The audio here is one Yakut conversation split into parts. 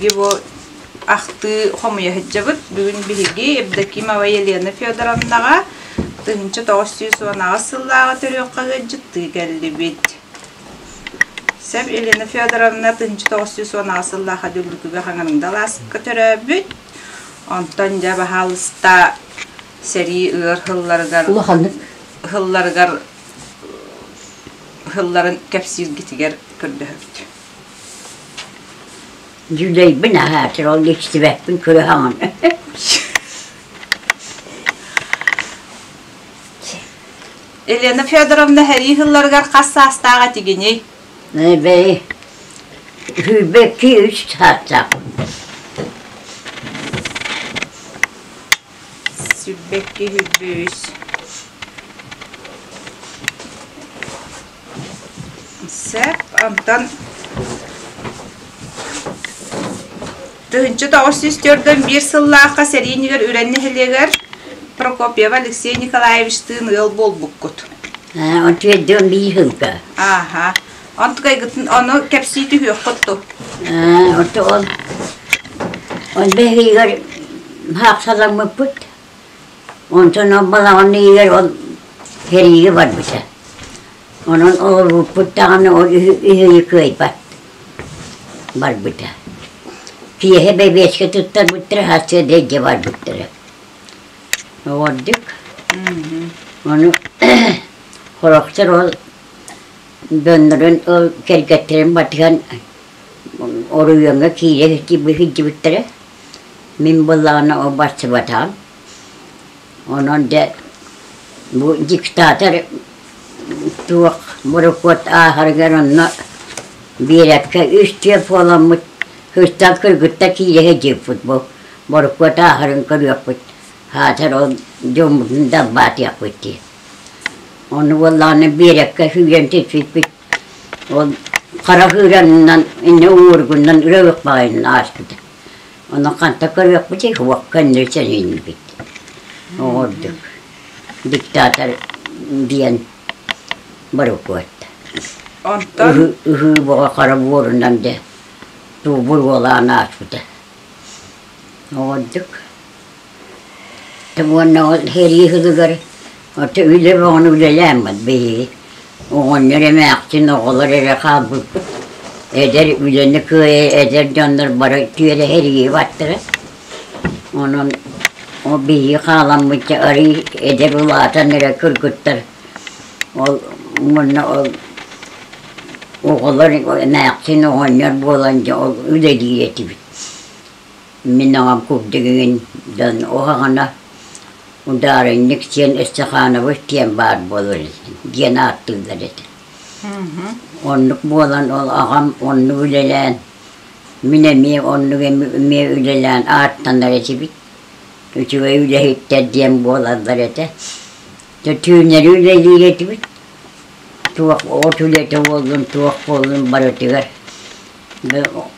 Биһиги бу ахтыы хомуйа сылдьабыт. Бүгүн биһиги Евдокимова Елена Федоровнаҕа 1918 сыллааҕы төрүөххэ ыалдьыттыы кэллибит. Сэп Елена Федоровна 1918 сыллаахха Дүллүкүгэ Хаҥаныҥда алааска төрөөбүт. Онтон дьэ баһаалыста сэрии ыар сылларыгар Улаханнык сылларыгар сылларын кэпсииргитигэр көрдөһөбүт. Дьүлэйбин аһаатыр, ол истибэппин көрө хаҥан. Елена Федоровна сэрии сылларыгар хас саастаах этигиний? Бэйи, сүүрбэкки үс саастаахпын. Сүүрбэкки сүүрбэ үс. Сөп, онтон 1941 сыллаахха сэрии иннигэр Үрэн нэһилиэгэр Прокопьева Алексей Николаевичтыын ыал буолбуккут. Ээ, отуйдуом биир сылга. Ааха. Онтукайгытын ону кэпсии түһүөххүт дуу? Ээ, ото ол ол бэһиигэр хаахсаламмыппыт. Онтон ол балаҕан ыйыгар ол сэриигэ барбыта. Онон олорбуппут даҕаны ол үһү кыайбат барбыта. Киэһэ бэбиэскэ туттарбыттара, сарсыарда илдьэ барбыттара. Оҕордук. Ону сорохтор ол дьоннорун ол кэргэттэрин батыһан оройуоҥҥа киирэ сылдьыбыттара. Мин буоллаҕына ол барсыбатаҕым. Онон дьэ бу диктатор туох борокуот ааһарыгар онно биэрэккэ үс-түөрт буоламмыт сыстан кыргыттар киирэ сылдьыбыппыт бу борокуот ааһарын көрүөхпүт аатар ол дьоммутун далбаатыахпыт дии. Ону буоллаҕына биэрэккэ сүүрэн түспүппүт ол хара кыыранынан иннэ уҥуоргунан үрэх баҕайынан ааспыта. Ону ханта көрүөхпүтүй, суох көннөрү сэрииннибит. Оҕордук диктатор диэн борокуот. Онтон Ыһыы бөҕө хара буорунан дэ буруолаан ааспыта. Оҕордук. Уонна ол сэрии сылыгар ото үлэ бөҕөнү үлэлээммит биһиги. Оҕонньор эмээхсин оҕолор эрэ хаалбыппыт. Эдэр үлэни кыайа эдэр дьоннор бары түөрэ сэрии баттара. Онон ол биһиги хааламмычча арыый эдэр улаатан эрэ кыргыттар ол уонна ол оҕолор эмээхсин оҕонньор буолан дьэ ол үлэлиир этибит. Мин аҕам курдугун дьон уһаҕана удаарынньык сиэн Ыстахаанабыс диэн баар буолар диэн ааттыыллар этэ. Оннук буолан ол аҕам оннук үлэлээн, мин эмиэ оннук эмиэ үлэлээн ааттанар этибит. Үчүгэй үлэһиттэр диэн буолаллар этэ. Түүннэри үлэлиир этибит. Туох от үлэтэ буоллун, туох буоллун барытыгар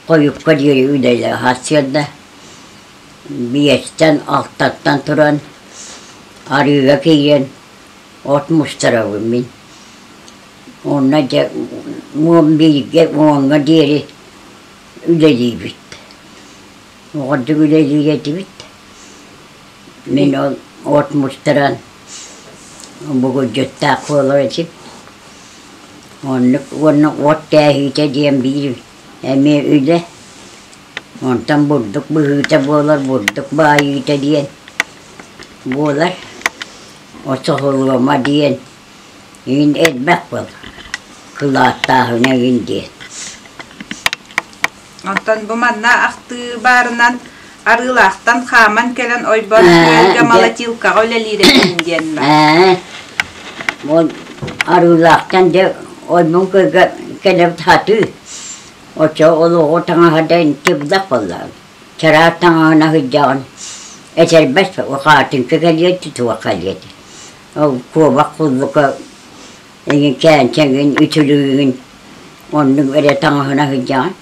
Хойукка диэри үлэлээх сарсыарда биэстэн, алтаттан туран арыыга киирэн от мустарабын мин. Онно дьэ уон бииргэ, уоҥҥа диэри үлэлиибит. Оҕордук үлэлиир этибит. Мин ол от мустаран бугулдьуттаах буолар этим. Оннук уонна от тээһиитэ диэн биир эмиэ үлэ. Онтон бурдук быһыыта буолар, бурдук баайыыта диэн буолар. Осоһулуома диэн иин элбэх буолар. Кылааттааһына иин диэн. Онтон бу манна ахтыы баарынан Арыылаахтан хааман кэлэн ойбон күөлгэ молотилкаҕа үлэлиир этим диэн баар. Ол Арыылаахтан дьэ ойбон күөлгэ кэлэбит хатыы. Оччо ол оҕо таҥаһа да тибдах буоллаҕа. Чараас таҥаһын аһыйдаҕын этэрбэс хаатыҥка кэлиэ туох кэлиэ Ол куобах куллука эҥин кээнчэҥин үтүлүгүн оннук эрэ таҥаһына сылдьаҕын.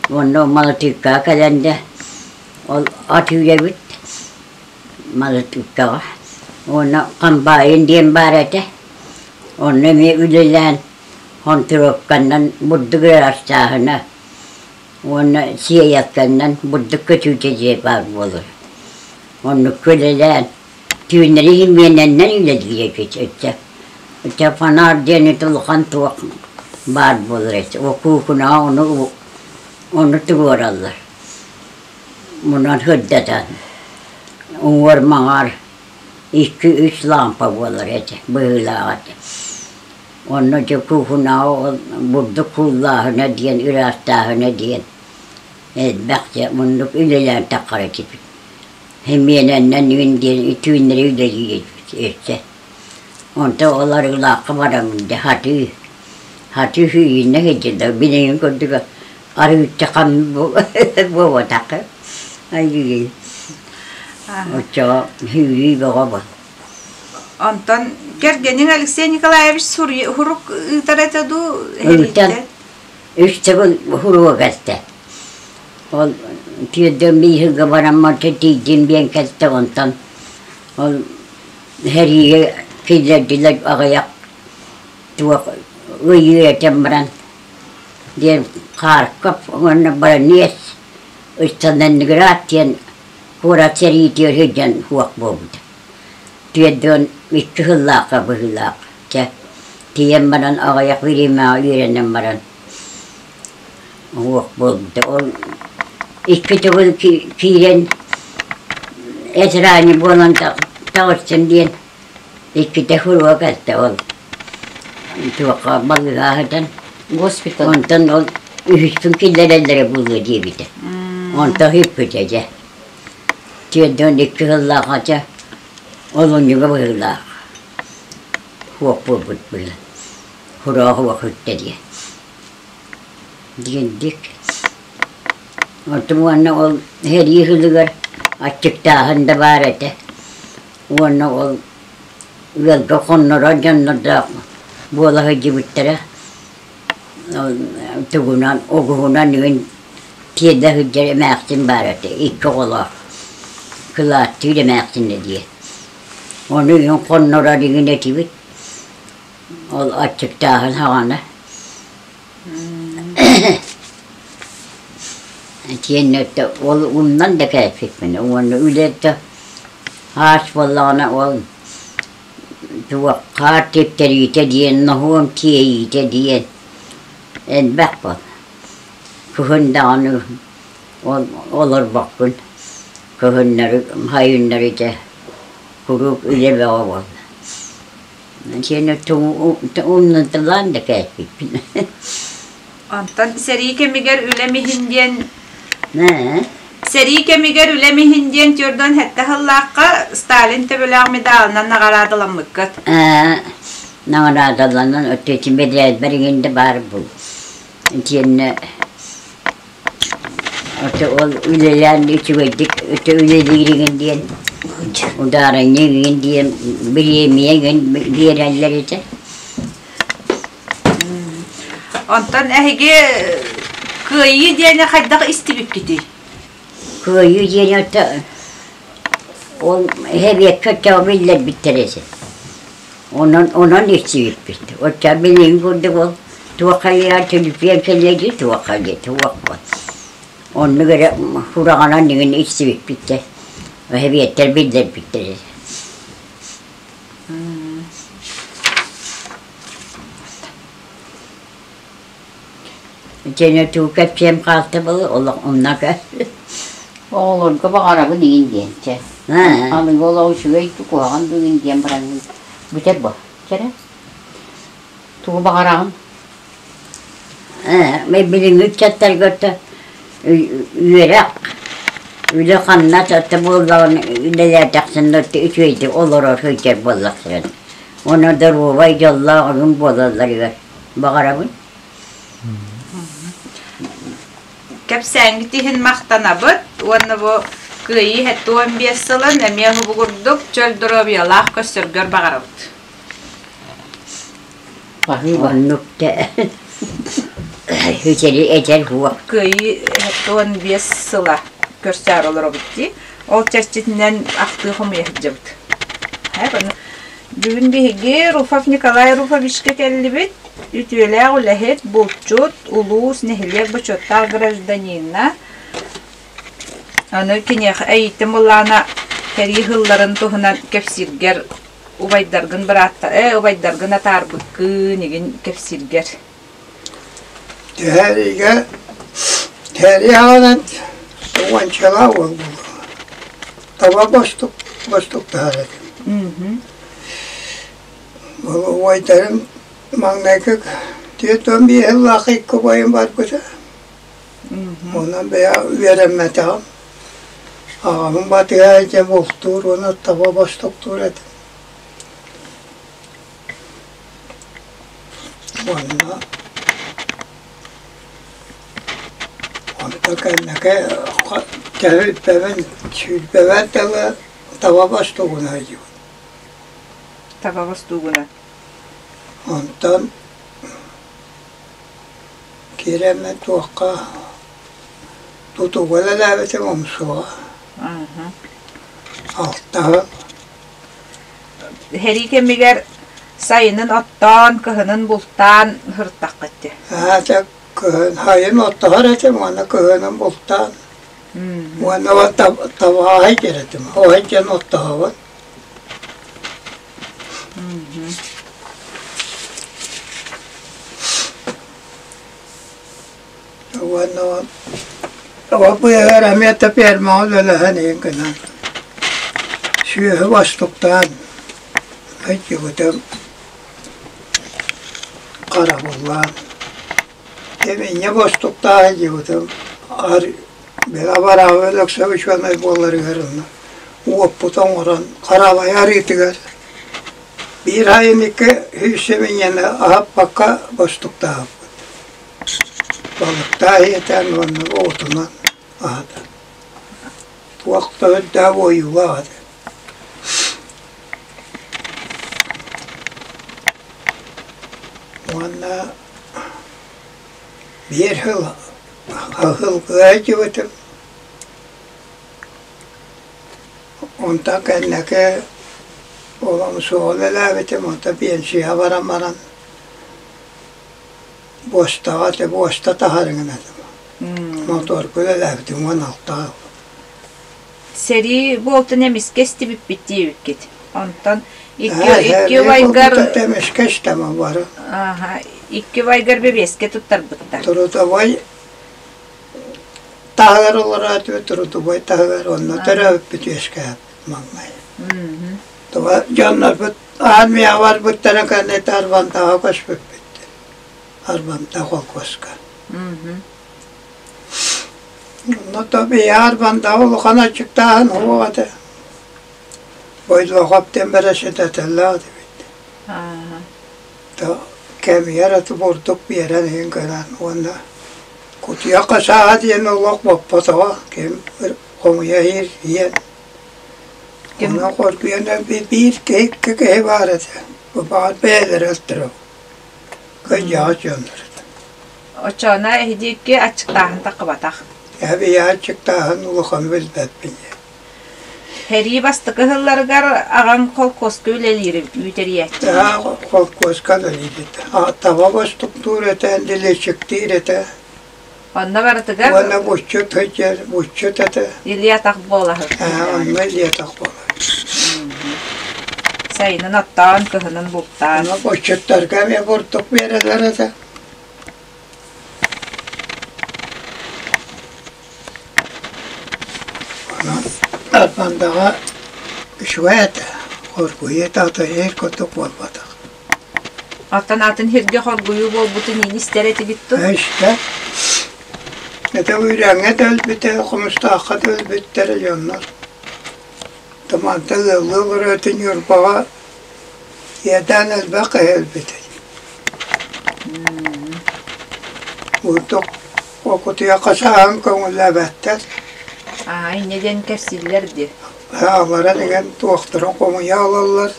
Уонна малатыыккаҕа кэлэн да ол ат үүрэбит малатыыккаҕа. Уонна хамбаайын диэн баар этэ. Онно эмиэ үлэлээн хонтуруопканнан бурдук ыраастааһына. Уонна сиэйэккэннэн бурдук көтүүтэ дьиэ баар буолар. Оннук үлэлээн, түүннэри иһимиэнэннэн үлэлиир эбит өттө. Өттө фонарь диэн ити улахан туох баар буолар этэ. О куукунаҕа ону ону туруораллар. Мунан сырдатан, уҥуор-маҥаар икки-үс лаампа буолар этэ, быһыылаах этэ. Онно дьэ куукунаҕа ол бурдук кууллааһына диэн, ыраастааһына диэн элбэх дьэ муннук үлэлээн таххара этибит. Симиэнэннэн үүн диэн түүннэри үлэлиир этибит өссө. Онтон ол арыылаахха бараммын дьэ хатыы, хатыы сүүрүүннэ сылдьыллар билигин курдук арыычча хам буолбатахха айыы оччоҕо сүүрүү бөҕө буол. Онтон кэргэниҥ Алексей Николаевич сурук ыытар этэ дуу? Ыытар. Үс төгүл суруга кэлтэ. Ол тиэрдэн бииһигэ бараммар тиийдим диэн кэлтэ онтон ол сэриигэ киллэрдилэр аҕыйах туох ыйыы этэн баран диэн Харьков уонна Баронец Сталинград диэн куорат сэриитигэр сылдьан суох буолбута. 42 сыллаахха быһыылаах чэ тиийэн баран аҕыйах бириэмэҕэ үөрэнэн баран суох буолбута. Ол икки төгүл киирэн эт буолан таҕыстым диэн иккитэ суруга кэлтэ ол туохха балыыһа сытан Госпиталь. Онтон ол үһүспүн киллэрэллэрэ буолуо диэбитэ. Онтон сүппүтэ дьэ. 42 сыллаах ача олунньуга быһыылаах суох буолбут быһыы. Хураах уох үттэ диэн. Диэндик. Онтум уонна ол сэрии сылыгар аччыктааһын да баар этэ. Уонна ол ыалга хоннорор дьоннордоох буола сылдьыбыттара. Тугунан, оҕуһунан үөн тиэрдэ сылдьар эмээхсин баар этэ, икки оҕолоох, кылааттыыр эмээхсинэ диэн. Ону үөн хоннорор игин этибит, ол аччыктааһын саҕана. Итиэннэ ол умнан да кээспиппин уонна үлэ хаас буоллаҕына ол туох хаар типтэриитэ диэн, ноһуом тиэйиитэ диэн элбэх буол. Кыһын даҕаны ол олорбоккун, кыһыннары, сайыннары дьэ куруук үлэ бөҕө буолла. Сиэнэ умнуталаан да кээспиппин. Онтон сэрии кэмигэр үлэм иһин диэн Сэрии кэмигэр үлэм иһин диэн 47 сыллаахха Сталин төбөлөөх медалынан наҕараадаламмыккыт. Наҕараадаланан өттүөтүн бэдэрээлбэр иҥин да баар бул. Итиэннэ Ото ол үлэлээн үчүгэйдик өтө үлэлииригин диэн удаарынньыгын диэн бириэмийэгин биэрэллэр этэ. Онтон эһиги Кыайыы диэни хайдах истибиккитий? Кыайыы диэни ото ол эһэбиэккэ оччоҕо биллэрбиттэр этэ. Онон онон истибиппит. Оччо билигин курдук ол туох хайыа түлүпүөн кэлиэ дии туох хайыа туох Оннук эрэ сураҕынан игин истибиппит да эһэбиэттэр биллэрбиттэр этэ. Итиэннэ тугу кэпсиэм хаалта буолуо олох умнака. Оҕолорго баҕарабын игин диэн чэ. Аныгы олох үчүгэй куһаҕан бүгүн диэн баран бүтэр бо. Чэрэ. Тугу баҕараҕын? Ээ, билиҥҥи ыччаттарга үөрэх, үлэ-хамнас өттө буоллаҕына үлэлээтэхсинэ үчүгэйдик олорор сылдьар буоллахтарын. Уонна доруобай, дьоллоох дьон буолалларыгар баҕарабын. Кэпсээҥҥит иһин махтанабыт уонна бу Кыайыы 75 сылын эмиэ уһугурдук чөл доруобуйалаах көрсөргөр баҕарабыт. Оннук да үчэри эдэр уох. Кыайыы 75 сыла көрсөөр олоробут дии. Ол чэрчитинэн ахтыы хомуйа сылдьабыт. Бүгүн биһиги Руфов Николай Руфовичка кэллибит. Үтүөлээх үлэһит, булчут, улуус, нэһилиэк бочуоттаах гражданина. Аны киниэхэ эйиитин былаана сэрии сылларын туһунан кэпсииргэр убайдаргын быраатта ээ убайдаргын атаарбыккын игин кэпсииргэр. Тэһээригэ тэһээри аҕалан уончалаах уол буолуо. Таба бостук бостуктаһар этим. Ол убайдарым маҥнайгы 45 сыллаах икки убайым барбыта. Онон бэйэ үөрэммэтэҕим. Аҕабын батыһа дьэ бултуур уонна таба бостуктуур этим. Уонна онто кэнники төһүлбэбин сүүрбэбэр дылы таба бостугуна сылдьыбыт. Таба бостуугуна. Онтон киирэммин туохха тутууга үлэлээбитим умсуоҕа. Алтаһы Сэрии кэмигэр сайынын оттоон, кыһынын бултаан сырыттаххыт дии. Аа, дьэ кыһын сайын оттоһор этим уонна кыһынын бултаан уонна табааһай диэр этим. Оһой диэн оттоһобун. Уонна ол быыһыгар эмиэ да фермаҕа үлэлэһэн иһин гынан сүөһү бостуктаан өйдүбүтүм харабыллаан эминньэ бостуктаах илдьибитим били абараабы Өлөксөй учуонай буоларыгар онно уоппут оҥорон хараабай арыытыгар биир айын икки сүүс сэминньэни аһаппакка бостуктаабыппыт. Балыктаа иһитэн уонна оҕотунан аһатан. Туох да үрдээх уойуулаах этэ. Уонна биир сыл аһылгыга сылдьыбытым. Онтон кэнники олом суоҕун үлэлээбитим, онтон пенсияҕа баран баран буостаҕа этэ, буоста таһарыҥын этим. Моторга үлэлээбитим 16 Сэрии буолтун эмискэ истибиппит диэбиккит. Онтон икки икки убайгар эмискэ истэмэ бары. Ааха, икки убайгар бэбиэскэ туттарбыттар. Трудовой таһыгар олороотубут, трудовой таһыгар онно төрөөбүппүт үөскээбиппит маҥнай. Туга дьоннорбут армияҕа барбыттара кэнниттэн Арбантаҕа көспүппүт. Арбанта холкуоска. Онно то биһи Арбантаҕа улахан аччыктааһын суох этэ. Бойдуохап диэн бэрэссэдээтэллээх этибит. То кэмигэр аты бурдук биэрэн иһин гынан уонна кутуйах хасааһа диэн олох боппотоҕо ким хомуйа иһир иһэн Онно хоргуйан биир киһи икки киһи баар этэ. Баҕар бэйэлэрэ өлтөрө. Кыдьаҕас дьоннор этэ. Оччоҕуна эһиги икки аччыктааһын таххыбатах. Эбии аччыктааһын улахан билбэппин. Сэрии бастакы сылларыгар аҕаҥ холкуоска үлэлиир үүтэрийээччи. Холкуоска үлэлиир этэ. Таба бостуктуур этэ, лилиэчиктиир этэ. Онно барытыгар Уонна буччут сылдьар, буччут этэ. Илии-атах буолаһыт. Аа, онно илии-атах буолар. Сайынын оттоон, кыһынын бултаан. Онно буччуттарга эмиэ бурдук биэрэллэр этэ. Онон Арбандаҕа үчүгэй этэ. Хоргуйуу этэ, эр курдук буолбатах. Оттон атын сиргэ хоргуйуу буолбутун иин истэр этибит дуо? Истэ. Это Үрэҥҥэ да өлбүтэ, Хомустаахха да өлбүттэрэ дьоннор. Туманта ыаллыы олорор этин Ньурбаҕа иэдээн элбэх киһи өлбүтэ. Бурдук окутуйахха сааһын көҥүллээбэттэр. Аа, инньэ диэн кэпсииллэр дии. Аалара деген туохтарын хомуйа ылаллар.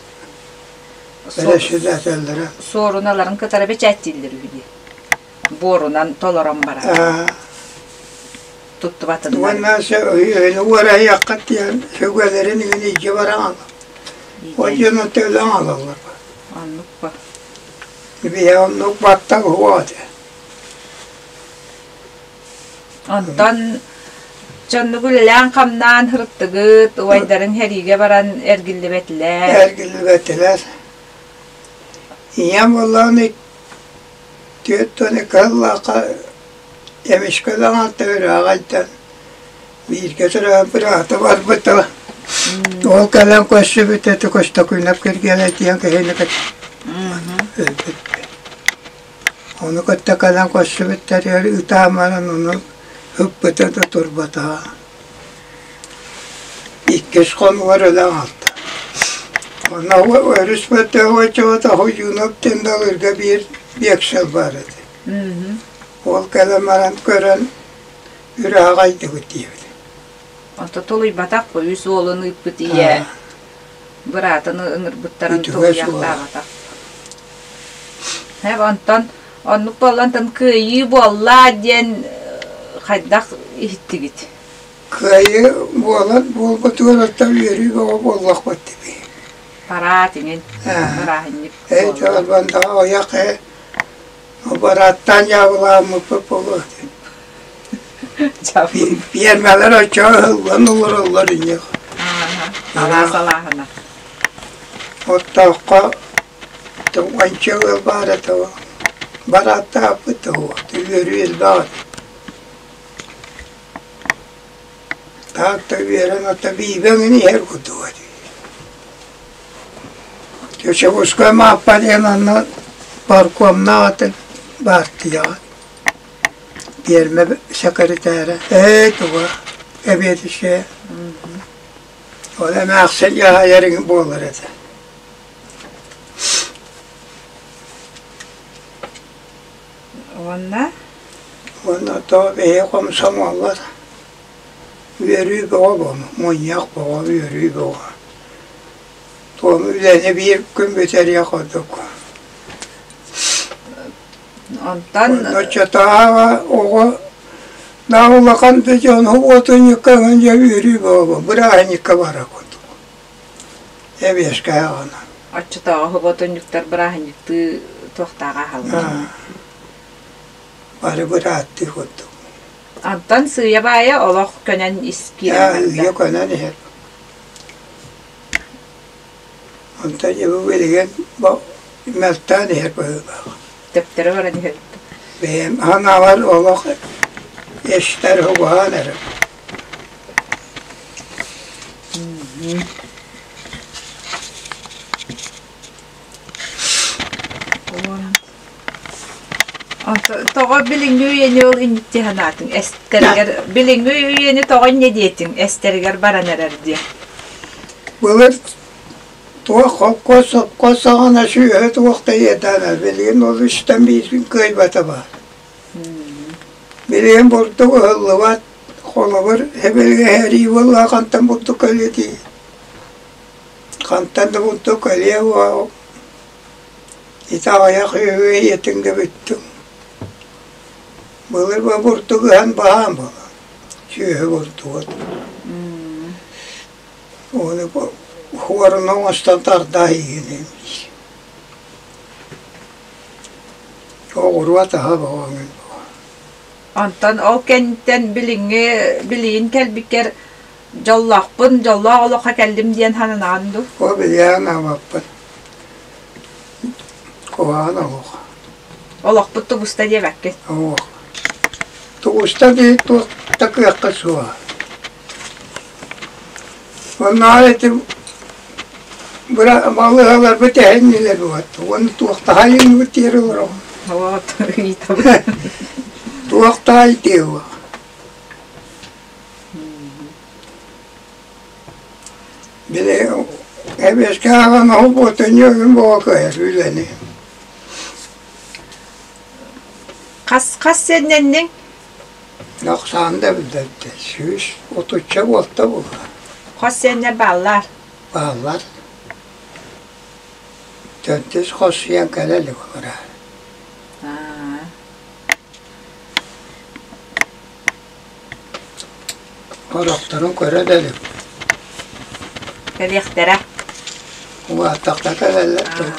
Бэрэссэдээтэллэрэ. Суоруналарын кытары бэчээттииллэр үһү дии. Буорунан толорон баран. Туттубатыннар. Уонна өйүнү уорайыаххыт диэн сүгэлэрин иҥин илдьэ баран Ол дьону төлөөн алаллар. Оннук ба. Биһи оннук баттал уһуо этэ. Онтон дьоннук үлэлээн-хамнаан сырыттыгыт, убайдарын сэриигэ баран эргиллибэтилэр. Эргиллибэтилэр. Ийэм буоллаҕына 42 сыллаахха эмискэ даҕаны ырааҕайтан бииргэ төрөөн быраата барбыта. Ол кэлэн көрсүбүт этэ Көстөкүүнэп Киргиэлэй диэн киһини өлбүт. Ону кытта кэлэн көрсүбүттэригэр ытаан баран ону ыппыта да турбатаҕа. Иккис хонугар өлө хаалта. Онно өрүс бөтөҕө Хоһуйуунап диэн далырга биир биэксэл баар этэ. Ол кэлэн баран көрөн үрэҕэйдибит диэбит. Онто тулуйбатах үс уолун ыыппыт ийэ быраатын ыҥырбыттарын тулуйахтаабатах. Онтон оннук буоллантан кыайыы буолла диэн хайдах иһиттигит? Кыайыы буолан буолбутугар оттон үөрүү бөҕө буоллахпыт дии. Параат иҥин бырааһынньык. Эй дьолбондаҕа ойох ээ барааттаан дьаабылааммыппыт буолуо. Пиэрмэлэр оччоҕо ыһыллан олороллор инньэ. Алаас алааһына. Оттооххо уонча ыал баар этэ барааттааппыт да үөрүү элбэх этэ. Таатта үөрэн ото биибэҥ иһэр курдуга дии. Чочугускай Мааппа диэн онно паркомнаах этэ баартыйаҕа. Пиэрмэ сэкиритээрэ ээ туга эбиэдиссийэ ол эмээхсин дьаһайарыҥ буолар этэ. Уонна? Уонна то биһи хомсомуоллар үөрүү бөҕө буолла, мунньах бөҕө, үөрүү бөҕө. Туом үлэни биир күн бүтэриэх курдук. Онтон Оччотооҕу оҕо наа улахан да дьон уотунньукка дьэ үөрүү бөҕө бырааһынньыкка бара курдук. Эбиэскэ аҕана. Оччотооҕу уотунньуктар бырааһынньыктыы туохтааҕа аһаллар. Бары бырааттыы курдук. Онтон сыыйа-баайа олох көнөн ис киирэн барда. Үйэ көнөн иһэр. Онтон дьэ бу билигин мөлтөөн иһэр быһыылаах. Төптөрө баран иһэр. Бэйэм санаабар олох эстэр угаан эрэр. Тоҕо билиҥҥи үйэни ол инникти санаатыҥ эстэригэр билиҥҥи үйэни тоҕо инньэ диэтиҥ эстэригэр баран эрэр диэн Былыр туох холкуос сопхуос саҕана сүөһү туох да иэдээнэ билигин ол үстэн биирин кыайбата баар. Билигин бурдук ыһыллыбат, холобур, эбилгэ сэрии буолла хантан бурдук кэлиэ дии. Хантан да бурдук кэлиэ буо Ити аҕыйах үһү ийэтиҥгэ бүттүҥ. Былыр бу бурдук ыһан баһаам буолар. Сүөһү бурдугун. Ону хуорун оҥостон тардаа иһин Оҕуруот аһа боҕоҥун Онтон ол кэнниттэн билиҥҥи билигин кэлбиккэр дьоллоохпун, дьоллоох олоххо кэллим диэн сананаҕын дуу? Ол билиэн аабаппын. Куһаҕан олох. Олохпут тубуста диэбэккин? Олох. Тубуста дии туох да кыахха суоҕа. Оннооҕор ити балыыһаларбыт эһиннилэр буолат. Уонна туохтаһайыҥҥыбыт диэри олороҕун. Вот, ыйытабын. Туохтаһай диэҕэ. Били эбиэскэ ааҕан оһол буотунньугун буола кыайар үлэни. Хас хас сэннэнниҥ? Ахсаан да билбэттэ. 130 буолта буолла. Хос сиэннэр бааллар? Бааллар. Төрдүс хос сиэн кэлэ илик олорор. Сорохторун көрө да илик. Кэлиэхтэрэ. Улааттахта кэлэллэр дуо?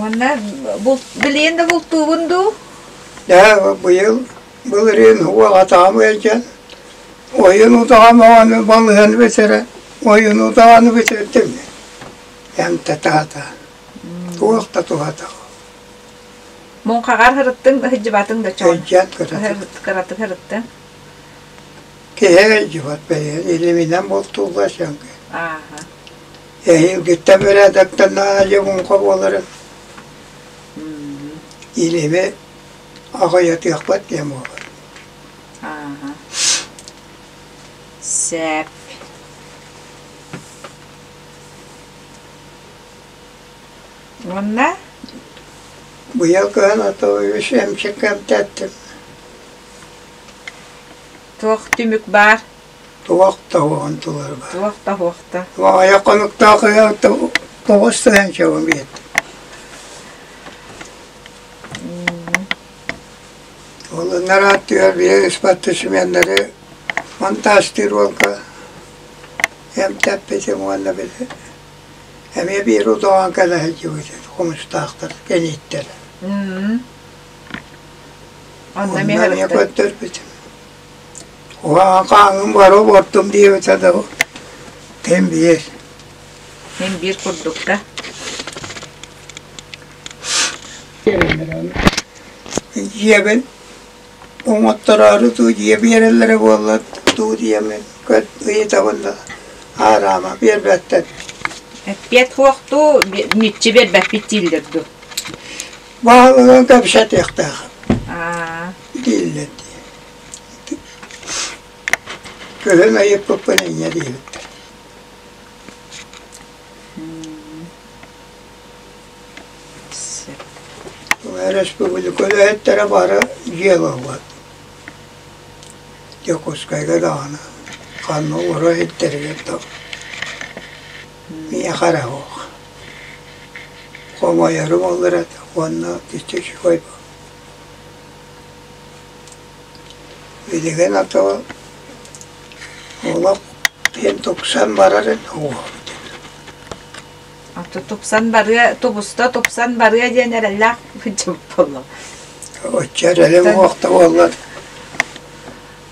Уонна билигин да бултуубун дуу? Дьэ, быйыл былырыын уоҕатаҕым ыалдьан, ойун утаҕам оҕону балыһан бүтэрэ, ойун утаҕаны бүтэрдим. Эмтэтаата. Туох да туһата. Муҥхаҕар һырыттыҥ, ыһыдьыбатыҥ да чоҕун. Ыалдьан кыратык. Кыратык һырыттыҥ. Киһи ыалдьыбат бэйэ, илиминэн бултууллар сыаҥка. Ааха. Эһиилгиттэн бэрээдэктэн наадьа муҥха буоларын илими аҕыйатыахпыт диэн буолар. Ааха. Сөп. Уонна Быйыл кыһын ото үс эмчик эмтэттим. Туох түмүк баар? Туох да уоҕун туларба. Туох да уохта. Аҕыйах хонуктаах 9 тыһыынчабын биэрдим. Ол ынарааттыгар биир ыспаттысменнары монтажтыыр уолга эмтэппитим уонна били эмиэ биир утаҕан кэлэ сылдьыбыт хомустаахтар кэнииттэрэ. Онно Онно эмиэ көрдөрбүтүм. Уһаан хааҥҥын бары обордум диэбитэ да ким биир. Мин биир курдукка. Дьиэбин оҥоттороору дуу дьиэ биэрэллэрэ буолла дуу диэммин ыйытабын да аараама биэрбэттэр. Эппиэт суохтуу мүччү биэрбэппит дииллэр дуу? Баһылыгын кэпсэтиэхтээх дииллэр дии. Күһүн ыйыппыппын инньэ диэбиттэр. Өрөспүүбүлүкэ үлэһиттэрэ бары дьиэ ылаллар. Дьокуускайга даҕаны ханна олоро иһиттэригэр да миэхэ эрэ суох. Хомойорум ол эрэ уонна иччи үчүгэй Билигин ато олох диэн тупсан барар уһуобут. Ото тупсан барыа, тубуста тупсан барыа диэн эрэллээх сылдьыбыт буолла. Оччо эрэлим уохта буолла.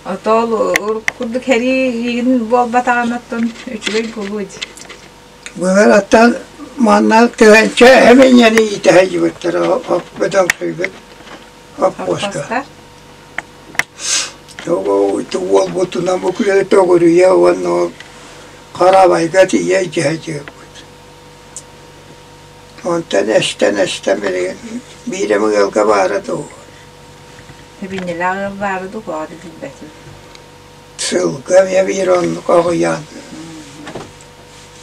Ото ол курдук хэрии буолбатаҕын оттон үчүгэй буолуо дии. Былыр аттан манна тыһыынча эминньэни иитэ сылдьыбыттара бөдөҥсүйбүт Оппуоска. Уолбутунан бу күөлү төгүрүйэ уонна ол Харабайга тиийэ илдьэ сылдьыбыппыт. Онтон эстэн-эстэн билигин биир эмэ ыалга баара дуу? Эбинньэлээх ыал баара дуу, тоҕо да билбэтим. Сылга эмиэ биир оннук аҕыйаан.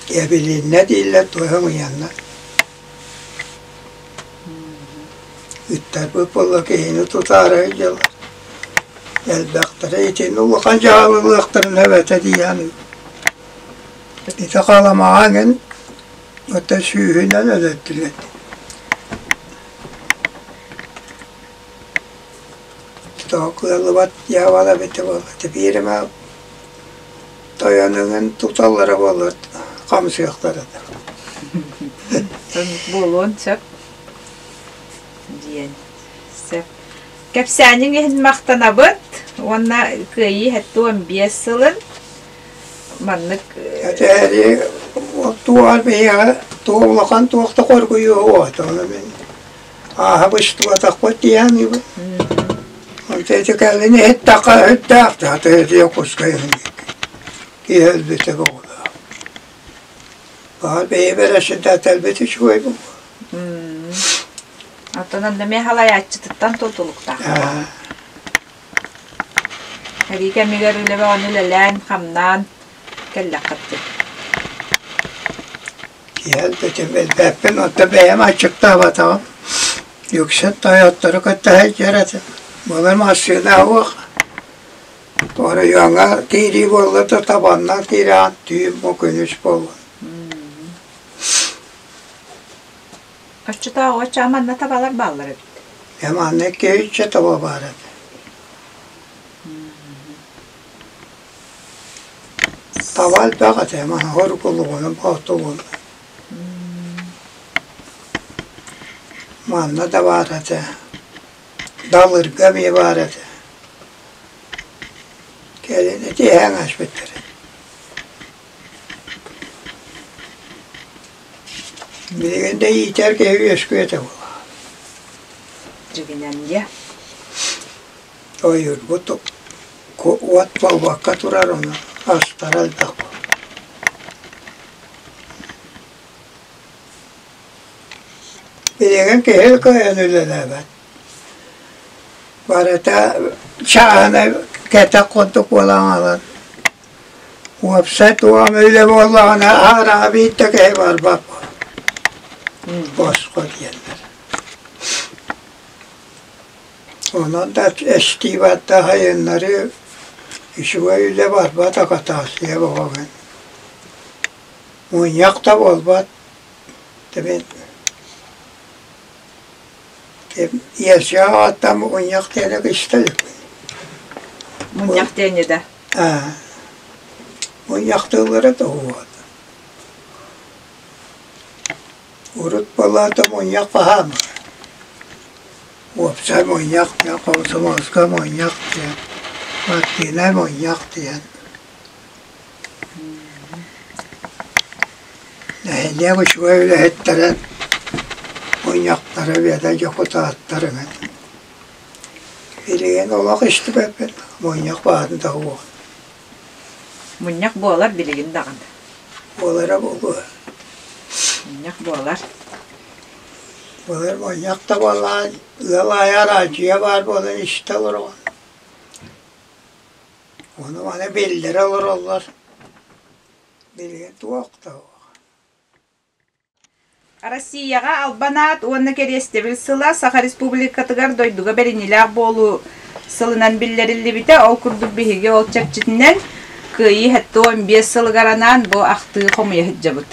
Эбилиннэ дииллэр, туох ыйанна. Ыттарбыт буолла киһини тутаары сылдьаллар. Элбэхтэрэ итини улахан дьаһалылыахтарын эбэтэ диэн ити халамаҕа эҥин ото сүүһүнэн өлөрдүлэр. Тоҕо кыаллыбат дьаһабала эбитэ буолла. Биир эмэ тойон эҥин туталлара буоллар хамсыахтара да. Буолуон сөп диэн сөп. Кэпсээниҥ иһин махтанабыт уонна Кыайыы 75 сылын маннык Этээри туох биһиэхэ туох улахан туох да хоргуйуо ону мин ааһа быстыбатахпыт диэн Онто ити кэлин иһиттэххэ өттөөх да Дьокуускай киһи өлбүтэ буолуо. Баҕар бэйэбэр эсидэтэлбит үчүгэй буолуо. Оттон онно эмиэ халайааччытыттан тутулуктаах. Сэрии кэмигэр үлэ бөҕөнү үлэлээн, хамнаан кэллэххит дии. Киһи өлбүтүн билбэппин, оттон бэйэм аччыктаабатаҕым. Үксүн тойоттору кытта сылдьар этим. Былыр массыына суох. Оройуоҥҥа киирии буолла да табаннан киирэҕин түүн бу күнүс буолла. Оччотооҕу оччоҕо манна табалар бааллар эбит. Э манна киһиччэ таба баар этэ. Таба элбэх этэ, манна хоргулугунан, боотулугунан. Манна да баар этэ, Далырга эмиэ баар этэ. Кэлин итиһэн ааспыттар. Билигин да иитэр киһи үөскүө этэ буоллаҕа. Дьигинэн дьэ. Ойуурбут уот буолбакка турар ону астара элбэх буолла. Билигин киһи кыайан үлэлээбэт. Барыта чааһынай кэтэх курдук буолан хаалан уопсай туом үлэ буоллаҕына аараҕа биир да киһи барбат босхо диэннэр. Онон да эстии барда сайыннары үчүгэй үлэ барбат акатаассыйа бөҕөҕүн. Мунньах да буолбат. Мин Иэсэҕэ ааттаан мунньах диэни истэ иликпин. Мунньах диэни да? Аа. Мунньахтыыллара да уһуот. Урут балаата мунньах баһаам. Уопсай мунньах диэн, комсомольскай мунньах диэн, партийнай мунньах диэн. Нэһилиэк үчүгэй үлэһиттэрэ мунньахтара биэрэ дьокутааттар эҥин. Билигин олох истибэппин, мунньах баарын да суох. Мунньах буолар билигин даҕаны. Буолара буолуо. Мунньах буолар. Былыр мунньах да буоллаҕа ыал аайы араадьыйа баар буолан истэ олороҕун. Ону маны биллэрэ олороллор. Билигин туох да суох. Россияҕа Албан аат уонна Кэриэстэбил сыла Саха Республикатыгар дойдуга бэриниилээх буолуу сылынан биллэриллибитэ. Ол курдук биһиги ол чэрчитинэн Кыайыы 75 сылыгар анаан бу ахтыы хомуйа сылдьабыт.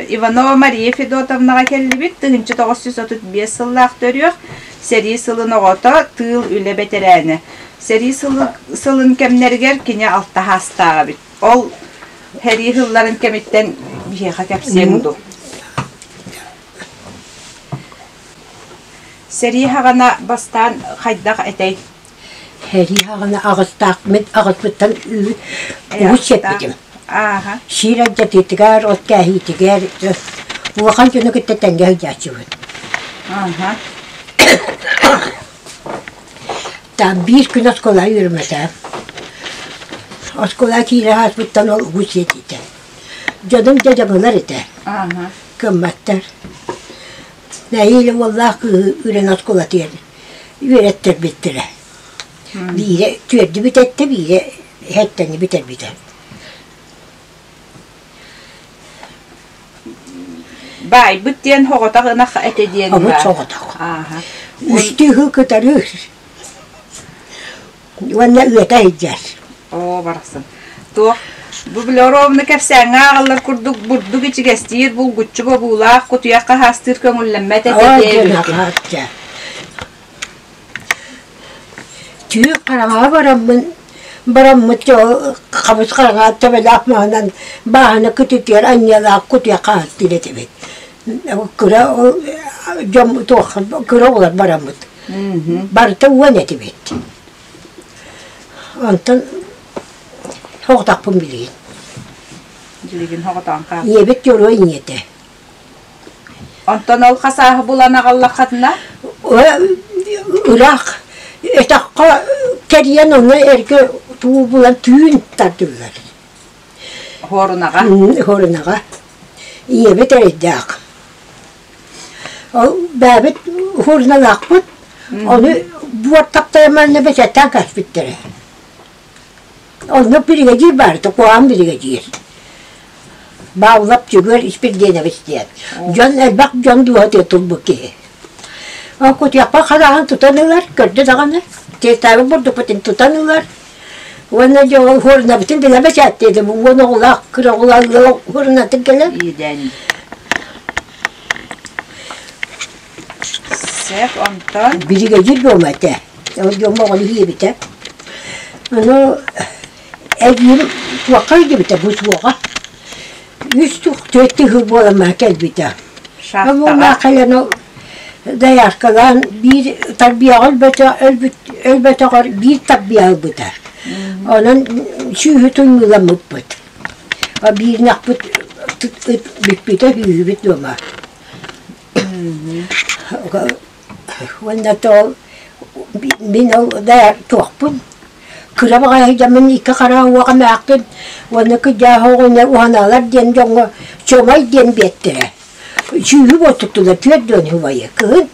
Иванова Мария Федотовнаҕа кэллибит. 1935 сыллаах төрүөх, сэрии сылын оҕото, тыыл үлэ бэтэрээнэ. Сэрии сылын кэмнэригэр кини алта саастаах эбит. Ол сэрии сылларын кэмиттэн биһиэхэ кэпсиэҥ дуу? Сэрии саҕана бастаан хайдах этэй? Сэрии саҕана аҕыстаахмын аҕыспыттан угус сиэппитим. Сиир алдьатыытыгар, от кээһиитигэр улахан дьону кытта тэҥҥэ сылдьааччыбыт. Так биир күн оскуолаҕа үөрэммэтэ. Оскуолаҕа киирэ ааспыттан ол угус сиэтиитэ. Дьонум дьадьаҥылар этэ. Кымматтар. Нэһиилэ уоллаах кыыһы үрэн оскуолатыгар үөрэттэрбиттэрэ. Биирэ түөрдү бүтэттэ, биирэ сэттэни бүтэрбитэ. Баайбыт диэн соҕотох ынах этэ диэн Обут баар. соҕотох. Ааһа. Үстүү ыһыы кытарыыр. Уонна ыата сылдьар. Оо, барахсан. Туох бу били оруобуна кэпсээҥҥэ ааҕыллар курдук бурдук ичигэстиир, булгуччу бобуулаах, кутуйах хаһаастыыр көҥүллэммэт этэ Оо, диэбиккин. дьэ, Түүн хараҥаҕа бараммын, бараммыт хабыс хараҥаҕа төбөлөөх маһынан бааһына кытыытыгар анньыалаах кутуйах хаһыттыыр этибит. Кыра дьон туох кыра оҕолор бараммыт. Барыта уон этибит. Онтон соҕотохпун билигин. Билигин соҕотоон хаалбыт. Ийэбит дьоруой ийэтэ. Онтон ол хасааһы булан аҕаллаххытына? Ыраах өтөххө кэрийэн онно эргэ туу булан түүн тардыллар. Хорунаҕа? Хорунаҕа. Ийэбит эрэйдээх. Ол бэйэбит хоруналаахпыт, ону буор таптайаманна бэчэттээн кэспиттэрэ. Онно биригэдьиир баар, куһаҕан биригэдьиир. Баулап Дьөгүөр Испирдиэнэбис диэн. Дьон элбэх дьон дууһатыгар турбут киһи. Ол кутуйахпар хараҕын тутан ылар, көрдө даҕаны, тиэстээбит бурдукпутун тутан ылар. Уонна дьэ ол хуорунабытын билэ бэчээттиэтим, уон оҕолоох, кыра оҕолоох ыал хуорунатын кэлэн. Иидээн. Сөп, онтон? Биригэдьиир дуома этэ. Ол дьоҥҥо оҕону иһиэбитэ. Ону эдьиийим туохха илдьибитэ бу суоҕа. Үс түөрт тыһы буолан кэлбитэ. Шахтаҕа. Ол кэлэн ол Дояркалаан биир тарбыйаҕа өлбөтө өлбүт өлбөтөҕөр биир тарбыйа ылбыта. Онон сүүһү туймууламмыппыт. Биир ынахпыт бүппүтэ сүүһүбүт дуома. Уонна то мин ол да туохпун кыра баҕайы дьоммун икки хара уоҕа мээхпин уонна кыдьааһы оҕонньор уһанаалар диэн дьоҥҥо чомой диэн биэттэрэ. Сүүһү буолтуттулар түөрт убайы кыһын.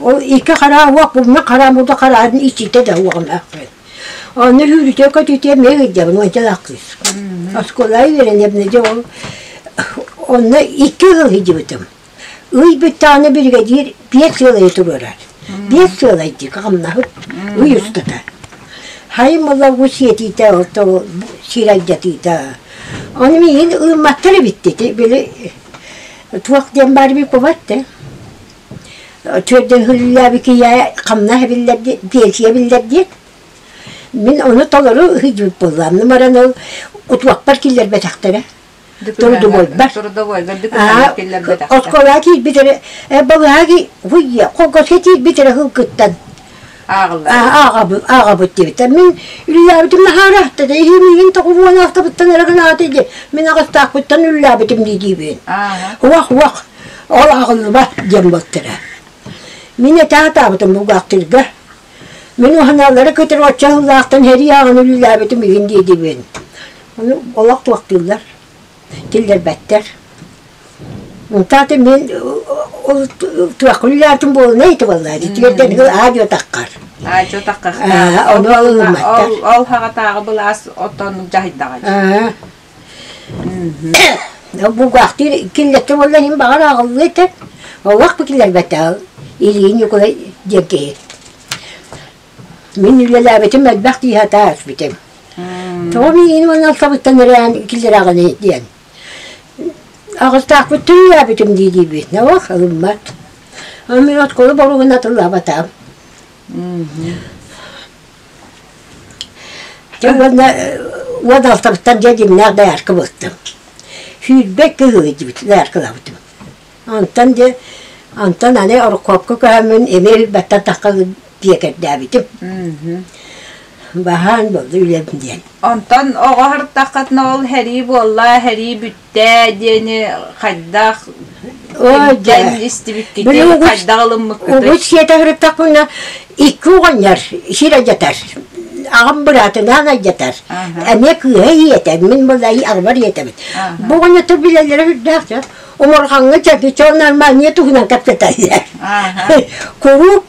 Ол икки хара уох булма хара мурда хараатын иччитэ да уоҕа мээхпин. Онно сүүрүтэ көтүтэ эмиэ сылдьабын уончалаах кыыс. Оскуолаҕа үөрэнэбин дьэ ол онно икки ыал сылдьыбытым. Ый бүттэҕинэ биригэдьиир биэс сыалайы туруорар. Биэс сыалай дии хамнаһыт ый устата. Хайым буолла сиэтиитэ орто сир алдьатыыта. Ону миигин ыымматтар эбит дии били туох диэн баар эбит кубат да. Түөрдэн хүллээбит киһи хамнас эбиллэр диэн, пенсия эбиллэр диэн. Мин ону толору ыһыдьыбыт буоллаам. Баран ол утуохпар киллэрбэтэхтэрэ. Трудовойбар. Трудовойбар дүкүннэр киллэрбэтэхтэр. Оскуолаҕа киирбит эрэ балыһа хуйя холкуоска киирбит эрэ хылкыттан ааҕыллар. Ааҕабыт диэбиттэр. Мин үллээбитим наһаа ыраатта да иһин тоҕуруон алтабыттан эрэ гынаата ди мин аҕыстаахпыттан үллээбитим дии диибин. Уох уох ол ааҕыллыбат диэн буолтара. Мин этэ сатаабытым бухгалтырга. Мин уһаналлары кытары оччо сыллаахтан сэрии ааҕан үллээбитим иһин дии диибин. Ону олох туохтууллар, киллэрбэттэр. Онтааты мин ол туохха үлэлээтим буолунай ити буоллаа дии. Тиэрдэн аадьуо таххар. Аадьуо таххар. Ону ылымматтар. Ол хаҕатааҕы былаас оттон дьаһайдаҕа. Бугаахтыыр киллэттэ буолла иһин баҕар ааҕыллыа этэ. Олох бу киллэрбэтэ Ильин Ньукулай диэн киһи. Мин үлэлээбитим элбэх дии сатаа испитим. Тоҕо миигин уонна алтабыттан эрээн киллэрэҕиний диэн. Аҕыстаахпыт түрүлээбитим дии диибин. Ох, ылыммат. Мин оскуола боругун атыллаабатаҕым. Дьэ уонна уон алтабыттан дьэ дьиҥнээх доярка буолтум. Сүүрбэт кыһыл дьибит дояркалаабытым. Онтон дьэ онтон аны Оркуопка көһөммүн эмиэ билбэттэн тахха биэкэрдээбитим. Баһаан буолла үлэм диэн. Онтон оҕо сырыттаххытына ол һэрии буолла, һэрии бүттэ диэни хайдах кимтэн истибиккитий, хайдах ылыммыккытый? Угус сиэтэ сырыттахпына икки оҕонньор сир алдьатар. Аҕам быраатынаан алдьатар. Эмиэ кыыһа ийэтэ, мин буолла аҕабар ийэтэбин. Бу оҕонньоттор билэллэрэ сүрдээх Омурҕаҥҥа чэпчэки нормальнай туһунан кэпсэтэллэр. Куруук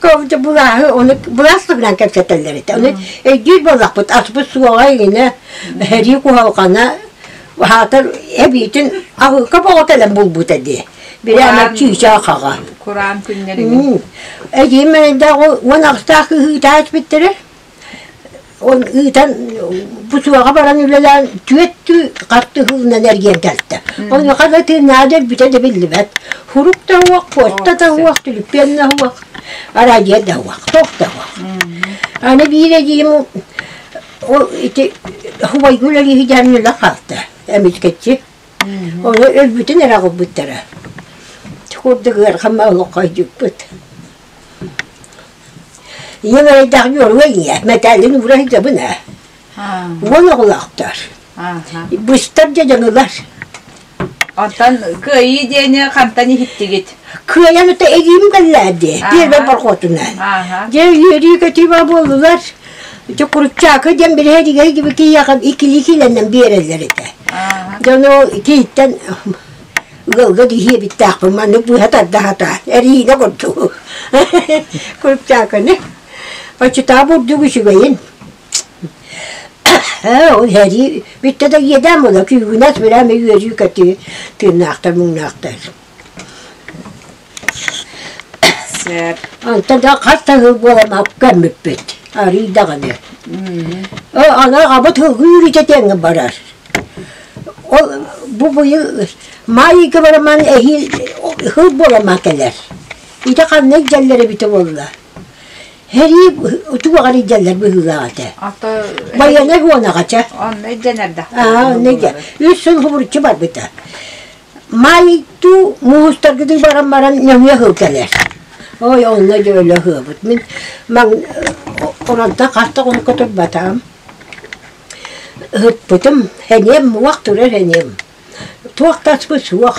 былааһы ону былаас туһунан кэпсэтэллэр этэ. Ону өйдүүр буоллахпыт, аспыт суоҕа иҥинэ, сэрии куһалҕана аһаатар эбиитин аһыыка боҕо кэлэн булбута дии. Бирээмэ чыычаах аҕа. Кураан күннэригин. Эдьиийим эрэйдээх ол уон аҕыстаах кыһыыта испиттэрэ. Ол ыытан бусуоҕа баран үлэлээн түөрт хатты сылынан эргийэн кэлтэ. Онуоха да тыыннааҕа да өлбүтэ да биллибэт. Сурук да суох, почта да суох, түлүппүөн да суох, араадьыйа да суох, туох да суох. Аны биир эдьиийим ол ити убайга үлэлии сылдьан үлэ хаалта эмискэччи. Ону өлбүтүн эрэ аҕалбыттара. Курдук ыарахан олоххо дьүппүт. Ийэм эрэйдээх дьуоруга ийэ, мэтээлин уура сылдьабын ээ. Уон оҕолоохтор. Быстар дьадьаҥылар. Онтон кыайыы диэни хантан иһиттигит? Кыайан ото эдиим кэллээ дии, первый борхуотунан. Дьэ үөрүү-көтүү баа буоллулар. Дьэ куруччаакы диэн бириһэ дигэр киһиэхэ иккилии киилэннэн биэрэллэр этэ. Дьону киһиттэн Ыалга диһиэ эбиттээхпин маннык быһа тарда сатаан, эриинэ курдук. Курупчааканы. Оччотооҕу бурдук үчүгэйин. Ээ, ол сэрии бүттэ да иэдээн буолла, күүгүнэс бирээме үөрүү-көтүү тыыннаахтар муҥнаахтар. Сөп. Онтон да хас да сыл буолан көммүппүт, арыый даҕаны. Аны аҕабыт ылгыы үүрүтэ тэҥҥэ барар. Ол бу быйыл маай ыйга бараман эһиил сыл буолама кэлэр. Ити ханна илдьэллэр эбитэ буолла. Сэрии туоҕар илдьэллэр быһыылаах этэ. Байыаннай уонаҕа чэ. Онно илдьэнэр да. Аа, онно илдьэ. Үс сыл хубуруччу барбыта. Маай туу муустаргытыы баран баран нөҥүө сыл кэлэр. Ой, онно дьэ өлө ыһыабыт. Мин маҥ оронтон хаста хонукка турбатаҕым. Ыһыппытым, эниэм муох турар эниэм. Туох да аспыт суох.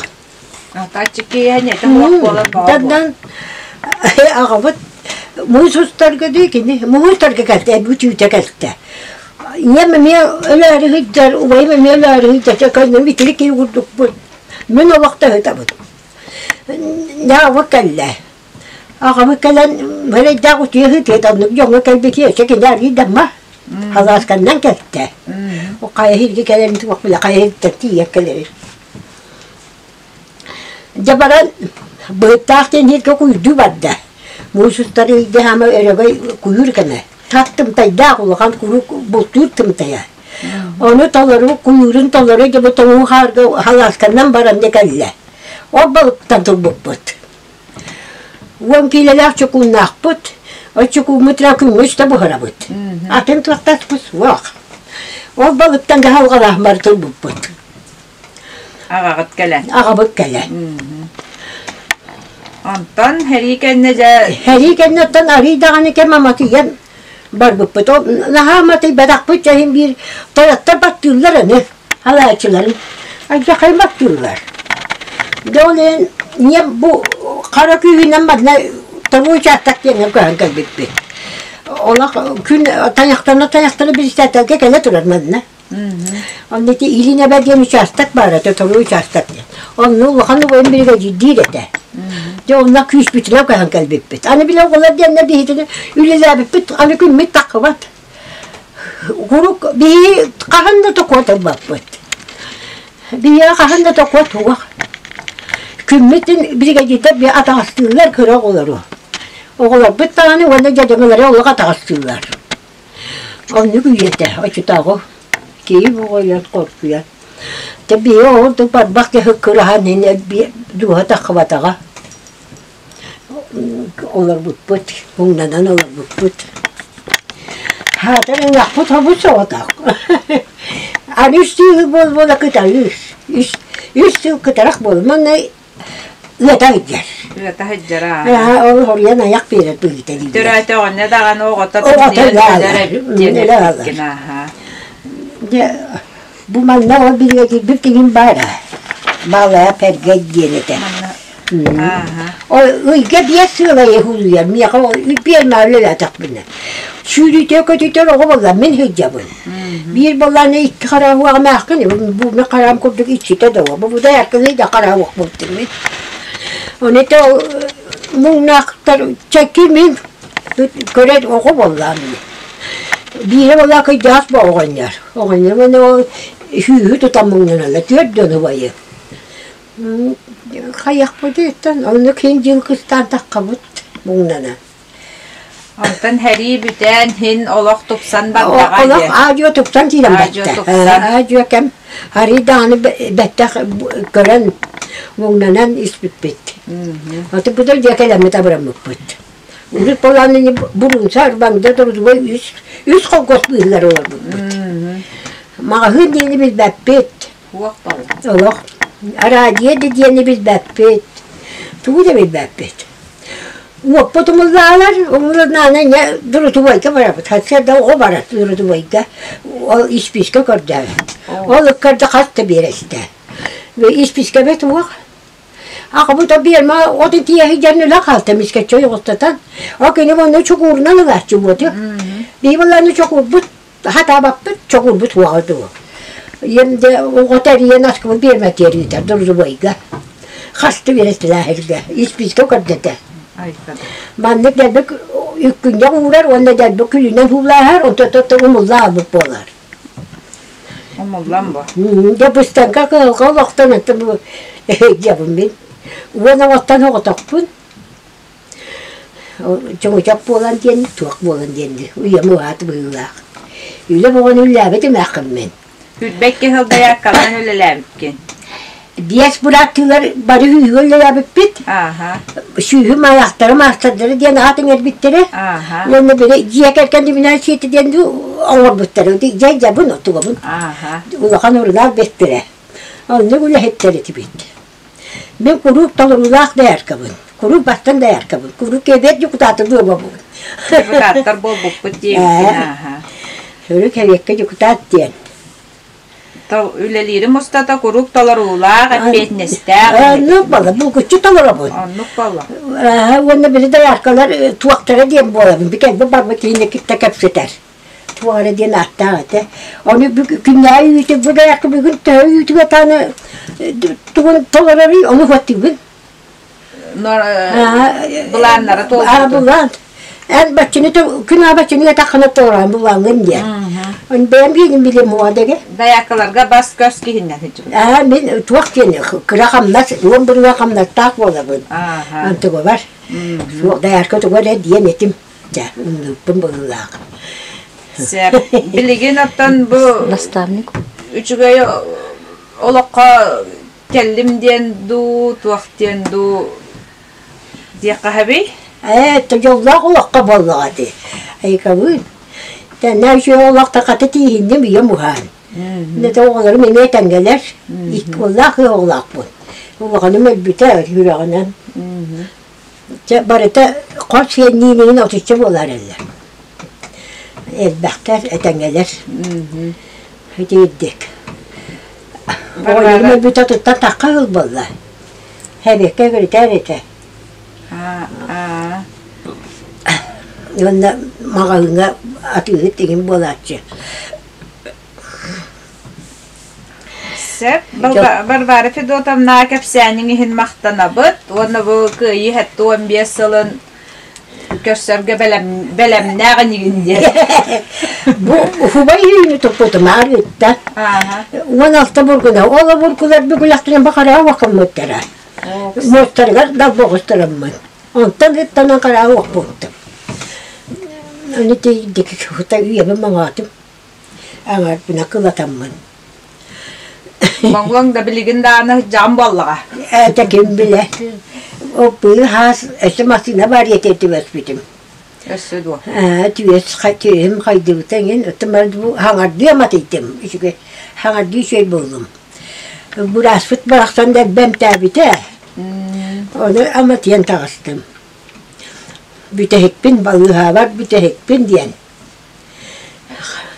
Дандан аҕабыт муус устарга дии кини муус устарга кэлтэ, эбии түүтэ кэлтэ. Ийэм эмиэ өлөөрү сылдьар, убайым эмиэ өлөөрү сылдьар, көннөрү итирик киһи курдукпут. Мин олох да ыһытабын. Дьэ кэллэ. Аҕабыт кэлэн эрэйдээх утуйа сытыа оннук дьоҥҥо кэлбити өссө кини арыйдамма халаасканнан кэлтэ. Хайа сиргэ кэлэрин туох билэ хайа сиртэн тиийэн кэлэрин. Дьэ баран быһыттаах диэн сиргэ куйдуу барда. Муус устар ыйда хаама өрөгөй куйуур кэмэ. Хат тымтайдаах улахан куруук бултуур тымтайа. Ону толору куйуурун толору дьэ бу тоҥуу хаарга халаасканнан баран дьэ кэллэ. Ол балыктан турбуппут. Уон киилэлээх чукууннаахпыт, ол чукууммутунан күҥҥэ үстэ буһарабыт. Атын туохтаспыт суох. Ол балыктан кыһалҕалаах бары турбуппут. Аҕаҕыт кэлэн. Аҕабыт кэлэн. Онтон сэрии кэннэ дьэ... Сэрии кэннэ оттон арыый даҕаны кэм аматыйан барбыппыт. Ол наһаа аматыйбатахпыт иһин биир тойоттор баттыыллар аны. Халааччыларын алдьархай баттыыллар. Дьэ ол иһин ийэм бу хара күүһүнэн манна второй учаастак диэҥҥэ көһөн кэлбиппит. Олох күн тайахтана-тайахтана председательгэ кэлэ турар манна. Онно ити Илин Эбэ диэн учаастак баар этэ, второй учаастак диэн. Онно улахан убайым биригэдьиирдиир этэ. Дьэ онно күүспүтүнэн көһөн кэлбиппит. Аны били оҕолор диэннэр биһигини үлэлээбиппит, аны күммүт таххыбат. Куруук биһиги хаһан да токуот ылбаппыт. Биһиэхэ хаһан да токуот суох. Күммүтүн биригэдьиирдэр би атаҕастыыллар кыра оҕолору. Оҕолорбут даҕаны уонна дьадьаҥылары олох атаҕастыыллар. Оннук үйэтэ оччотооҕу киһи буҕуйан хоргуйан. Дьэ биһиги оҕо барбах дьаһык кыраһан иһин дууһа таххыбатаҕа. Олорбуппут, муҥнанан олорбуппут. Хаатар ыҥахпыт хобус соҕотох. Аны үс сыл буол-буола кытарыыс. Үс, үс сыл кытарах буол. Манна ыата сылдьар. Ыата сылдьар аа. Ол хоруйан айах биэрэр быһыыта дииллэр. Төрөөтөҕүнэ даҕаны оҕото Оҕото өлөр эбит диэн эппиккин ааһа. Дьэ, бу манна ол биригэдьиирбит тигин баара. Балаа пэргэй диэн этэ. Ыйга биэс сыалайы улуйар, миэхэ биэрмэ үлэлээтэхпинэ. Сүүрүүтэ көтүтэр оҕо буолла, мин сылдьабын. Биир буоллааны икки хараһуоҕа маахкын, бу мен хараам курдук иччитэ да бу будай аркылыы да хараһуох буолтум мин. Оны то муҥнаахтар чэкки мин көрөр оҕо буоллаам Биирэ буолла кыйдаас бу оҕонньор. Оҕонньор уонна ол сүүһү тутан муҥнаналлар, түөрт дьону байы. Хайахпытыттан оннук син дьыл кыстаан таххабыт муҥнана. Онтон сэрии бүтэн һин олох тупсан бардаҕа Олох аа-дьуо тупсан киирэн Аа-дьуо бэртэ. тупсан. Аа-дьуо кэм арыый даҕаны бэттэх көрөн муҥнанан испиппит. Отуппутун дьиэ кэлэммит абыраммыппыт. Урут буолааны бурунса арбаҥда турдубай үс үс холкуос быыһыгар олорбуппут. Маҕаһыын диэни билбэппит. Туох баҕа? Олох араадьыйа да диэни билбэппит, тугу да билбэппит. Уоппут умуллаалар, умуллаана инньэ дурутубайга барабыт. Сарсыарда оҕо барар дурутубайга, ол испиискэ көрдөөн. Ол ыккарда хас да биэрэстэ. Испиискэбэ туох? Аҕабыт биэрмэ от итиэһи дьэн үлэ хаалта мискэччи ойоҕостотон. Ол кини онно чокуурунан ылааччы уоту. Биһи былааны чокуурбут Хатаабаппыт, чоҕурбут уоҕа дуо. Ийэм дьэ оҕото эрийэн аскыбын биэрмэтиэр ыытар Доржубайга. Хаста биэрэтилээһиргэ, испиискэ көрдөтө. Маннык дэлби үккүнньэх уурар уонна дэлби күлүнэн уулааһар, онтон умулла аалбыт буолар. Умуллан бу. Дьэ быстанка кыһалҕа олохтон антон бу дьабын мин. Уон оҕоттон оҕотохпун. Чоҥочох буолан диэн, туох буолан диэн уйам уһаат быһыылаах. Үлэ боҕону үллээбит эмээххиммин. Үрбэккэ сылдайааккалаан үлэлээбиккин. Биэс бырааттыылар бары сүүһүгэ үлэлээбиппит. Сүүһүм айахтара маастардара диэн аат иҥэрбиттэрэ. Уонна били дьиэ кэргэн түмүнэн сиэтэ диэн оҥорбуттара. Дьэ дьабын оттугабын. Улахан урунаах бэттэрэ. Оннук үлэһиттэр этибит. Мин куруук толоруулаах дояркабын. Куруук бастан дояркабын. Куруук кэбиэт дьокутааты буолабын. Депутаттар буолбуппут диэбиккин ааһа. Сөрү кэбиэккэ дьокутаат диэн. Үлэлиирим устата куруук толоруулаах, эппиэтинэстээх. Оннук буолла, булгуччу толоробун. Оннук буолла. Уонна били дояркалар туохтара диэн буолабын. Бикэлбэ барбыт киһини кытта кэпсэтэр. Туох эрэ диэн ааттаах этэ. Ону күннээҕи үүтү бу доярка бүгүн төһө үүтүгэ тааны тугун толорорүй, ону хуаттыыбын. Былааннара туолбутун. Былаан. Эн баччыны күн аайы баччыны этаххына туораан булаҥҥын диэн. Он бэйэм биирин билим муодаге. Даякаларга бас-көс киһиннэн сылдьыбыт. Аа мин туох диэн кыра хамнас, уон бырыга хамнастаах буолабын. Антыгыбар. Суох даярка тугу эрэ диэн этим. Дьэ, умнуппун быһыылаах. Сэр. Билигин оттон бу Наставник. үчүгэй олоххо Кэллим диэн дуу, туох диэн дуу диэххэ сөбүй? Ээ, дьоллоох олоххо буоллаҕа ити. Айыкабыын. Тэннээ үчүгэй олохто хата тииһинним ийэм уһаан. Нэтэ оҕолорум эмиэ тэҥҥэлэр. Икки уоллаах ый оҕолоохпун. Улаханым өлбүтэ сүрэҕинэн. Чэ, барыта хос сиэнниин отучча буолар эрэллэр. Элбэхтэр, этэҥҥэлэр. Итиирдик. Оҕонньорум өлбүтэ туттан тахха ыал буолла. Эбиэккэ үгүрүтээр этэ. Уонна маҕаһыыҥҥа атыыһыт игин буолааччы. Сөп. Варвара Федотовна кэпсээниҥ иһин махтанабыт уонна бу Кыайыы 75 сылын көрсөргө бэлэмнээх инигин диэн. Бу уһубай үүнү туппутум аарыытта. 16 бургуна. Ол бургулар бүгүлэхтэрин бахараа уокаммыттара. Муостарыгар далбоҕустараммын. Онтон ыттанан хараа уоппуттум. Аны тиийдик хута үйэбин моҥоотум. Аҥарбына кылатаммын. Моҥлоҥ да билигин даҕаны дьаам буоллаҕа. Этэ ким билэ. Оппуйу хаас өссө массыына бар диэтэ түбэспитим. Өссө дуо? Ээ, түөс түөһүм хайдыбыта иҥин, оттон бу хаҥардыы аматыйдым. Үчүгэй хаҥардыы үчүгэй буоллум. Бырааспыт барахсан да элбэ эмтээбитэ. Ону аматыйан таҕыстым. Бүтэһикпин балыыһабар бүтэһикпин диэн.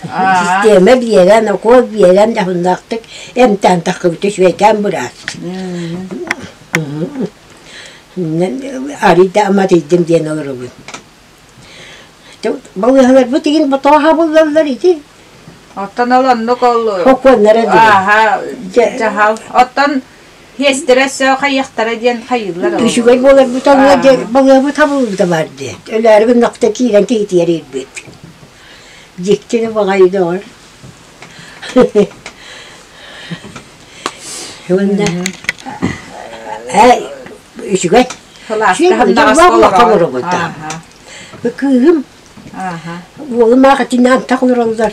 Систиэмэ биэрэн, укуол биэрэн дьоһуннаахтык эмтээн таххыбыт үчүгэйкээн быраас. Арыйда аматыйдым диэн олоробун. Балыыһаларбыт игин ботоо хабыллаллар ити. Оттон ол оннук ол Хокуоннара диэн. Ааха дьаһал. Оттон Хиэстэрэ өссө хайыахтара диэн хайыыллар ол. Үчүгэй буоларбыт онно балыабыт хабыллыбыта баар диэн. Өлөөрү гыннахта киирэн киһитигэр иирбит. Дьикти баҕайы доҕор. Уонна ээ үчүгэй. Кылааска олоробут. Кыыһым уолум аах итиннэ антах олороллор.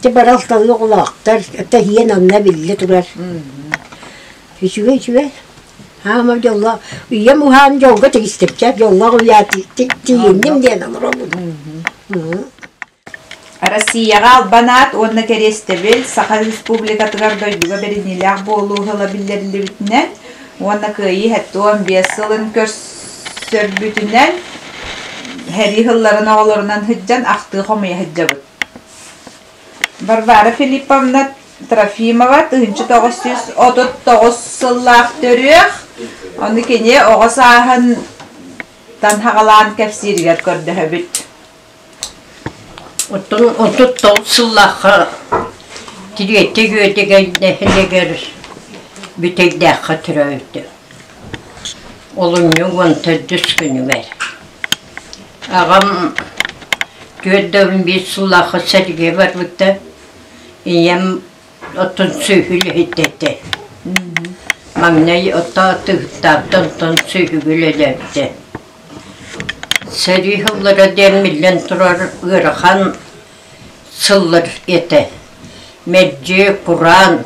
Дьэ барал талыы оҕолоохтор, тэһиэн онно биллэ турар. Үчүгэй үчүгэй. Аама дьоллоох, ийэм уһаан дьолго тигистипчэ, дьоллоох уйаа тиийинним диэн олоробун. Россияҕа албан аат уонна кэриэстэбил Саха Республикатыгар дойдуга бэриниилээх буолуу сыла биллэриллибитинэн уонна Кыайыы 75 сылын көрсөрбүтүнэн сэрии сылларын оҕолорунан сылдьан ахтыы хомуйа сылдьабыт. Варвара Филипповна Трофимова 1939 сыллаах төрүөх, ону кини оҕо сааһын танһаҕалаан кэпсииригэр көрдөһөбүт. Оттон 39 сыллаахха Тириэтэ Үөдэгэй нэһилиэгэр Бүтэйдээххэ төрөөбүтэ. Олунньу уон төрдүс күнүгэр. Аҕам 45 сыллаахха сэриигэ барбыта. Ийэм оттон сүөһү үлэһитэ этэ. Маҥнай ото тыһыттаабыта, онтон сүөһүгэ үлэлээбитэ. Сэрии сыллара диэн биллэн турар ыарахан сыллар этэ. Мэлдьи кураан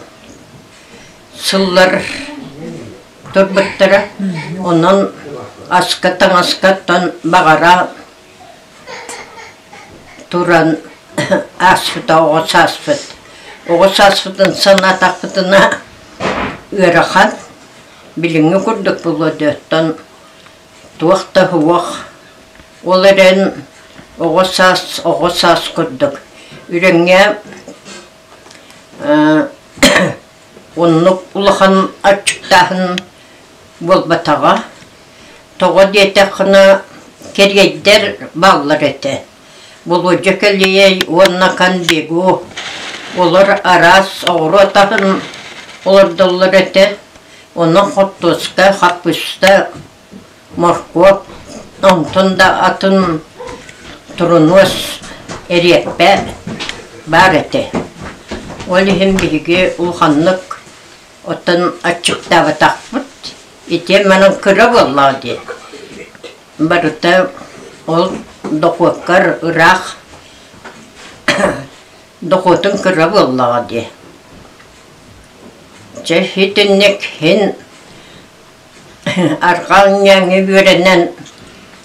сыллар турбуттара. Онон аска, таҥаска оттон баҕара туран ааспыта оҕо сааспыт. Оҕо сааспытын санаатахпытына ыарахан, билиҥҥи курдук буолуо дуо, оттон. Туох да суох. Ол эрэн оҕо саас оҕо саас курдук. Үрэҥҥэ оннук улахан аччыктааһын буолбатаҕа. Тоҕо диэтэххинэ, кэриэйдэр бааллар этэ. Болуодьа кэлиэй уонна Канбегу олор араас оҕуруот аһын олордоллор этэ. Онон хортуоска, хаппыыста, моркуоп, онтон да атын турунуос, эриэппэ баар этэ. Ол иһин биһиги улаханнык оттон аччыктаабатахпыт. Ити манан кыра буоллаҕа дии. Барыта ол дохуоккар ыраах дохуотуҥ кыра буоллаҕа дии. Чэ итинник иһин арҕаа ньээҥҥэ үөрэнэн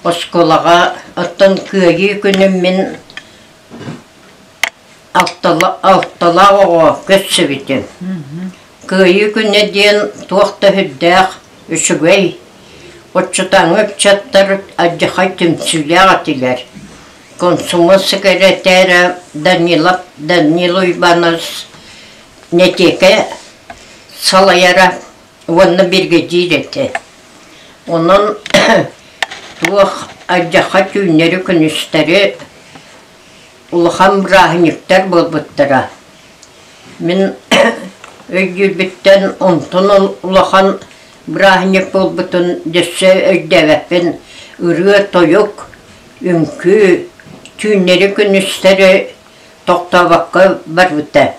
оскуолаҕа оттон Кыайыы күнүн мин алталаах оҕо көрсүбүтүм. Кыайыы күнэ диэн туох да сүрдээх үчүгэй, оччотооҥу ыччаттар алдьархай түмсүүлээх этилэр. Комсомол сэкирэтээрэ Данилов Данил Уйбанович Нэтиэкэ салайара уонна биригэдьиир этэ. Онон туох алдьархай түүннэри-күнүстэри улахан бырааһынньыктар буолбуттара. Мин өйдүүрбүттэн онтон улахан бырааһынньык буолбутун өссө өйдөөбөппүн. Ырыа-тойук, үҥкүү түүннэри-күнүстэри тохтообокко барбыта.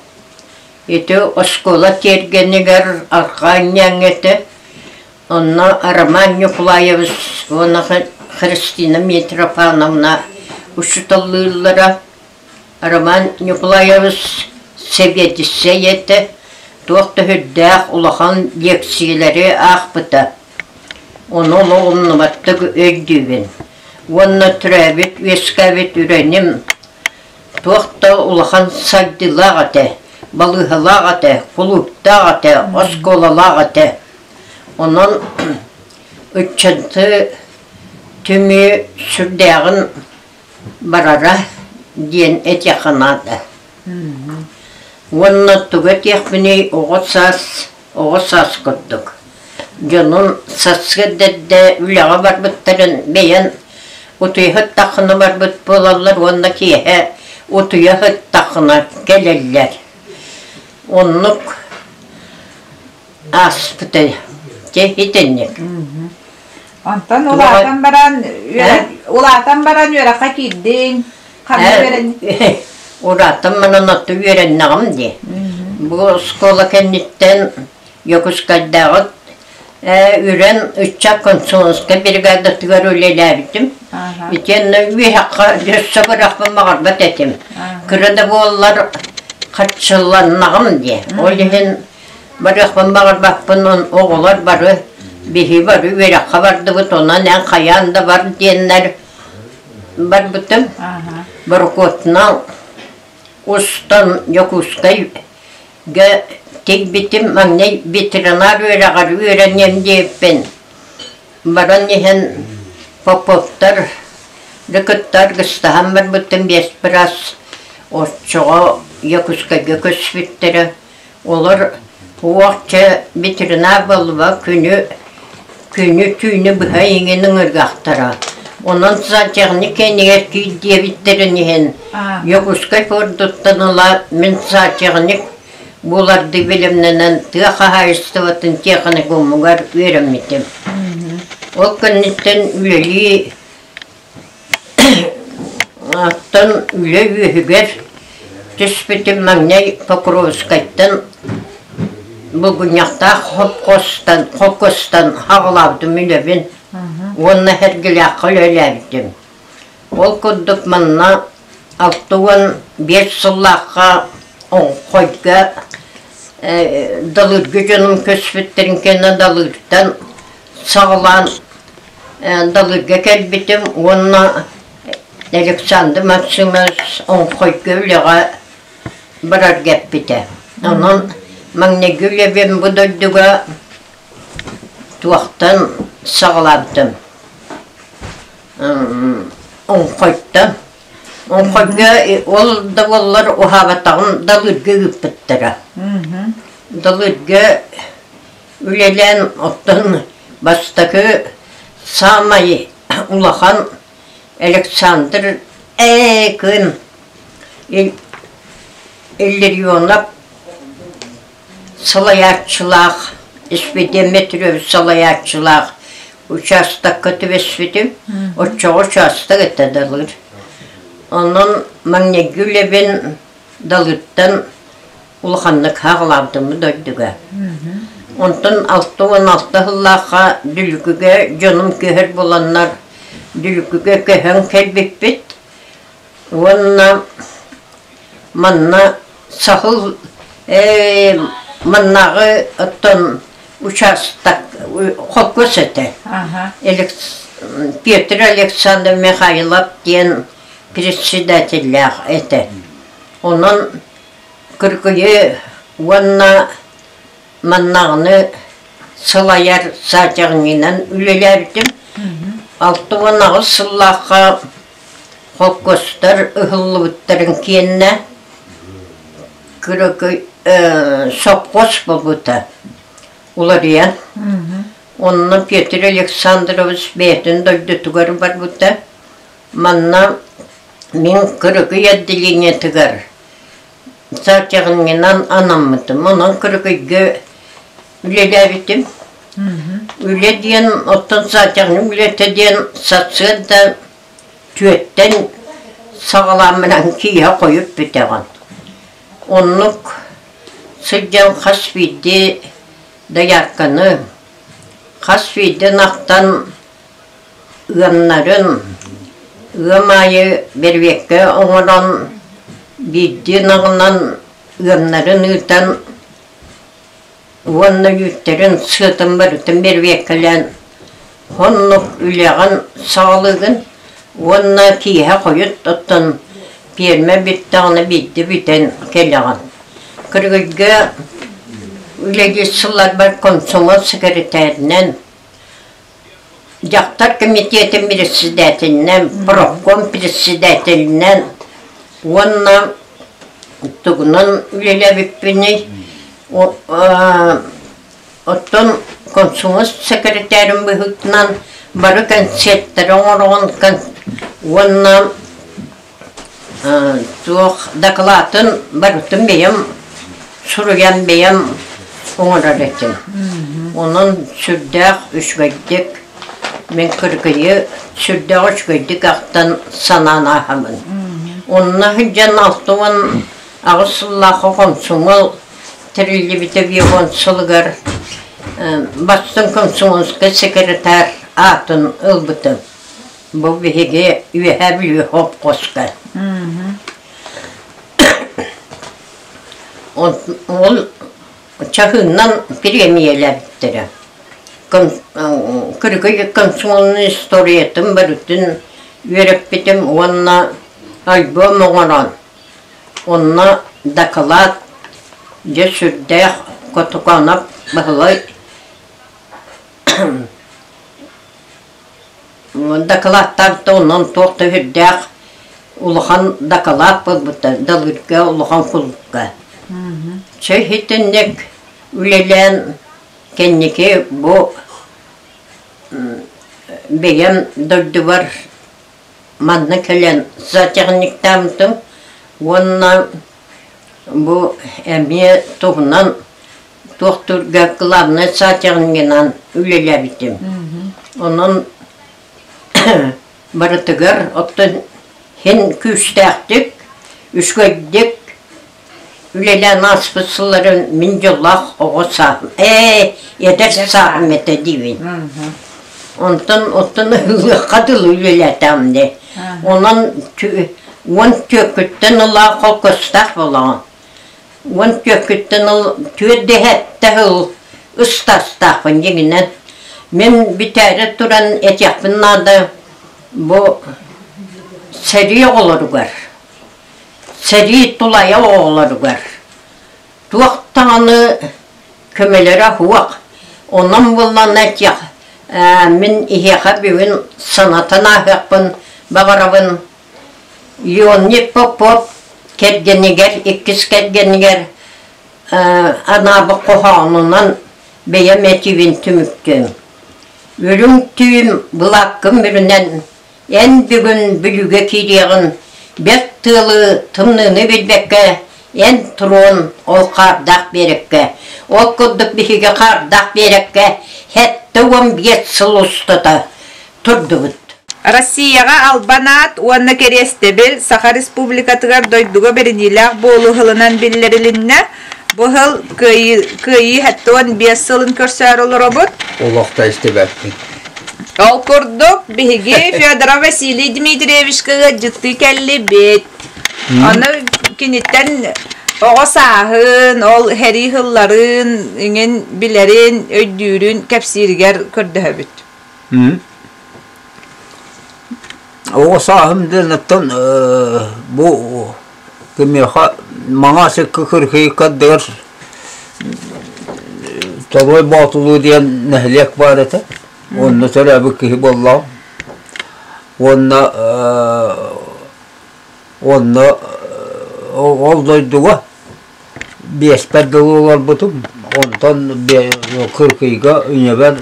Ити оскуола тиэргэнигэр арҕаа ньээҥҥэ этэ. Онно Роман Ньукулаевич уонна Христина Митрофановна учууталлыыллара. Роман Ньукулаевич сэбиэдиссэй этэ, туох да сүрдээх улахан лиэксийэлэри аахпыта. Ону олох умнубаттык өйдүүбүн. Уонна төрөөбүт үөскээбит үрэним туох да улахан сайдыылаах этэ, балыыһалаах этэ, кулууптаах этэ, оскуолалаах этэ. Онон ыччаты түмүү сүрдээҕин барара диэн этиэххэ наада. Уонна тугу этиэхпиний оҕо саас оҕо саас курдук. Дьонум сарсыарда эрдэ үлэҕэ барбыттарын бэйэн утуйа сыттаххына барбыт буолаллар уонна киэһэ утуйа сыттаххына кэлэллэр. Оннук ааспыта дьэ итинник. Онтон улаатан баран улаатан баран үөрэххэ киирдиҥ, ханна үөрэнниҥ? Улаатан баран отту үөрэннэҕим дии. Бу оскуола кэнниттэн Дьокуускайдааҕы үрэн ыччат комсомольскай бригадатыгар үлэлээбитим. Итиэннэ үөһэххэ өссө бырахпын баҕарбат этим. Кыра да буоллар хаччыланнаҕым дии. Ол иһин Барыахпын баҕарбаппын оҕолор бары биһи бары үөрэххэ бардыбыт онон эн хайаан да бар диэннэр барбытым. Борокуотунан устан Дьокуускайга тиийбитим маҥнай ветеринар үөрэҕэр үөрэниэм диэбиппин баран иһэн Поповтар кытта аргыстаһан барбытым биэс быраас оччоҕо Якутскайга көспүттэрэ. Олор уохча ветеринар буоллуба күнү күнү түүнү быһа иҥин ыҥыргахтара. Онон зоотехник кэннигэр киир диэбиттэрин иһин Якутскай пордуттан ыла мин зоотехник буолардыы бэлэмнэнэн тыа хаһаайыстыбатын техникумугар үөрэммитим. Ол кэнниттэн үлэлии Оттон үлэ үөһүгэр түспүтүм маҥнай Покровскайтан Булгунньахтаах холкуостан холкуостан аҕалаабытым үлэбин уонна Сэргэлээххэ үлэлээбитим. Ол курдук манна 65 сыллаахха Оҥхойго Далыырга дьонум көспүттэрин кэннэ Далыыртан саҕалаан Далыырга кэлбитим уонна Александр Максимович Оҥхойго үлэҕэ барарга эппитэ. Онон маҥнайгы үлэбин бу дойдуга туохтан саҕалаабытым. Оҥхойтон. Оҥхойго ол да буоллар уһаабатаҕым Далырга ыыппыттара. Далырга үлэлээн оттон бастакы саамай улахан Александр Ээ-кын Илларионов салайааччылаах, Испидиэн салайааччылаах учаастакка түбэспитим. Оччоҕо учаастак этэ Далыр. Онон маҥнайгы үлэбин Далыртан улаханнык хаалаабытым дойдуга. Онтон 66 сыллаахха Дүлүкүгэ дьонум көһөр буоланнар Дүлүкүгэ көһөн кэлбиппит. Уонна манна саһыл маннааҕы оттон учаастак холкуос этэ. Петр Александр Михайлов диэн председателлээх этэ. Онон Кыргыйы уонна маннаҕыны салайар саатаҕынньынан үлэлээбитим. 68 сыллаахха холкуостар ыһыллыбыттарын киэннэ Кыракый сопхуос буолбута уларыйан. Онно Петр Александрович бэйэтин дойдутугар барбыта. Манна мин Кыракый отделениетыгар саатаҕынньынан анаммытым. Онон Кыракыйга үлэлээбитим. Үлэ диэн, оттон саатаҕын үлэтэ диэн сарсыарда түөттэн саҕалаан киэһэ хойут бүтэҕин. Оннук сылдьан хас биирдии доярканы, хас биирдии ынахтан ыамнарын ыам аайы бэрбиэккэ оҥорон биирдии ынаҕынан ыамнарын ыытан уонна үүттэрин сыатын барытын бэрбиэккэлээн оннук үлэҕин саҕалыыгын уонна киэһэ хойут оттон пиэрмэ бүттэҕинэ биирдэ бүтэн кэлэҕин. Кыргыйга үлэлиир сылларбар комсомол сэкирэтээринэн, дьахтар комитетын председателинэн, профком председателинэн уонна тугунан үлэлээбиппиний оттон комсомол секретарин быһыытынан бары концерттары оҥороҕун уонна туох дакылаатын барытын бэйэм суруйан бэйэм оҥорор этим. Онон сүрдээх үчүгэйдик мин кыргыйы сүрдээх үчүгэйдик ахтан санаан ааһабын. Онно сылдьан 68 сыллаахха комсомол тэриллибитэ 50 сылыгар бастыҥ комсомольскай секретарь аатын ылбытым. Бу биһиги Үөһээ Бүлүү хопхуоска. Ол чаһыыннан премиялээбиттэрэ. Кыргый комсомольнай историятын барытын үөрэппитим уонна альбом оҥорон онно дакылаат дьэ сүрдээх Котуканов Баһылай Дакылааттаабыта онон туох да сүрдээх улахан дакылаат буолбута Далырга улахан кулукка. Чэ итинник үлэлээн кэнники бу бэйэм дойдубар манна кэлэн зоотехниктаабытым уонна бу эмиэ туһунан туохтуурга главнай саатаҕынньынан үлэлээбитим. Онон барытыгар оттон син күүстээхтик, үчүгэйдик үлэлээн ааспыт сылларым мин дьоллоох оҕо сааһым, ээ, эдэр сааһым этэ диибин. Онтон оттон ыһыахха дылы үлэлээтэҕим дии. Онон 14-күттэн ыла холкуостаах буолаҕын. 14-күттэн ыл түөрдэһэттэ сыл ыстаастаахпын дьиҥинэн. Мин бүтээри туран этиэхпин наада бу сэрии оҕолоругар, сэрии тулайа оҕолоругар туох даҕаны көмөлөрө суох. Онон буоллаҕына этиэх Мин иһиэхэ бүгүн санатан ааһыахпын баҕарабын. Леонид Попов кэргэнигэр, иккис кэргэнигэр анаабыт хоһоонунан бэйэм этиибин түмүктүөм. Үрүҥ түүн былааккын бүрүнэн Эн бүгүн Бүлүүгэ киириэҕин, бэрт тыалы, тымныыны билбэккэ, эн туруон ол хаардаах биэрэккэ. Ол курдук биһиги хаардаах биэрэккэ 75 сыл устата турдубут. Россияҕа албан аат уонна кэриэстэбил Саха Республикатыгар дойдуга бэриниилээх буолуу сылынан биллэрилиннэ. Бу сыл Кыайыы, Кыайыы 75 сылын көрсөөр олоробут. Олох да истибэппин. Ол курдук, биһиги Федоров Василий Дмитриевичка ыалдьыттыы кэллибит. Ону киниттэн оҕо сааһын, ол сэрии сылларын иҥин билэрин, өйдүүрүн кэпсииригэр көрдөһөбүт. Оҕо сааһым диэн оттон бу кимиэхэ Маҥаас икки кыргыйык ардыгар Торуой Боотулуу диэн нэһилиэк баар этэ. Онно төрөөбүт киһи буоллаҕым. Уонна онно ол дойдуга биэспэр дылы олорбутум. Онтон Кыркыйга ийэбэр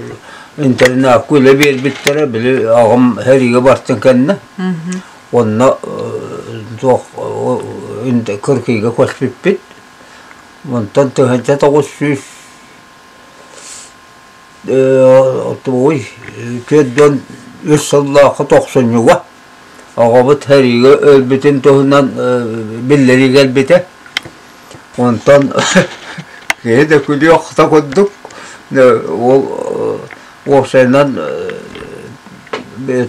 интернакка үлэ биэрбиттэрэ, били аҕам сэриигэ бартын кэннэ. Онно туох Кыркыйга көспүппүт. Онтон 1900 тугуй 43 сыллаахха тохсунньуга Оҕобут сэриигэ өлбүтүн туһунан биллэрии кэлбитэ. Онтон киһи да күлүөх да курдук ол уопсайынан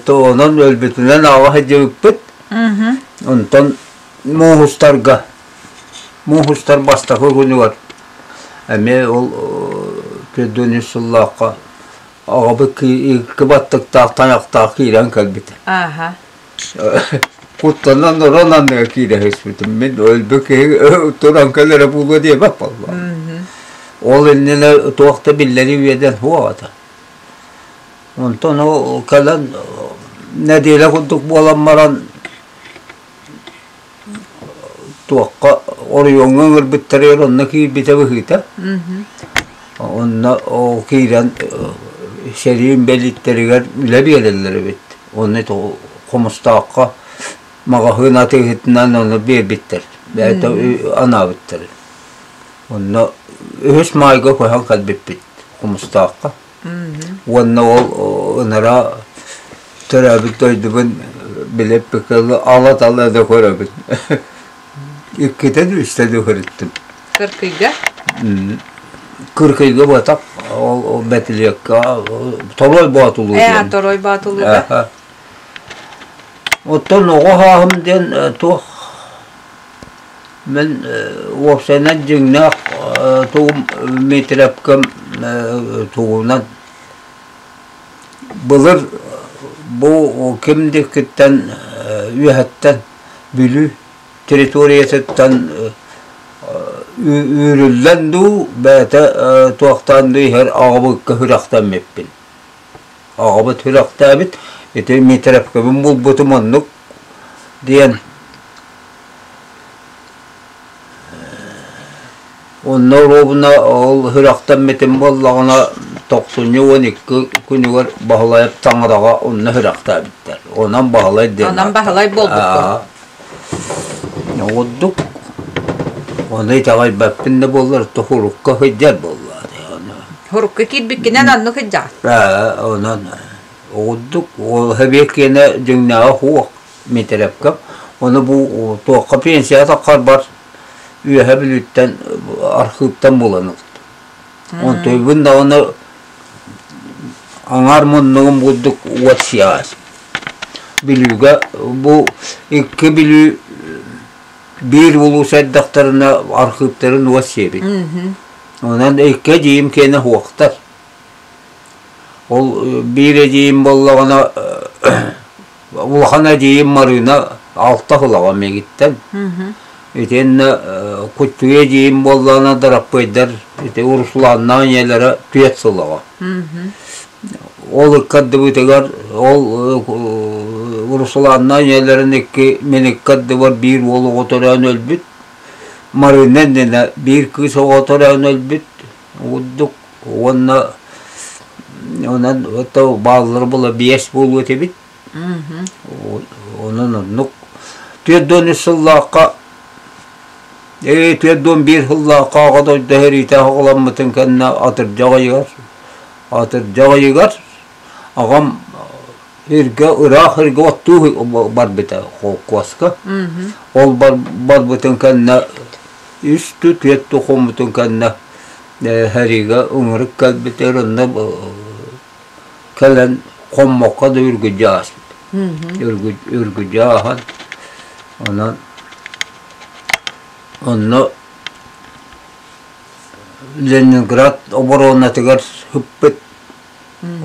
онон өлбүтүнэн ааҕа сылдьыбыппыт. Онтон муус устар бастакы күнүгэр эмиэ ол 43 сыллаахха Аҕабыт икки баттыктаах тайахтаах киирэн кэлбитэ. Ааха. Куттанан орон анныга киирэ түспүтүм. Мин өлбүт киһи туран кэлэрэ буолуо диэбэт буолла. Ол иннинэ туох да биллэрии үөдэн суох этэ. Онтон ол кэлэн нэдиэлэ курдук буолан баран туохха оройуоҥҥа ыҥырбыттарыгар онно киирбитэ быһыыта. Онно ол киирэн сэрии инбэлииттэригэр үлэ биэрэллэр эбит. Онно Хомустаахха маҕаһыын атыыһытынан ону биэрбиттэр. Бэйэтэ анаабыттар. Онно үһүс маайга көһөн кэлбиппит Хомустаахха. Уонна ол ынара төрөөбүт дойдубун билэппиккэ ала-тала да көрөбүн. Иккитэ да үстэ да көрүттүм. Кыркыйга? Кыркыйга буотах, ол Бэтилиэккэ Торуой Боотулуу диэн. Торуой Боотулууга. Оттон оҕо сааһым диэн туох Мин уопсайынан дьиҥнээх тугум Дмитриевкам тугунан былыр бу ким диэкиттэн үөһэттэн Бүлүү территориятыттан үүрүллэн дуу бэйэтэ туохтаан дуу иһэр аҕабыкка сүрэхтэммиппин. Аҕабыт сүрэхтээбит ити Дмитриевкабын булбутум оннук диэн Онно оруобуна ол сүрэхтэммитим буоллаҕына тохсунньу 12 күнүгэр Баһылайап таҥараҕа онно сүрэхтээбиттэр. Онон Баһылай диэн Онон Баһылай буолбуккун. Ордук ону итэҕэйбэппин да буоллар хурукка сылдьар буолла. Хурукка киирбиккинэн оннук сылдьаҕын. Онон ордук ол сэбиэт киэнэ дьиҥнээҕэ суох. Миитэрэпкэ. Ону бу туохха пенсияҕа таххарбар Үөһэ Бүлүүттэн архыыптан булан ылтым. Онтуйбун даҕаны аҥаар муннугум курдук уот сиэҕэс. Бүлүүгэ бу икки Бүлүү биир улуус эрдэхтэринэ архыыптарын уот сиэбит. Онон икки эдьиийим киэнэ суохтар. Ол биир эдьиийим буоллаҕына Улахан эдьиийим Марыына алта сылаҕа миигиттэн. Итиэннэ Куччуйа эдьиийим буоллаҕына Дараппыайдар ити Русланнаах ийэлэрэ түөрт сылаҕа. Ол ыккардыбытыгар ол Русланна ийэлэрин икки мин ыккардыбар биир уол оҕо төрөөн өлбүт. Марина иннинэ биир кыыс оҕо төрөөн өлбүт курдук уонна онон ото бааллара була биэс буолуо этибит. Онон оннук 43 сыллаахха 41 сыллаахха Аҕа дойду сэриитэ оҕоломмутун кэннэ атырдьах ыйыгар атырдьах ыйыгар аҕам Иргэ ыраах иргэ оттуу барбыта холкуоска. Ол барбытын кэннэ үс түөрт хоммутун кэннэ сэриигэ ыҥырык кэлбитигэр онно кэлэн хоммокко да үргүдьү ааспыт. Үргүдьү ааһан онон онно Ленинград оборонатыгар сыппыт.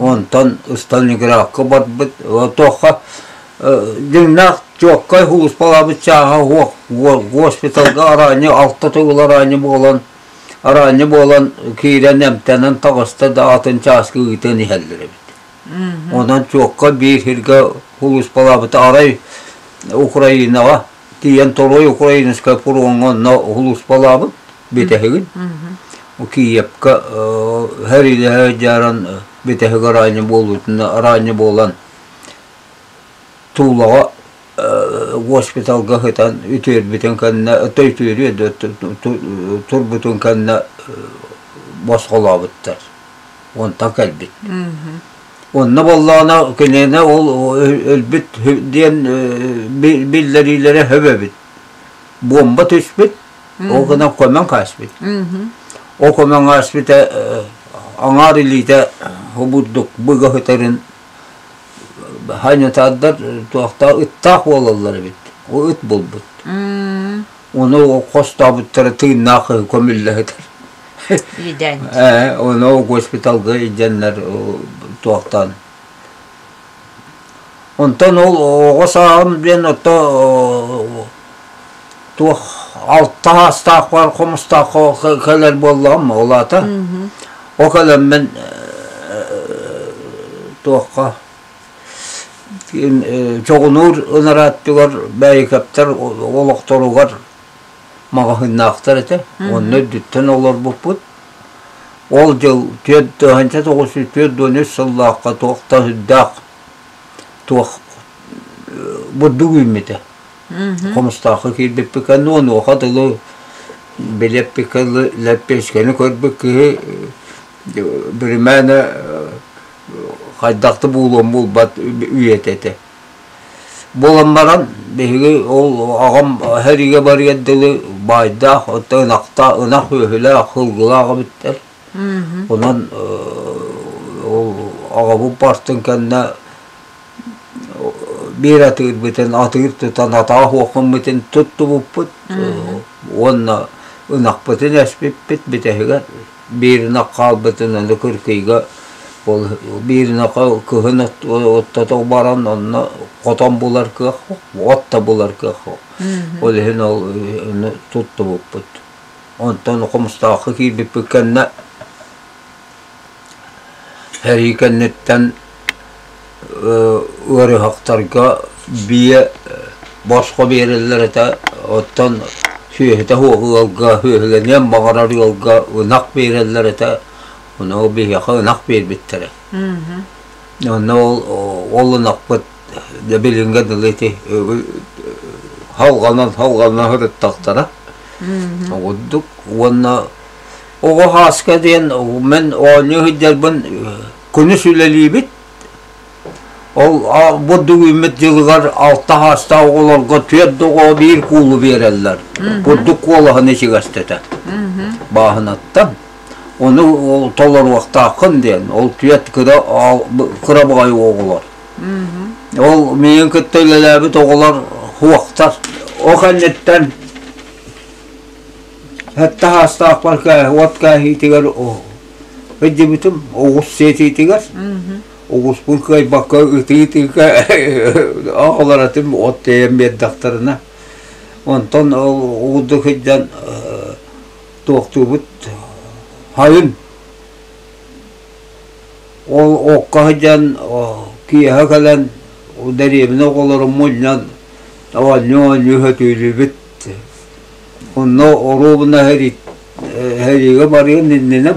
Онтон Сталинградка барбыт. Туохха дьиҥнээх чуоккай сулууспалаабыт чааһа суох. Госпиталга араанньы алта төгүл араанньы буолан араанньы буолан киирэн эмтэнэн таҕыста да атын чааска ыытан иһэллэр эбит. Онон чуокка биир сиргэ сулууспалаабыта арай Украинаҕа тиийэн Торуой Украинскай фроҥҥа онно сулууспалаабыт бүтэһигин. Киевка сэриилэһэ дьааран бүтэһик араанньы буолуутун араанньы буолан Тулаҕа госпиталга сытан үтүөрбүтүн кэннэ үтүөрүө турбутун кэннэ босхолообуттар. Онтон кэлбит. Онно буоллаҕына кинини ол өлбүт диэн биллэриилэрэ сөп эбит. Буомба түспүт, ол гынан көмөн кааспыт. Ол көмөн ааспыта аҥаар илиитэ бурдук быга сытарын ханьытаардар туохтаах ыттаах буолаллар эбит. Ол ыт булбут. Ону хостообуттара тыыннаах көмүллэ сытар. Идээн. Ону госпиталга илдьэннэр туохтаан. Онтон ол оҕо сааһым диэн ото туох алта саастаахпар хомустаахха кэлэр буоллаҕым ол аата. Ол кэлэммин туохха Чоҕунуур ынарааттыгар Бээйикэптэр олохторугар маҕаһыыннаахтар этэ. Онно үрдүттэн олорбуппут. Ол дьыл 1943 сыллаахха туох да сүрдээх туох бурдук үүммүтэ. Хомустаахха киирбиппит кэннэ онуоха дылы билэппиккэ лэппиэскэни көрбүт киһи биримээнэ хайдах да буолуон булбат үйэтэ этэ. Буолан баран биһиги ол аҕам сэриигэ барыар дылы баайдаах, оттон ынахтаах, ынах үөһүлээх, сылгылаах эбиттэр. Онон ол аҕабыт бартын кэннэ биир атыырбытын атыыр тутан атаах уоххуммутун туттубуппут уонна ынахпытын эспиппит бүтэһигэр биир ынах хаалбытын аны кыркыйга ол биир ынахха кыһын оттото баран онно хотон булар кыах от да булар кыах ол иһин ол туттубуппут онтон Хомустаахха киирбиппит кэннэ Сэрии кэнниттэн ыарыһахтарга биэ босхо биэрэллэр этэ, оттон сүөһүтэ суох ыалга, сүөһүлэниэн баҕарар ыалга ынах биэрэллэр этэ, ону биһиэхэ ынах биэрбиттэрэ. Онно ол ол ынахпыт дьэ билиҥҥэ дылы ити халҕанан халҕана сырыттахтара. Ордук уонна Оҕо Һааска диэн мин оонньуу сылдьарбын күнүс үлэлиибит. Ол бурдук үүммүт дьылыгар алта хаастаах оҕолорго түөрт оҕо биир куулу биэрэллэр. Бурдук куолаһын ичигэстэтэ. Бааһынаттан. Ону толоруохтааххын диэн. Ол түөрт кыра кыра баҕайы оҕолор. Ол миигин кытта үлэлээбит оҕолор суохтар. Ол кэнниттэн Сэттэ саастаахпар уот кээһиитигэр сылдьыбытым, оҕус сиэтиитигэр. Оҕуспун кыайбакка ытыы-ытыыга аҕаларатым от тиэйэн биэрдэхтэринэ. Онтон ол уурдук сылдьан туохтуубут сайын. Ол окко сылдьан киэһэ кэлэн дэриэбинэ оҕолорун мунньан оонньуу-оонньуу сөтүөлүүбүт. Онно оруобуна сэриигэ барыан иннинэ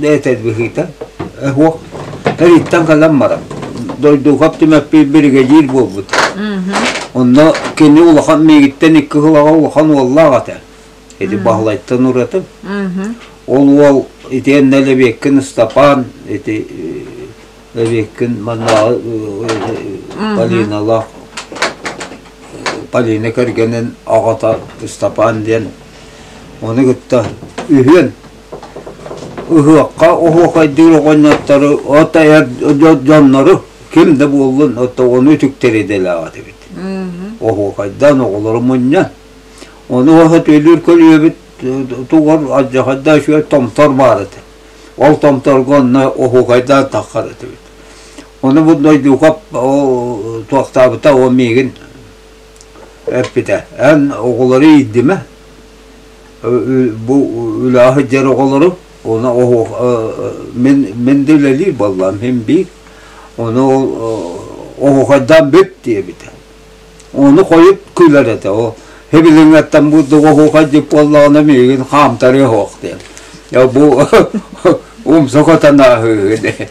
этэр быһыыта суох. Сэрииттэн кэлэн баран Дойдуухап Түмэппий биригэдьиир буолбут. Онно кини улахан миигиттэн икки сылаҕа улахан уоллаах этэ. Ити Баһылайтан ураты. Ол уол итиэннэ Лэбиэккин Ыстапаан ити Лэбиэккин маннааҕы Полиналаах Полина кэргэнин аҕата Ыстапаан диэн ону кытта үһүөн ыһыахха оһуохайдыыр оҕонньоттору ото эр дьоннору ким да буоллун ото ону үтүктэр идэлээх этибит. Оһуохайдаан оҕолору мунньан Ону сөтүөлүүр көлүөбүт тугар алдьархайдаах үчүгэй томтор баар этэ. Ол томторго онно оһуокайдаан таххар этибит. Ону бу Дойдуукап ол туохтаабыта ол миигин эппитэ. Эн оҕолору иирдимэ. Бу үлэҕэ сылдьар оҕолору ону оһуох мин мин да үлэлиир буоллаҕым син биир. Ону ол оһуохайдаан бүт диэбитэ. Ону хойут күлэр этэ ол Хибилиҥҥэттэн бурдук оһуохай дип буоллаҕына миигин хаамтарыа суох диэн. Бу умса көтөн ааһыыһы дии.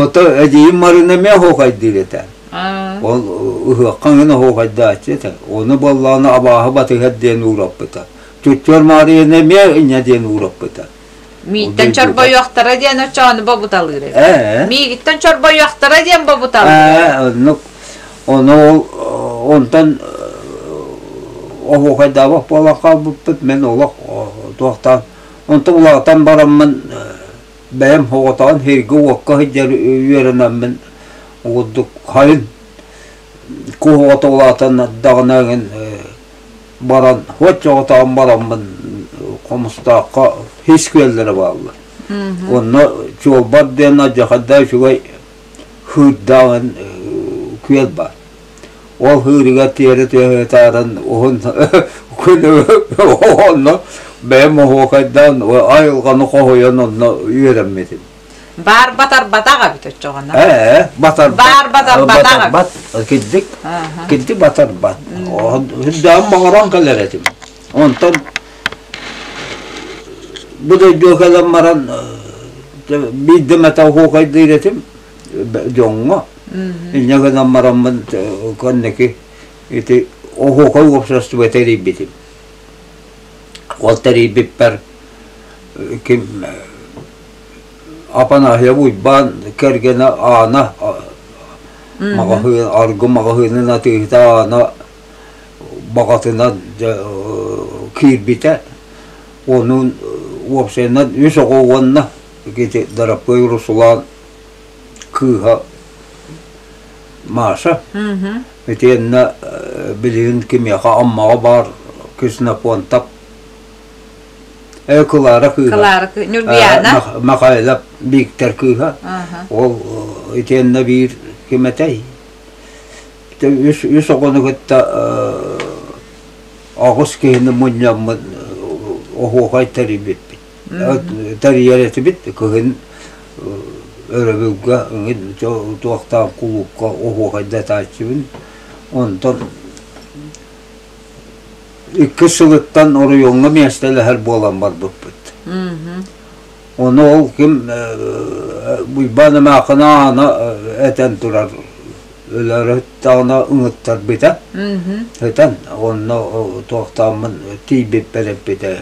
Ото эдьиийим Марина эмиэ оһуохайдыыр этэ. Ол ыһыахха эҥин оһуохайдааччы этэ. Ону буоллаҕына абааһы батыһар диэн уураппыта. Чуччуор Маарыйаны эмиэ инньэ диэн уураппыта. Мииттэн чорбойуохтара диэн оччоону бобуталыыр эбит. Миигиттэн чорбойуохтара диэн бобуталыыр. Ээ, оннук. Ону ол онтон оһуохайдаабат буолан хаалбыппыт. Мин олох туохтаан онтон улаатан бараммын бэйэм соҕотоҕун сиргэ-уокка сылдьар үөрэнэммин курдук хайын куһуоҕа улаатан даҕаны эҥин баран оччоҕотоон бараммын Хомустаахха хис күөллэрэ бааллар. Онно Чуолбар диэн алдьархайдаах үчүгэй хыырдааҕын күөл баар. Ол хыырыгар тиэрэ түһэ уһун күн онно бэйэм оһуокайдаан айылҕаны хоһуйан онно үөрэммитим. Баар батарбатах эбит оччоҕуна. Ээ, батарбат. Баар батарбатах эбит. Кирдик, кирдик батарбат. Үрдээн баҕаран кэлэр этим. Онтон бу дойдуга кэлэн баран биирдэ эмэтэ оһуокайдыыр этим дьоҥҥо. Инньэ гынан бараммын кэнники ити оһуокай уопсастыба тэрийбитим. Ол тэрийбиппэр ким Апанаһыйап Уйбаан кэргэнэ Аана маҕаһыын аргы маҕаһыынын атыыһыта Аана баҕатынан дьэ киирбитэ. Онун уопсайынан үс оҕо уонна ити Дараппыай Руслан кыыһа Маша итиэннэ билигин кимиэхэ Аммаҕа баар Ксенофонтов Кылаара кыыһа. Кылаара кыыһа. Ньургуйаана. Махайлап Бииктэр кыыһа. Ол итиэннэ биир ким этэй? Үс, үс оҕону кытта аҕыс киһини мунньаммын оһуохай тэрийбиппит. Тэрийэр этибит. Кыһын өрөбүлгэ туохтаах кулуупка оһуохайдатааччыбын. Онтон Иккис сылыттан оройуоҥҥа миэстэлэһэр буолан барбыппыт. Ону ол ким Уйбаан эмээххин аана этэн турар өлөрөттөҕүнэ ыҥыттарбыта. Этэн онно туохтааммын тиийбиппэр эппитэ.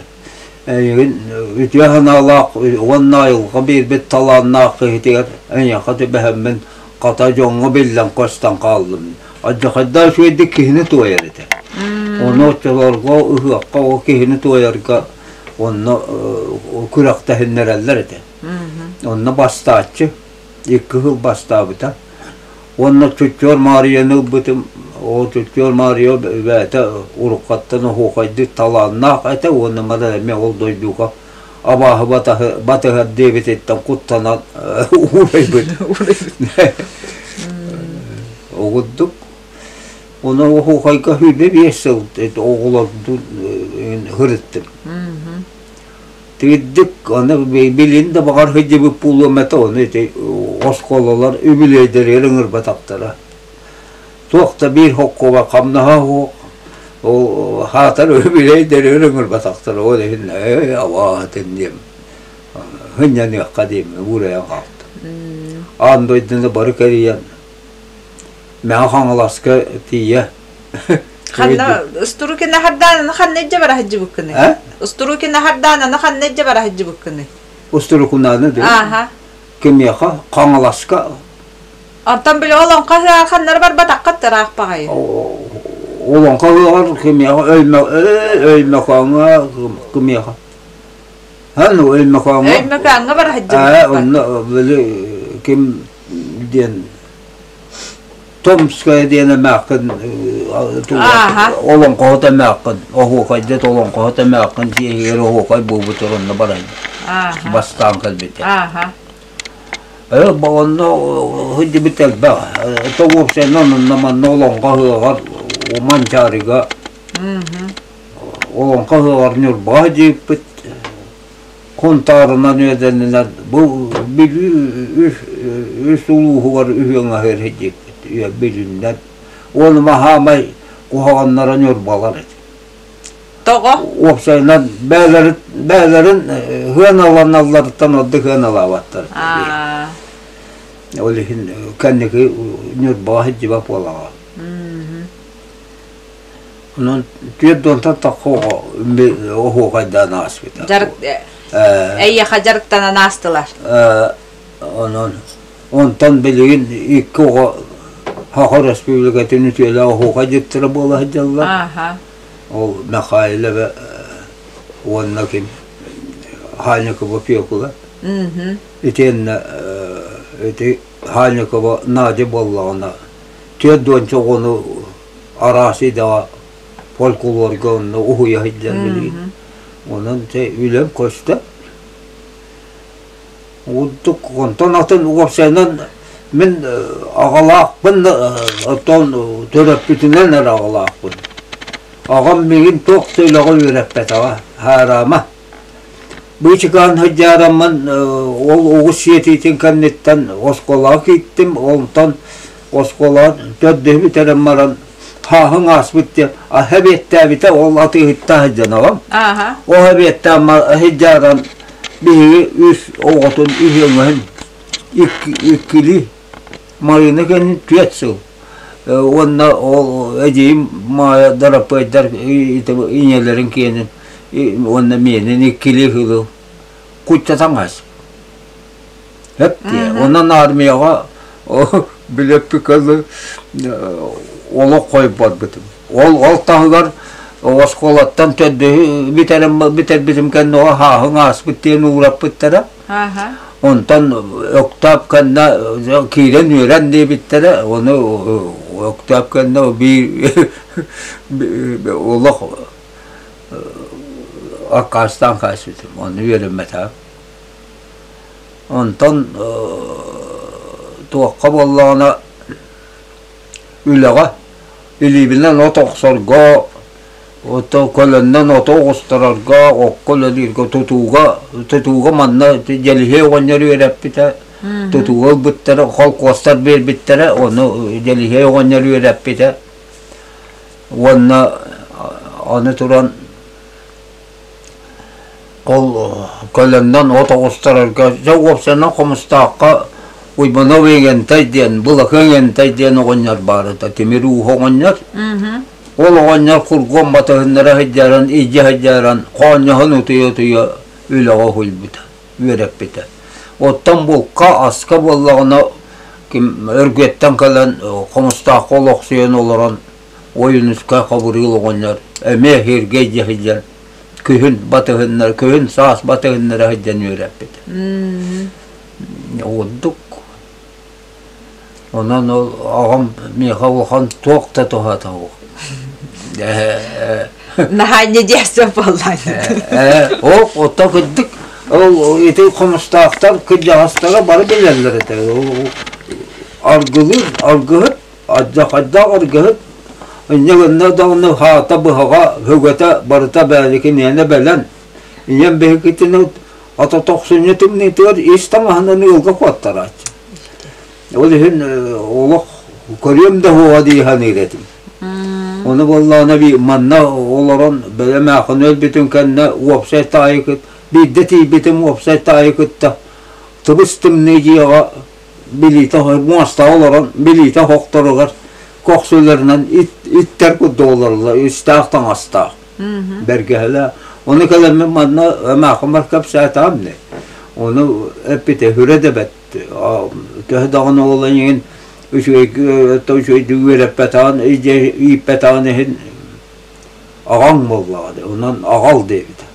Эйигин үтүө санаалаах уонна айылҕа биэрбит талааннаах киһитигэр эйиэхэ түбэһэммин хата дьоҥҥо биллэн көстөн хааллым. Алдьархайдаах үчүгэйдик киһини туойар этэ. Ону оччолорго ыһыахха ол киһини туойарга онно күрэхтэһиннэрэллэр этэ. Онно бастааччы, икки сыл бастаабыта. Уонна Чуччуор Маарыйаны ылбытым. Ол Чуччуор Маарыйа бэйэтэ уруккаттан оһуохайдык талааннаах этэ уонна маны эмиэ ол дойдуга абааһы батыһар диэбититтэн куттанан уурайбыт. Оҕурдук. Ону оһуохайга 25 сыл оҕолордун һырыттым. Тирдик, аны билин да баҕар сылдьыбыт буолуом этэ, ону ити Оскуолалар үбүлүөйдэригэр ыҥырбатахтара. Туох да биир хоккуоба хамнаһа суох. Ол хаатар үбүлүөйдэригэр ыҥырбатахтара. Ол иһин ээ абаатын диэм сынньаныахха диэм уурайан хаалтым. Аан дойдуну бары кэрийэн Мэҥэ Хаҥаласка тиийэ Ханна Устурукина Хардаананы ханна илдьэ бара сылдьыбыккыный? Устурукина Хардаананы ханна илдьэ бара сылдьыбыккыный? Устурукунаны дуу? Ааха. Кимиэхэ? Хаҥаласка. Онтон били олоҥхо ыһыаҕар ханнары барбатаххыт ыраах баҕайы. Олоҥхо ыһыаҕар кимиэхэ Өймөкөөҥҥө кимиэхэ? Хан Өймөкөөҥҥө. Өймөкөөҥҥө бара сылдьыбыккыт. Онно били ким диэн Томская диэн эмээххин олоҥхоһут эмээххин оһуохайдыт олоҥхоһут эмээххин дьиэһигэр оһуохай буолбут онно баран бастаан кэлбитэ. Э онно сылдьыбыт элбэх. Тоҕуопсайынан онно манна олоҥхо ыһыаҕар Манчаарыга олоҥхо ыһыаҕар Ньурбаҕа сылдьыбыппыт. Хонтаарынан үөдэнинэн бу Бүлүү үс, үс улууһугар үһүөн аһыыр сидьикпит Бүлүүннэн. Уонна маһаамай куһаҕаннара Ньурбалар этэ. Тоҕо? Уопсайынан бээлэрин, бээлэрин сыаналаналларыттан ордук сыаналаабаттар. Ол иһин кэнники Ньурбаҕа сылдьыбат буолаҕа. Онон 40-тан тахха оҕо оһуохайдаан ааспыта. Дьарык эйиэхэ дьарыктанан аастылар. Онон онтон билигин икки оҕо Саха Өрөспүүбүлүкэтин үтүөлээх оһуохай дьыттара буола сылдьаллар. Ол Михайлова уонна ким Ханикова Пекула. Итиэннэ ити Ханикова Надя буоллаҕына 40 оҕону араас идэҕэ фольклорга онно уһуйа сылдьар билигин. Онон те үлэм көстө. Урдук онтон атын уопсайынан мин аҕалаахпын оттон төрөппүтүнэн эрэ аҕалаахпын. Аҕам миигин туох да үлэҕэ үөрэппэтэҕэ, хаараама. Быычыкаан сылдьаараммын ол оҕус сиэтиитин кэнниттэн оскуолаҕа кииртим, онтон оскуолаҕа төрдүһү бүтэрэн баран хааһыҥ ааспыт диэн эбиэттээбитэ ол атыыһыттаах сылдьан аҕам. Ол эбиэттээн сылдьааран биһиги үс оҕотун үһүөҥөһүн иккилии Марина кэннин түөрт сыл уонна ол эдьиийим Маайа Дараппыайдар ийэлэрин киэнин уонна миэнин иккилии сылы куччатан хас. Эп диэ. Онон армияҕа билэппикалы олох хойборбутум. Ол ол таһыгар оскуолаттан төрдүһү бүтэрим бүтэрбитим кэннэ о хааһыҥ ааспыт диэн уураппыттара. Онтон Өктөөп кэннэ киирэн үөрэн диэбиттэрэ, ону Өктөөп кэннэ биир олох аккаастаан хаалбытым, ону үөрэммэтэҕим. Онтон туохха буоллаҕына үлэҕэ илиибинэн от охсорго, ото көлөннөн ото оҕустарарга, окко үлэлииргэ, тутууга, тутууга манна Дьэлиһиэй оҕонньор үөрэппитэ, тутууга ылбыттара, холкуостар биэрбиттэрэ, ону Дьэлиһиэй оҕонньор үөрэппитэ. Уонна аны туран Ол көлөннөн от оҕустарарга, дьэ уопсайынан Хомустаахха Уйбанов Эгэнтэй диэн, Былакы Эгэнтэй диэн оҕонньор баар этэ, тимир ууһа оҕонньор. Ол оҕонньор кургуом батыһыннара сылдьаран, илдьэ сылдьаран, хоонньоһон утуйа-утуйа үлэҕэ уһуйбута, үөрэппитэ. Оттон булка, аска буоллаҕына ким Өргүөттэн кэлэн Хомустаахха олохсуйан олорон Ойуунускай Хабырыыл оҕонньор эмиэ сиргэ илдьэ сылдьан күһүн батыһыннар күһүн саас батыһыннара сылдьан үөрэппит. Ордук. Онон ол аҕам миэхэ улахан туох да туһата суох. Наһаа инньэ диэхсэ буоллаан. Ол ото кырдык ол ити хомустаахтар кырдьаҕастара бары билэллэр этэ. Аргылыыр аргыһыт Алдьархайдаах аргыһыт инньэ гынна даҕаны хаата быһаҕа, һөгөтө барыта бээлики миэнэ бэлэм. Ийэм биһиккитин ата тохсунньу тымныытыгар ис таҥаһынан ыалга куоттарааччы. Ол иһин олох көрүөм да суоҕа дии саныыр этим. Ону буоллаҕына би манна олорон бэлэм аахын өлбүтүн кэннэ уопсай таайы кыт биирдэ тиийбитим уопсай таайы кытта тыбыс тымныы дьиэҕэ билиитэ муостаҕа олорон билиитэ оһохторугар көхсүлэринэн иттэр курдук олороллор истээх таҥастаах бэргэһэлээх ону кэлэммин манна эмээхиммэр кэпсээтэҕим дии ону эппитэ сүрэ да бэрт төһө даҕаны ол эйигин үчүгэй үчүгэйдик үөрэппэтэҕин ииппэтэҕин иһин аҕаҥ буоллаҕа дии онон аҕал диэбитэ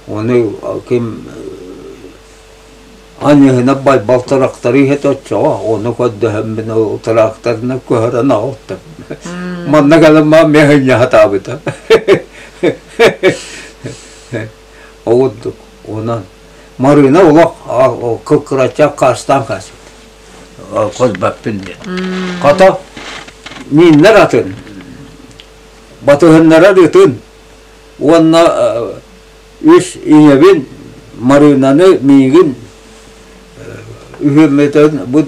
ону ким Аньыһына Байбал тракторы иһэ оччоҕо, ону көрдөһөммүн ол тракторынан көһөрөн аҕалтым. Манна кэлэн маам мэһинньэ сатаабыта. Ол курдук. Онон Марыына олох кыккырачча хаастаан хаасыт. Хосбаппын диэн. Хата мииннэр атын, батыһыннарар ытын уонна Үс ийэбин Марыынаны миигин үһүөммүтүн бу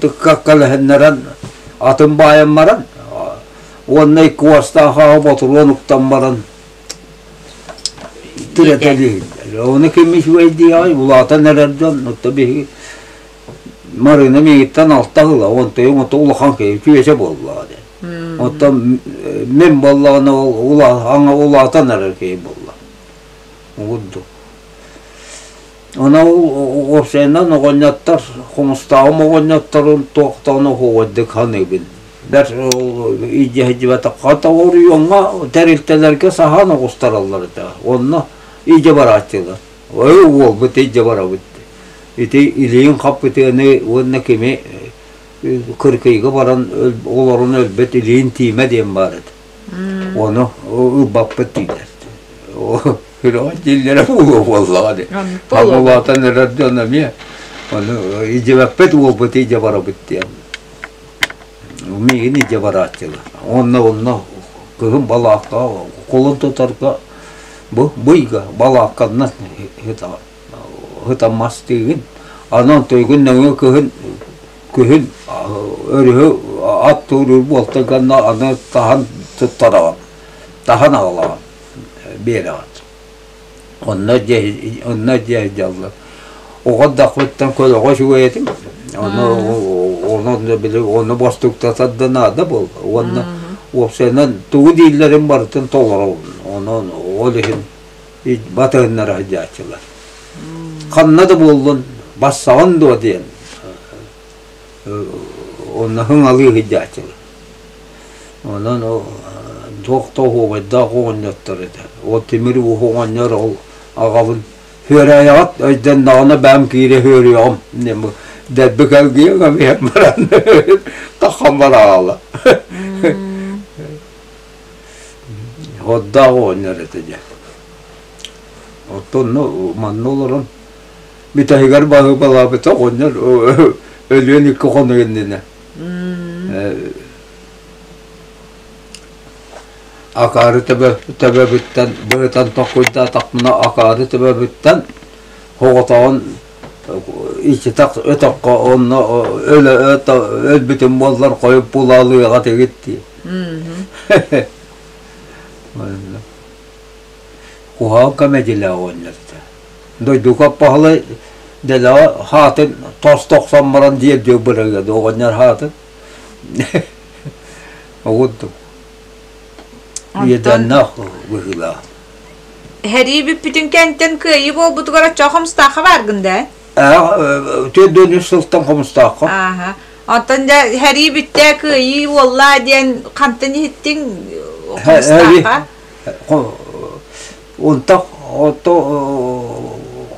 кэлэһиннэрэн атын баайан баран уонна икки уостаах аҕа ботуруон уктан баран тирэтэлиир. Ону ким үчүгэй диэҕэй улаатан эрэр дьон оттон биһиги Марыына миигиттэн алта ыла онтуйум ото улахан киһи үчүгэйэ буоллаҕа диэн. Оттон мин буоллаҕына ол улаатан эрэр киһи буолла. Курдук. Онон уопсайынан оҕонньоттор хомустааҕым оҕонньотторун туохтаан оһуобайдык саныыбын. Бэрт илдьэ сылдьыбатахха оройуоҥҥа тэрилтэлэргэ саһаан оҕустараллар этэ. Онно илдьэ барааччылар. Ой уолбут илдьэ барабыт. Ити илиин хаппытыаны уонна кими кыркыйга баран олорон өлбөт илиин тиимэ диэн баар этэ. Ону ылбаппыт дииллэр. Күрэҕин дииллэрэ буолуо буоллаҕа дии. Хаҥылаатан эрэр дьон эмиэ ону идьэбэппит уолбут идьэ барабыт диэн. Миигин идьэ барааччылар. Онно онно кыһын балаакка кулун тутарга бу быйга балаакканнан ытаммастыыгын. Анан туйгун нөҥүө кыһын күһүн өрүһү ат тууруур буолтарганна аны таһан туттараҕын, таһан аҕалаҕын, биэрэҕин. Онно дьэ онно дьэ дьаллар. Оҕо эрдэхпиттэн көлөҕө үчүгэй этим. Ону ону били ону бостуктатар да наада буолла. Уонна уопсайынан тугу дииллэрин барытын толоробун. Онон ол иһин батыһыннара сылдьааччылар. Ханна да буоллун, бассаҕын дуо диэн онно хыҥалыы сылдьааччылар. Онон ол туох да оһуобайдаах оҕонньоттор этэ. Ол тимир ууһу оҕонньор ол аҕабын Үөрээйэҕит өйдөннөҕүнэ бэйэм киирэ үөрүөҕүм дэлби кэлгийэн кэбиһэн баран таххан бараҕала. Отдаах оҕонньор этэ дьэ. Оттон манна олорон бүтэһигэр баһыыбалаабыта оҕонньор өлүөн икки хонук иннинэ. Акаары төбөбүттэн быһытан токкуйдаатахпына акаары төбөбүттэн соҕотоҕун иччитэх өтөххө онно өлө өлбүтүм буоллар хойут булаалыаҕа этигит дии. Куһаҕан кэмэдьилээх оҕонньор этэ. Дойдуга Паһылай дэлэҕэ хаатын тос тохсон баран диэр бырагыа оҕонньор хаатын. Оҕурдук. Иэдээннээх быһыылаах. Һэрии бүппүтүн кэнтэн кыайыы буолбутугар оччоҕо Хомустаахха бааргын да? 43 сылтан Хомустаахха. Ааха. Онтон дьэ һэрии бүттэ кыайыы буолла диэн хантан иһиттиҥ Хомустаахха? Онтох ото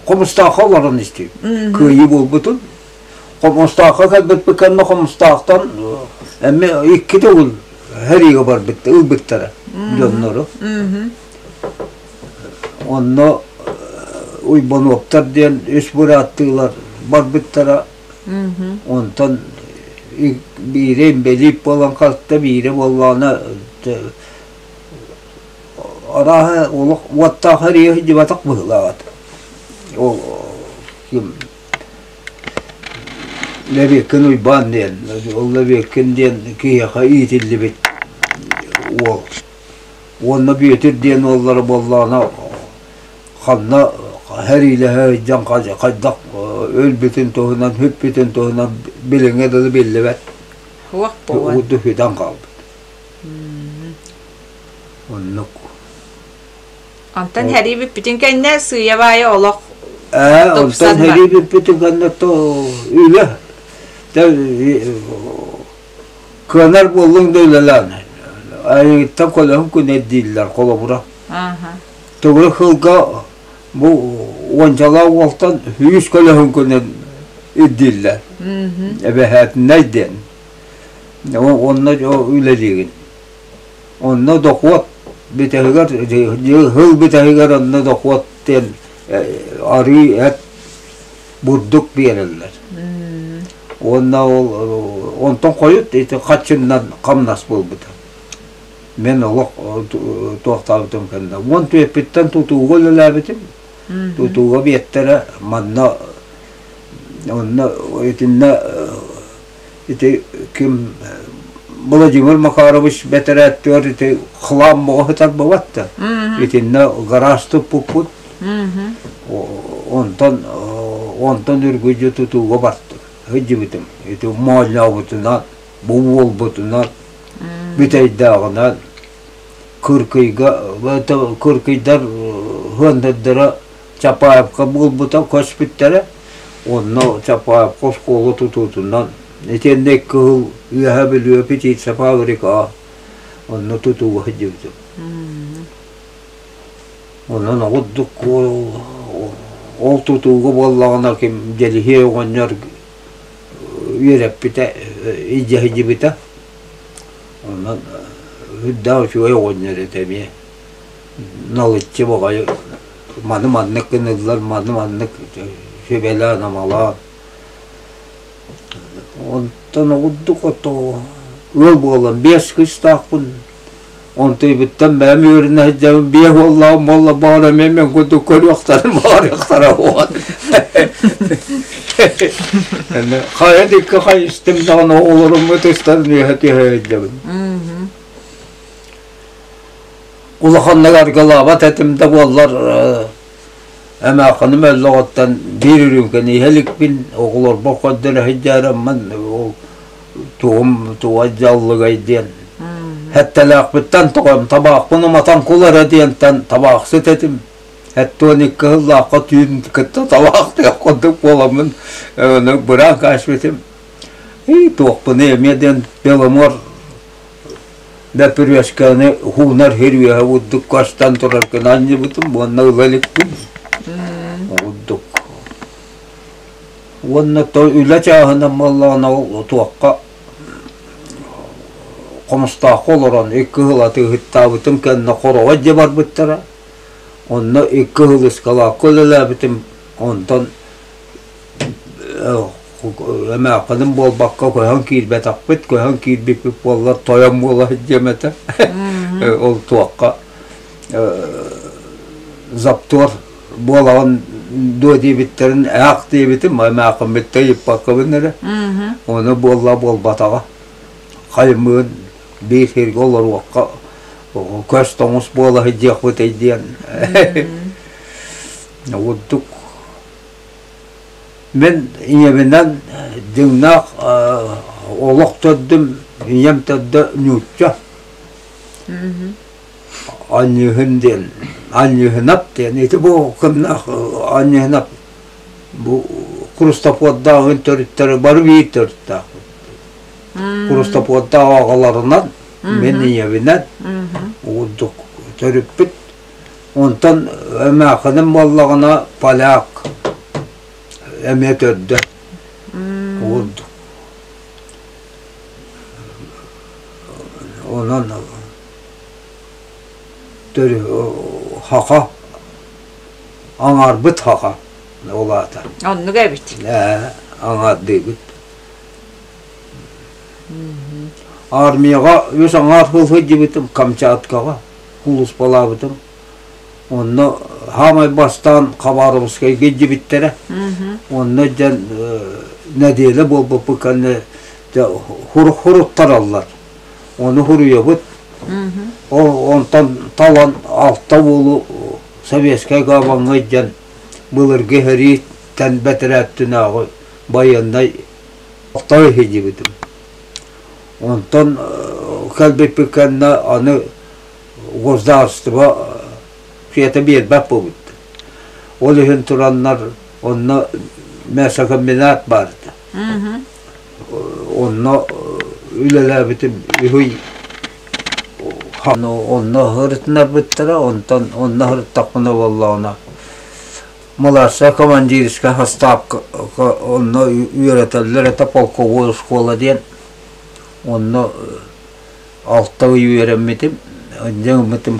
Хомустаахха олорон истим. Кыайыы буолбутун. Хомустаахха кэлбиппит кэннэ Хомустаахтан эмиэ икки төгүл сэриигэ барбыт ылбыттара дьоннору. Онно Уйбануоптар диэн үс бырааттыылар барбыттара. Онтон биирэ инбэлиит буолан хаалта, биирэ буоллаҕына арааһа олох уоттаах эрийэ сылдьыбатах быһыылаах этэ. Ол ким Лэбиэккин Уйбаан диэн, ол Лэбиэккин диэн киһиэхэ иитиллибит уол. Уонна Бүөтүр диэн уоллара буоллаҕына ханна сэриилэһэ сылдьан хайдах өлбүтүн туһунан, сүппүтүн туһунан билиҥҥэ дылы биллибэт. Суох буолан. Урду сүтэн хаалбыт. Оннук. Онтон сэрии бүппүтүн кэннэ сыыйа-баайа олох Ээ, онтон тупсан бар. сэрии бүппүтүн кэннэ то үлэ кыанар буоллуҥ да үлэлээн. Айыҥыттан көлөһүн күнэ дииллэр холобура. Төгүрүк сылга бу уончалаах уолтан сүүс көлөһүн күнүн ирдииллэр. Эбэһээтинэй диэн. Онно үлэлиигин. Онно дохуот бүтэһигэр сыл бүтэһигэр онно дохуот диэн арыы эт бурдук биэрэллэр. Уонна ол онтон хойут ити хаччыннан хамнас буолбута. Мен олох туохтаабытым кэннэ. Уон түөппүттэн тутууга үлэлээбитим. Тутууга биэттэрэ манна онно итиннэ ити ким Владимир Макарович бэтэрээттигэр ити хлам моҕо сытар буолбат да. Итиннэ гараж туппуппут. Онтон онтон үргүдьү тутууга бардым. Сылдьыбытым. Ити моонньообутунан, бу буолбутунан, бүтэйдээҕинэн Кыркыйга Кыркыйдар ыаннардара Чапаевка буолбута көспүттэрэ. Онно Чапаевка оскуола тутуутунан итиэннэ икки сыл Үөһээ Бүлүү птица фабрикаҕа онно тутууга сылдьыбытым. Онон оҕурдук ол тутууга буоллаҕына ким Дьэлиһиэй оҕонньор үөрэппитэ, илдьэ сылдьыбыта. Онон үрдээх үчүгэй оҕонньор этэ эмиэ. Налыччы баҕайы маны маннык гыныллар, маны маннык сүбэлээн-амалаан. Онтон оҕурдук ото ыал буолан биэс кыыстаахпын. Онтуйбуттан бэйэм үөрэнэ сылдьабын, биэс уоллааҕым буолла баҕар эмиэ мин курдук көрүөхтэрин баҕарыахтара буолан. Хайа дикки хайыстым даҕаны оҕолорум ытыстарын үөһэ түһэ сылдьабын. Улаханнык аргылаабат этим да буоллар эмээххиним өллөҕүттэн биир үрүүмкэни иһэ иликпин, оҕолорбор көрдөрө сылдьаарыммын ол тугум туга дьаллыгай диэн Сэттэлээхпиттэн тоҕом табаахпын уматан кул эрэ диэнтэн табаахсыт этим. 72 сыллаахха түүн кытта табаахтыах курдук буоламмын ону быраан кээспитим. И туохпуну эмиэ диэн Беломор бөпүрүөскэни хуунар сир үөһэ бурдук көстөн турар гына анньыбытым уонна ыла иликпин. Бурдук. Уонна то үлэ чааһынан буоллаҕына ол туохха Хомустаахха олорон икки сыл атыыһыттаабытым кэннэ хороҕо дьэ барбыттара. Онно икки сыл ыскалаакка үлэлээбитим. Онтон эмээххиним буолбакка көһөн киирбэтэхпит, көһөн киирбиппит буоллар тойон буола сылдьыам этэ. Ол туохха заптуор буолаҕын дуо диэбиттэрин ээх диэбитим, эмээххиммиттэн ыйыппаккабын эрэ. Ону буолла буолбатаҕа. Хаймыын биир сиргэ олоруохха көс тоҥус буола сылдьыахпыт диэн. Ордук Мин ийэбинэн дьиҥнээх олох төрдүм, ийэм төрдө нуучча. Анньыһын диэн, Анньыһынап диэн. Ити бу кымнаах Анньыһынап бу Христофордааҕын төрүттэрэ бары биир төрүттээхпит. Христофордаах аҕаларынан, мин ийэбинэн уурдук төрүппүт. Онтон эмээххиним буоллаҕына поляк эмиэ төрдө курдук. Онон хаха аҥаарбыт хаха ол аата. Оннук эбит. Ээ, аҥаардыыбыт. Армияҕа үс аҥаар сыл сылдьыбытым Камчаткаҕа. Сулууспалаабытым. Онно саамай бастаан Хабаровскайга илдьибиттэрэ. Онно дьэн Нэдиэлэ буолбуппут кэннэ хуруттараллар. Ону хуруйабыт. Ол онтон талан алта уолу Советскай гаваҥҥа илдьэн былыргы сэрииттэн бэтэрээттинээҕи байыаннай алта иһдьибитим. Онтон кэлбиппит кэннэ аны государство фета биэрбэт буолбут. Ол иһин тураннар онно мясокомбинат баар этэ. Онно үлэлээбитим үһүй онно ырытынарбыттара, онтон онно ырыттахпына буоллаҕына младшая командирская ставка онно үөрэтэллэр этэ полковой школа диэн онно алта ый үөрэммитим. Дьэ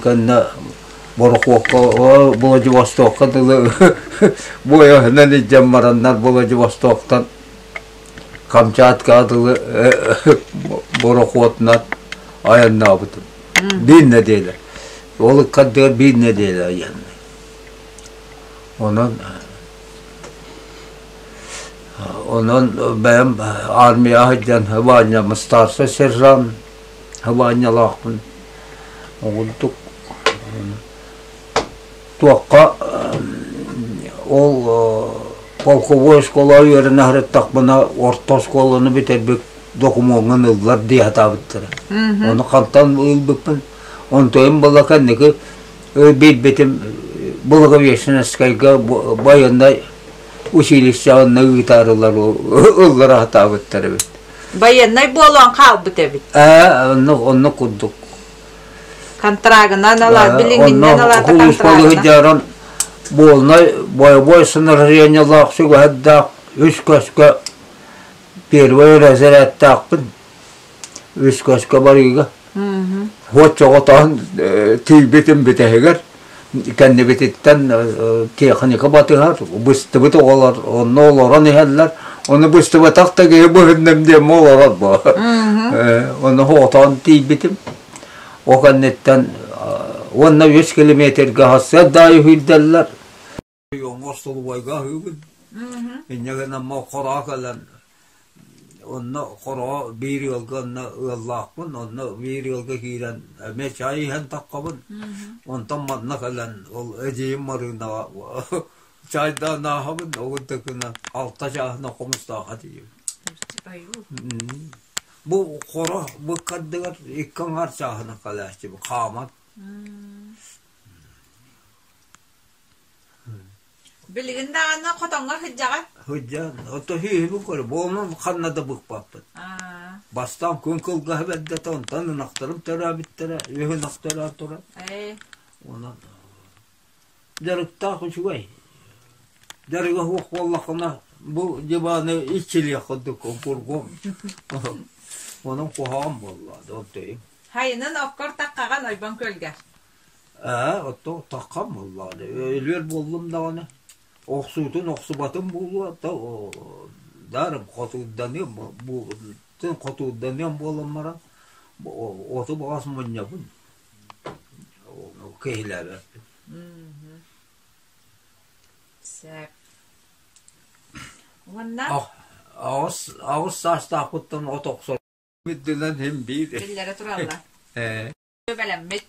кэннэ борохуокка Владивостокка дылы буойаһынан илдьэн бараннар Владивостоктан Камчаткаҕа дылы борохуотунан айаннаабытым. Биир нэдиэлэ. Ол ыккардыгар биир нэдиэлэ айаннай. Онон Онон бэйэм армияҕа сылдьан Ваням старшай сержант Ванялаахпын. Оҕурдук туохха ол полковой школа үөрэнэ сырыттахпына орто оскуоланы бүтэрбит докумуоҥҥун ыллар дии сатаабыттара. Ону хантан ылбыппын онтуйум буолла кэнники билбитим Благовещенскайга байыаннай училищеҕа ыытаарылар ыллара сатаабыттар эбит. Байыаннай буолан хаалбыт эбит. Ээ, онно онно курдук. Контрагынан ала, билиҥҥиннэн алаата контрагынан. Буолнай бойобуой снаряжениелаах сүгэһэрдээх үс көскө первый разрядтаахпын. Үс көскө барыыга. Оччоҕотоон тиийбитим бүтэһигэр кэннибититтэн техника батыһар, быстыбыт оҕолор онно олорон иһэллэр. Ону быстыбатах да киһи быһынным диэн олорор бу. Ону хоотоон тиийбитим. Ол кэнниттэн уонна үс километрга сарсыарда аайы сүүрдэллэр. Оҥор столовойга аһыыбын. Инньэ гынан хоро кэлэн онно хоро биир ыалга онно ыаллаахпын, онно биир ыалга киирэн эмиэ чай иһэн таххабын. Онтон манна кэлэн ол эдьиийим Марыынаҕа чайдаан ааһабын, ол гынан алта чааһынан хомустаахха тиийэбин. Бу хоро быккардыгар икки аҥаар чааһынан кэлээччибин хааман. Билигин даҕаны хотоҥҥо сылдьаҕын? Сылдьан, ото сүөһүбүн көрө, буолан ханна да быкпаппын. Бастаан күн кылгаһа бэрдэтэ, онтон ынахтарым төрөөбүттэрэ, үһү ынах төрөөн турар. Онон дьарыктаах үчүгэй. Дьарыга суох буоллаххына, бу дьыбааны иччилиэх курдук кургум. Онон куһаҕан буолла, ол Хайынын оккор таххаҕын ойбон күөлгэ. Ээ, оттон таххан буоллаҕына, өлүөр буоллум даҕаны, охсуутун охсубатым буолуо, даарым хотуурданыам хотуурданыам буолан баран, оту баҕас мунньабын, киһилээбэппин. Сөп. Уонна? Аҕыс аҕыс саастаахпыттан от охсор үрдүнэн син биир. Биллэрэ тураллар. Ээ. Бэлэммит.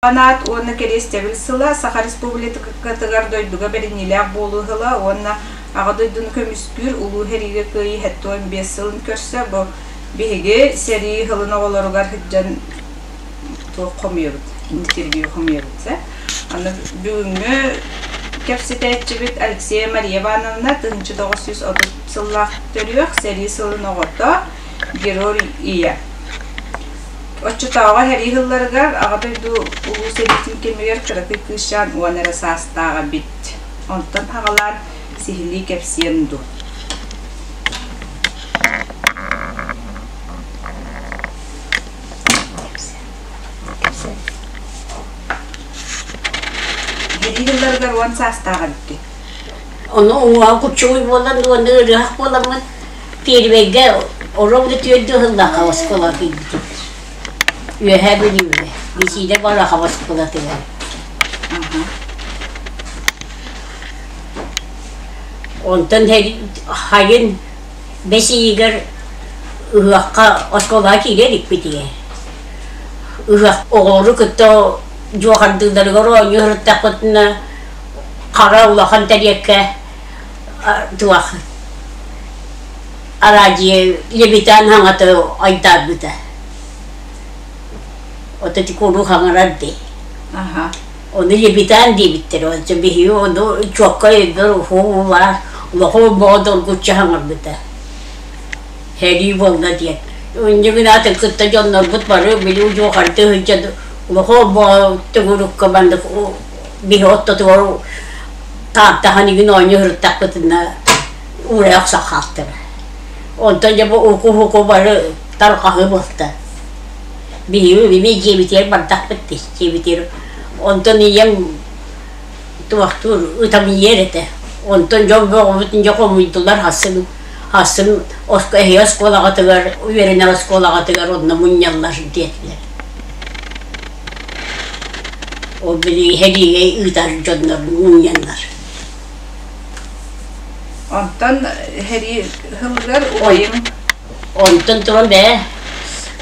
Анаат уонна Кэриэстэбил сыла Саха Республикатыгар дойдуга бэриниилээх буолуу сыла уонна Аҕа дойдуну көмүскүүр Улуу сэриигэ кыайыы 75 сылын көрсө бу биһиги сэрии сылын оҕолоругар сылдьан туох хомуйабыт, интервью хомуйабыт сэ. Аны бүгүҥҥү кэпсэтээччибит Алексея Мария Ивановна 1930 сыллаах төрүөх сэрии сылын оҕото, Герой ийэ. Оччотооҕу сэрии сылларыгар Аҕа дойду Улуу сэриитин кэмигэр кыракый кыысчаан уон эрэ саастааҕа эбит. Онтон аҕалаан сиһилии кэпсиэн дуу. Сэрии сылларыгар уон саастаах эбиккин. Ону уҥуоҕа куччугуй буолан уонна ыарыһах буоламмын пиэрибэйгэ оруобуна түөрдүү сыллаахха оскуолаҕа киирбитим. Үөһээ Бүлүүгэ, Бисиидэ Барахов оскуолатыгар. Онтон хайын бэс ыйыгар ыһыахха оскуолаҕа киирэ иликпитигэр ыһыах оҕолору кытта дьуохардыылларыгар оонньуу сырыттахпытына хара улахан тэриэккэ туох араадьыйа Левитан хаҥата айдаарбыта. Ото ити куруук хаҥарар дии. Ону Левитан диэбиттэр. Ончу биһиги ону чуокка өйбөр уһуу-улаар улахан боҕо доргуччу хаҥарбыта. Сэрии буолла диэн. Инньэ гынаатын кытта дьоннорбут бары били удьуохардыы сылдьан улахан боҕо төгүрүккэ маннык биһи оттотугар тааттаһан игин оонньуу сырыттахпытына уурайа охсон хаалтара. Онтон дьэ бу уку-уку бары тарҕаһыы буолта. Биһиги эмиэ дьиэбитигэр бардахпыт дии, дьиэбитигэр. Онтон ийэм туохтуур ытамньыйар этэ. Онтон дьон бөҕөбүтүн дьэ хомуйдулар хасын хасын эһиги оскуолаҕытыгар үөрэнэр оскуолаҕытыгар онно мунньаллар диэтилэр. Ол били сэриигэ ыытар дьоннор мунньаннар. Онтон сэрии сылыгар убайым Онтон туран бээ,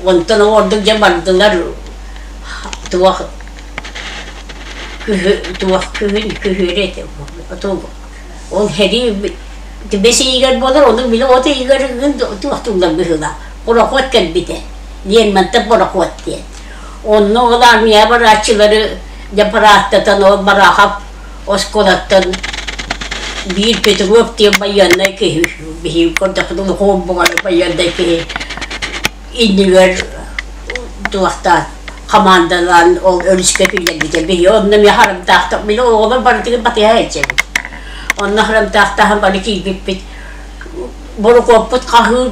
онтон ордук дьэ бардылар туох туох күһүн күһүөрү этэ ол сэрии бэс ыйыгар буолар ону били от ыйыгар туохтууллар быһыылаах борохуот кэлбитэ Лермонтов борохуот диэн онно ол армия барааччылары дьэ парааттатан ол Барахов оскуолаттан биир Петров диэн байыаннай киһи биһиги көрдөхпүт улахан буҕары байыаннай киһи иннигэр туохтаан хамаандалаан ол өрүскэ киллэрбитэ биһиги онно эмиэ харамтаахтар били оҕолор барытыгар батыһа сылдьабыт онно харамтаахтаһан бары киирбиппит борокуоппут хаһыы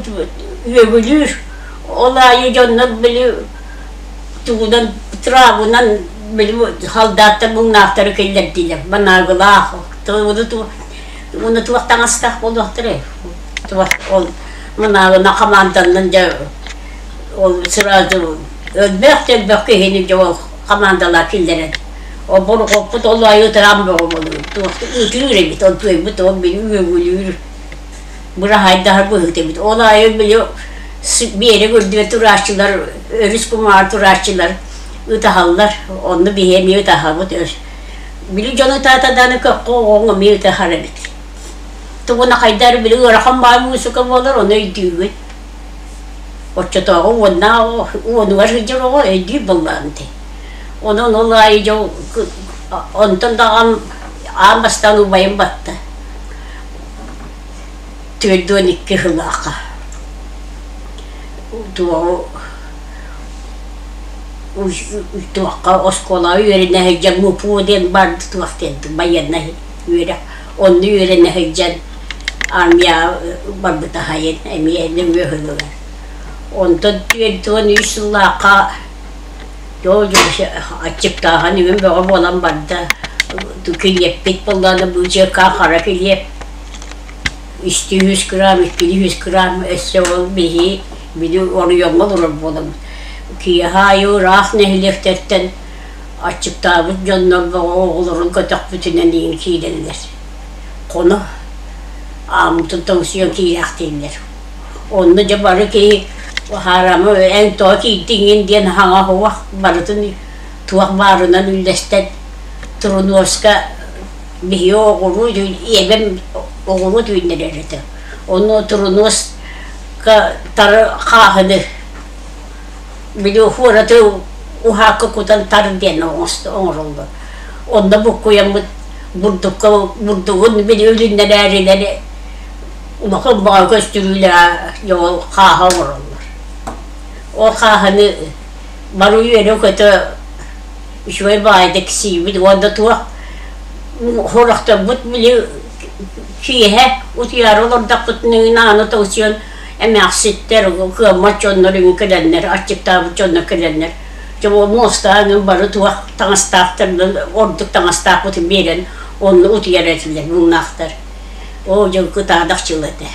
үөгүлүүр ол аайы дьоннор били тугунан травынан били солдаттар муҥнаахтары киллэрдилэр манаагылаах уонна туох таҥастаах буолуохтарай туох ол манаагына хамаанданнан дьэ ол сразу өлбөх да элбэх киһини дьэ ол хамаандалаах киллэрэн ол борокуоппут ол аайы ытыраан бөҕө буолуо туох ытыыр эбит ол туойбут ол били үөгүлүүр быраһаайдаһар быһыыта эбит ол аайы били биэрэк үрдүгэр турааччылар өрүс кумааҕар турааччылар ытаһаллар онно биһи эмиэ ытаһабыт били дьон ытаата даҕаны көххө оҕоҥ эмиэ ытаһар эбит тугуна хайдары били ыарахан баай муусука буолар ону өйдүүгүн оччотооҕу уоннаах уонугар сылдьар оҕо өйдүүр буоллаҕым ити онон ол аайы дьол онтон даҕам аан бастаан убайым батта 42 сыллаахха туоҕу туохха оскуолаҕа үөрэнэ сылдьан МУПУ диэн баар туох диэн байыаннай үөрэх онно үөрэнэ сылдьан армияҕа барбыта аһайын эмиэ нөҥүө сылыгар онтон 43 сыллаахха дьоо аччыктааһын үгүн бөҕө буолан барда килиэппит буоллаҕына быычыкаа хара килиэп үстүү үс грамм, иккилии үс грамм өссө ол биһи били оройуоҥҥа олорор буоламмыт. Киэһэ аайы ыраах нэһилиэктэртэн аччыктаабыт дьоннор бөҕө оҕолорун көтөхпүтүнэн иин киирэллэр. Хоно ааммытын тоҥсуйан киирээхтииллэр. Онно дьэ бары киһи хаарама эн тоҕо киирдиҥин диэн хаҥа суох барытын туох баарынан үллэстэн Турунуоска Биһиги оҕуруо ийэбэм оҕуруо түүннэрэр этэ. Ону турунуоска тары хааһыны били хуораты уһаакка кутан тар диэн оҥороллор. Онно буккуйаммыт бурдукка бурдугун били үлүннэрээрилэр улахан баҕа көстүрүүлээх ол хааһы оҥороллор. Ол хааһыны бары үөрэ-көтө үчүгэй баҕайытык сиибит уонна туох Хорохторбут били киэһэ утуйаары олордохпутуна ааны тоҥсуйан эмээхситтэр, кыаммат дьоннор үҥ кэлэннэр, аччыктаабыт дьоннор кэлэннэр дьэ муостаан бары туох таҥастаахтар ордук таҥастаахпытын биэрэн онно утуйар этилэр муҥнаахтар. Оо дьэ кытаанах дьыл этэ.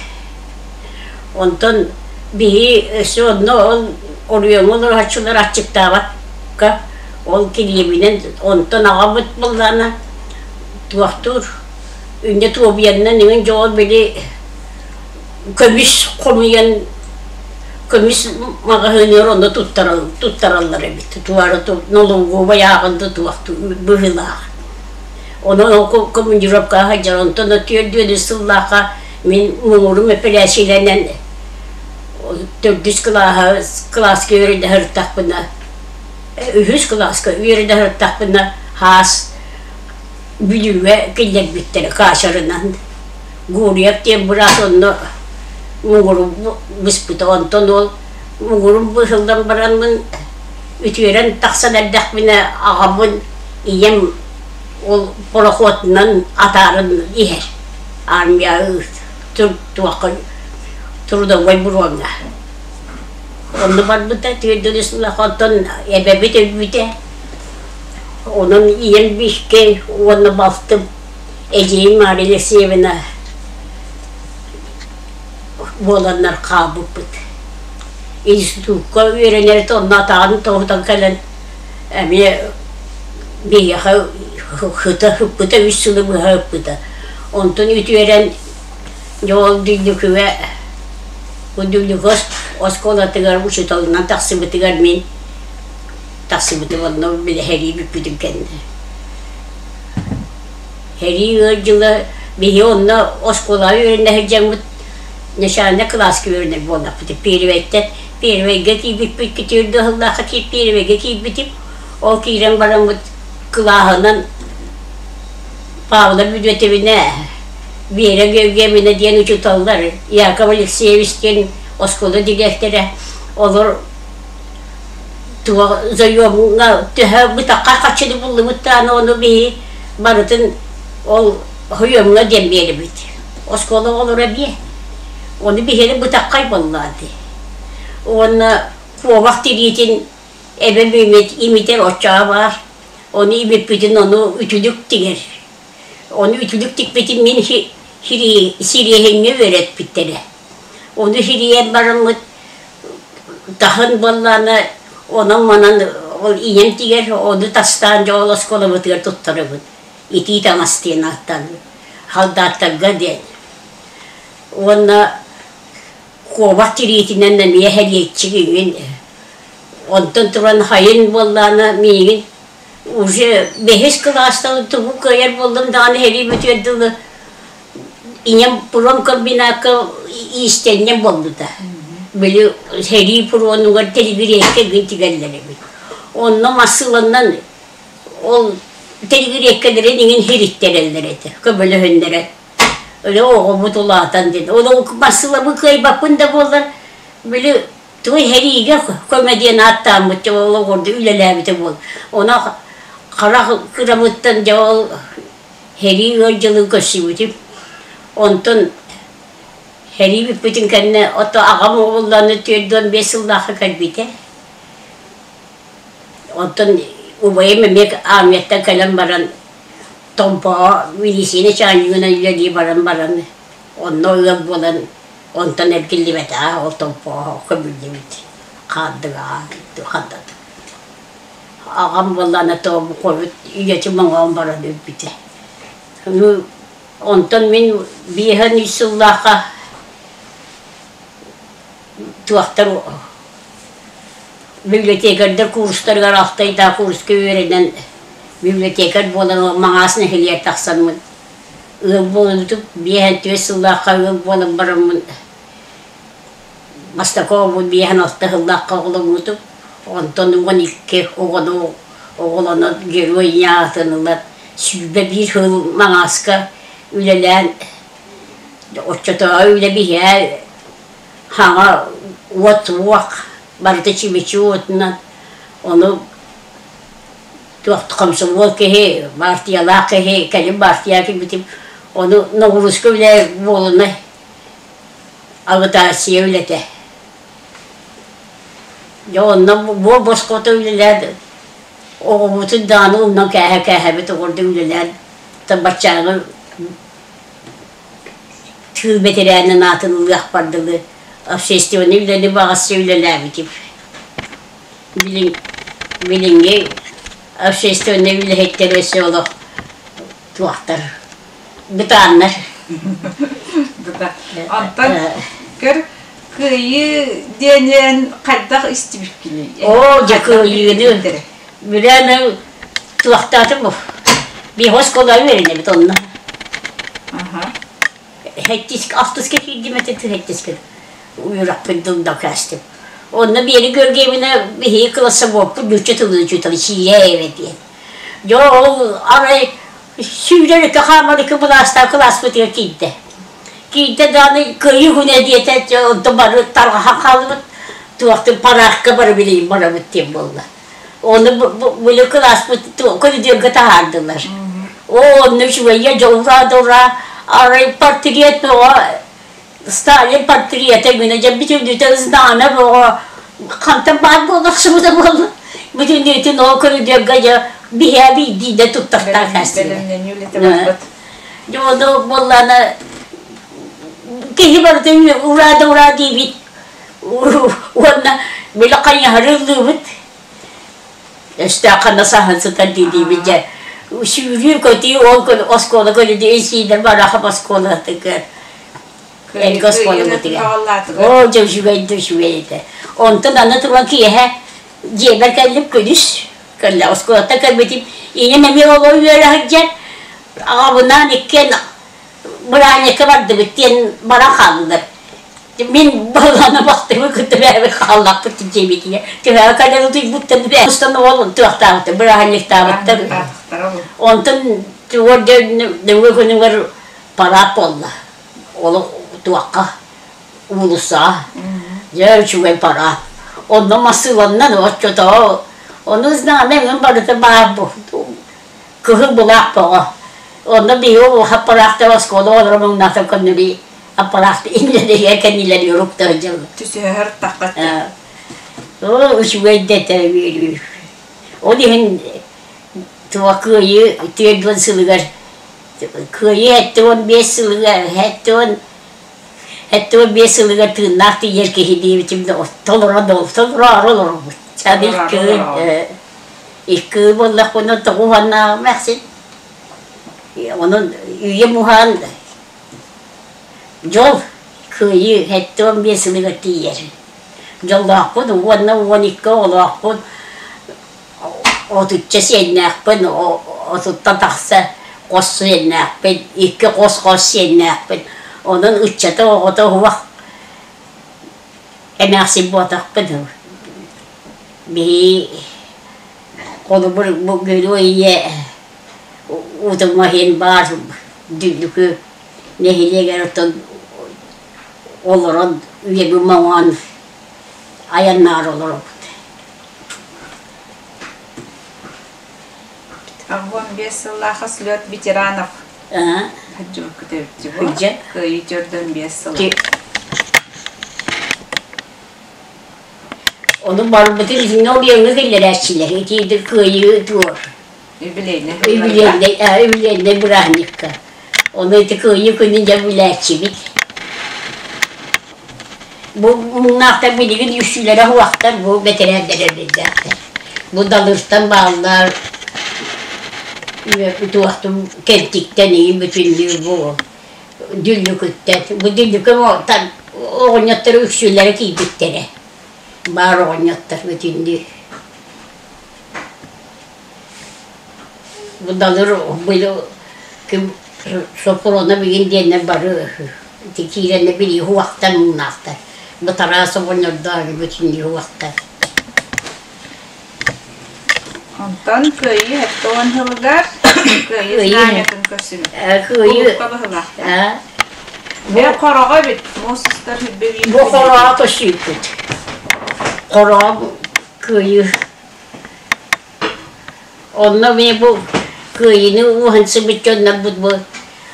Онтон биһи өссө онно ол Оройуоҥҥа олорооччулар аччыктаабакка ол килиэбинэн онтон аҕабыт буоллаҕына туохтуур инньэ туобуйаннан иҥин дьоҕо били көмүс хомуйан көмүс маҕаһыыныгар онно туттараллар эбит туора нолуогубай ааҕын да туох быһыылаах онон ол командировкаҕа сылдьар онтон түөрт сыллаахха мин муҥурум эпэрээссийэлэнэн төрдүс кылааһа кылааска үөрэнэ сырыттахпына үһүс кылааска үөрэнэ сырыттахпына хаас Бүлүүгэ киллэрбиттэрэ каачарынан Гурьев диэн быраас онно муҥуру быспыта онтон ол муҥурум быһыллан бараммын үтүөрэн тахсан эрдэхпинэ аҕабын ийэм ол пароходунан атааран иһэр армия туохха трудовой буруоҥҥа онно барбыта түөрт сыллаах онтон эбэбит өлбүтэ онон ийэм биһикки уонна балтым эдьиийим Мария Алексеевна буоланнар хаалбыппыт. Институкка үөрэнэр онно атаҕын тоһутан кэлэн эмиэ биһиэхэ ыта ыппыта үс сылы быһа ыппыта. Онтон үтүөрэн дьэ ол Дүллүкүгэ Дүллүкү оскуолатыгар учууталынан тахсыбытыгар мин тахсыбытым онно били сэрии бүппүтүн кэннэ. Сэрии ыар дьыла биһи онно оскуолаҕа үөрэнэ сылдьаммыт начальнай кылааска үөрэнэр буоллахпыт. Первэйтэн первэйгэ киирбиппит түөрт сыллаахха первэйгэ киирбитим. Ол киирэн бараммыт кылааһынан Павла Бүдүөтэбинэ, Вера Георгиевна диэн учууталлар, Яков Алексеевич диэн оскуола дириэктэрэ олор туох заемҥа төһө бытахха хаччыны буллубут даҕаны ону биһи барытын ол хойуомҥа диэн биэрэбит. Оскуола оҕолоро биэ. Ону биһиэни бытаххай буоллаҕа дии. Уонна куобах тириитин эбэм имитэр оччоҕо баар. Ону имиппитин ону үтүлүк тигэр. Ону үтүлүк тикпитин мин сириэһиҥҥэ үөрэппиттэрэ. Ону сирийэн бараммыт таһын буоллаҕына онон-манан ол ийэм тигэр, ону тастаан дьэ ол оскуолабытыгар туттарабыт. Итии таҥас диэн ааттаан халдааттарга диэн. Уонна куобах тириитинэн эмиэ сэлиэччик иҥин. Онтон туран хайын буоллаҕына миигин уже бэһис кылаастан тугу кыайар буоллум даҕаны сэрии бүтүөр дылы Ийэм промкомбинакка иистэнньэҥ буолбута. Били сэрии пуруонугар тэлигириэккэ гын тигэллэр эбит. Онно массыыланнан ол тэлигириэккэлэрин иҥин хириттэрэллэр этэ, көмөлөһүннэрэ. Өлө оҕобут улаатан диэн. Ол массыылабы кыайбаппын да буоллар, били тугу сэриигэ көмө диэн ааттааммыт дьэ ол оҕорду үлэлээбитэ буол. Ону харах кырабыттан дьэ ол Сэрии ыар дьылын көрсүбүтүм. Онтон сэрии бүппүтүн кэннэ ото аҕам уолланы 45 сыллаахха кэлбитэ. Онтон убайым эмиэ армияттан кэлэн баран Томпоҕо милиция начальнигынан үлэлии баран баран онно ыал буолан онтон эргиллибэтэҕэ ол Томпоҕо көмүллүбүт хаардыгаҕа хардата. Аҕам буоллаҕына тоҕо ийэтин моҥоон баран өлбүтэ. Ну, онтон мин биэһэн үс сыллаахха туохтар библиотекардар курстарыгар алтайдаах курска үөрэнэн библиотекарь буолан Маҥаас нэһилиэгэр тахсаммын ыал буолбутум биэһэн түөрт сыллаахха ыал буолан бараммын Бастакы оҕобун 56 сыллаахха оҕоломмутум. Онтон 12 оҕону оҕолонон Герой ийэ аатын ылан 21 сыл Маҥааска үлэлээн оччотооҕу үлэ биһиэхэ хаҥа уот-уох барыта чимичи уотунан ону туох комсомол киһи баартыйалаах киһи кэлин баартыйаҕа киирбитим ону ноҕурууска үлэ буолунай Агытааччыйа үлэтэ. Дьэ онно буор босхото үлэлээн оҕобутун даҕаны умнан кээһэ-кээһэбит оҕордо үлэлээн баччааҥы тыыл бэтэрээнин аатын ылыахпар дылы общественнай үлэни баҕасча үлэлээбитим. Билин билиҥҥи общественнай үлэһиттэр өссө олох туохтар бытааннар. Онтон көр кыайыы диэнин хайдах истибиккиний? Оо, дьэ кыайыыны билээн туохтаатым бу. Биһи оскуолаҕа үөрэнэбит онно. Хэттис ахтыска киирдим этэ хэттискэ үөрэхпин дылда кээстим. Онно биэри көргөмүнэ биһиги кылассабуоппут нуучча тылын учуутала Сиийэ диэн. Дьэ ол арай сүүрэр икки хаамар икки былаастаах кылааспытыгар киирдэ. Киирдэ даҕаны кыайыы күнэ диэтэ онтон бары тарҕаһан хааллыбыт туохтун параакка бары билигин барабыт диэн буолла. Ону били кылааспыт көрүдүөргэ таһаардылар. Оо, онно үчүгэйэ дьолура да арай портрет бөҕө Сталин портрета гына дьэ бүтүннүүтэ знамя бөҕө хантан баар буоллахсыбыта буолла. Бүтүннүүтүн ол көрүдүөргэ дьэ биһээ биирдиидэ туттахтаах Бэлэмнэнии Дьэ ону буоллаана киһи барыта ураа да ураа диибит уонна били хайыһары ыллыыбыт өстөөх ханна саһан сытар дии-диибит дьэ сүүрүү-көтүү ол күн оскуола көрүдүө сиидэр барахап оскуолатыгар эргэ оскуолабытыгар оо дьэ үчүгэй да үчүгэй этэ онтон аны туран киэһэ дьиэбэр кэллим күнүс кэллэ оскуолаттан кэлбитим ийэм эмиэ олор үөрэ сылдьар аҕабынаан иккиэн бырааһынньыкка бардыбыт диэн баран хааллылар. Мин балаана бахтыбы кытта бэйэбит хааллахпыт дьиэбитигэр. Төһө кэлэн утуйбуттан устан ол туохтаабыттар, бырааһынньыктаабыттар. Онтон тугар нөҥүө күнүгэр парад буолла. Олох туохха уулуссаҕа. Дьэ үчүгэй парад. Онно массыыланнан оччотоо ону знамя эҥин барыта баар кыһыл былаах бөҕө. Онно биһиги аппараахтар оскуола оҕолоро муҥнаахтар көннөрү аппараахты иннилэригэр кэннилэригэр уктар дьыл. Түсүһэр таххат. Оо, үчүгэй да этэ үөрүү. Ол иһин туга кыайыы 40 сылыгар кыайыы 75 сылыгар 75 сылыгар тыыннаах тиийэр киһи диэбитим да толоро толороору олоробут. Чабил кыын Икки буоллахпына тоҕуһаннааҕым эмээхсин. Онон үйэм уһаан дьол кыайыы 75 сылыгар тиийэр. Дьоллоохпун уонна 12 оҕолоохпун, отучча сиэннээхпин, отуттан тахса хос сиэннээхпин, икки хос-хос сиэннээхпин. Онон ыччата оҕото уһуох эмээхсин буотахпын. Биһи холобур бу Герой ийэ утума иһин баар Дүллүкү нэһилиэгэр оттон олорон үйэбин моҥоон айаннаары олоробут. 15 сыллаах слет ветеранов. Кыайыы 45 сыл. Ону барбытын итиннэ объемҥа киллэрээччилэр. Итиитик кыайыы туор. Юбилейнай. Юбилейнай, юбилейнай бырааһынньыкка. Ону ити кыайыы күнүн дьэ билээччибит. Бу муҥнаахтар билигин үксүлэрэ уһуохтар, бу бэтэрээннэр эрдэхтэр. Бу Далыртан бааллар, туохтум Кэнтиктэн ийин бүтүннүү бу Дүллүкүттэн. Бу Дүллүкү оҕонньоттор үксүлэрэ киирбиттэрэ. Баар оҕонньоттор бүтүннүү. Бу Далыр быйыл ким Соппуруона билин диэннэр бары ити киирэннэр билии уһуохтар муҥнаахтар. Бу Тараас оҕонньордоох бүтүннүү уһуохтар. Онтон Кыайыы 70 сылыгар Кыайыы знамятын көрсүбүт. Кыайыы быһылаахтар. Бу хороҕо эбит, муус устар хүрбэ Бу хороҕо көссүүппүт. Хороҕо Кыайыы. Онно эмиэ бу Кыайыыны уһансыбыт дьоннорбут бу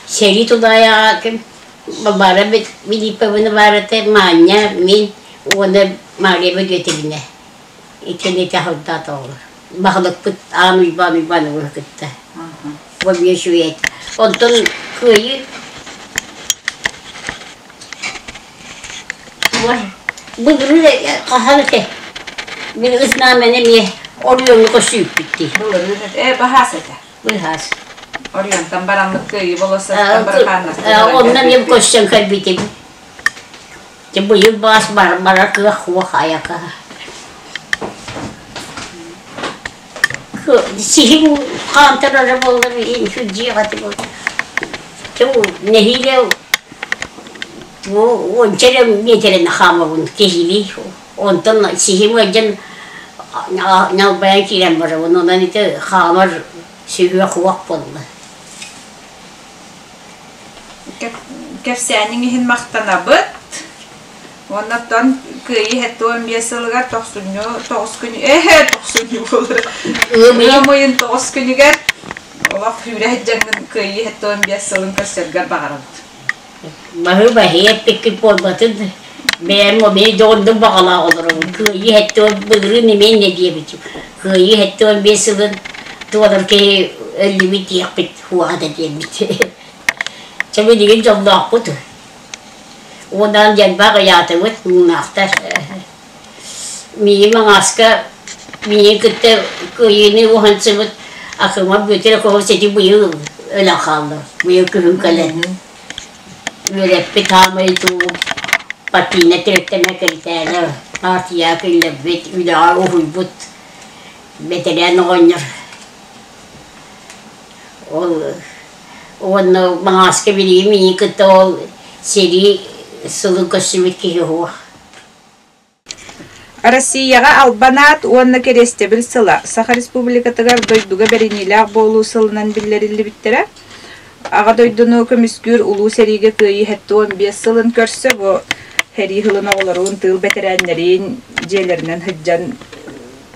сэрии тулаайаҕа ким бара Билииппэбини баарата Маня, мин уонна Мария Бөдүөтүбүнэ итини таһырдаат оҕолор. Баһылыкпыт Аан Уйбаан Уйбаановы кытта. Бу эмиэ үчүгэй этэ. Онтон Кыайыы былырыын хаһан этэ? Мин ыснааманы эмиэ оройуоҥҥа көссүүппүт дии. Былырыын э баһаас этэ. Быһаас. Оройуонтан бараммыт кыайыы болуоссатыттан барахааннастан Онно эмиэ көссөн кэлбитим. Дьэ быйыл баас барар кыах суох айака. Сиһим хаантарара буоллар дьиэҕэ Дьэ нэһиилэ уонча эрэ миэтэрэнэ хаамабын киһилии. Онтон сиһим ыалдьан ньалбайан киирэн барабын. Онон ити хаамар сүһүөх уох буолла. Кэпсээниҥ иһин махтанабыт. Уонна оттон Кыайыы 75 сылыгар тохсунньу тоҕус күн ээ тохсунньу буолар. Ыам ыйын тоҕус күнүгэр олох сүүрэ сылдьаҥҥын Кыайыы 75 сылын көрсөргөр баҕарабыт. Баһы баһы эппиккит буолбатын бэйэм эмиэ дьоҕурдук баҕалаах олоробун. Кыайыы 70 былырыын эмиэ инньэ диэбитим. Кыайыы 75 сылын туолар киһи өллүбүт диэхпит суоҕа да диэммит. Чэ билигин дьоллоохпут. Уонан дьэлбэх ыйаатыбыт муҥнаахтар. Миигин Маҥааска миигин кытта кыайыыны уһансыбыт Акыма Бүөтүр Акылов сити быйыл өлөн хаалла. Быйыл күһүн кэлэн үөрэппит хаамай туу партийнай тэрилтэмэ кэлтээнэ партияҕа киллэрбит, үлэҕэ уһуйбут бэтэрээн оҕонньор. Ол уонна Маҥааска билигин миигин кытта ол сэрии сылын көрсүбүт киһи суох. Россияҕа Албан аат уонна Кэриэстэбил сыла Саха Республикатыгар дойдуга бэриниилээх буолуу сылынан биллэриллибиттэрэ. Аҕа дойдуну көмүскүүр Улуу сэриигэ Кыайыы 75 сылын көрсө бу сэрии сылын оҕолорун, тыыл бэтэрээннэрин дьиэлэринэн сылдьан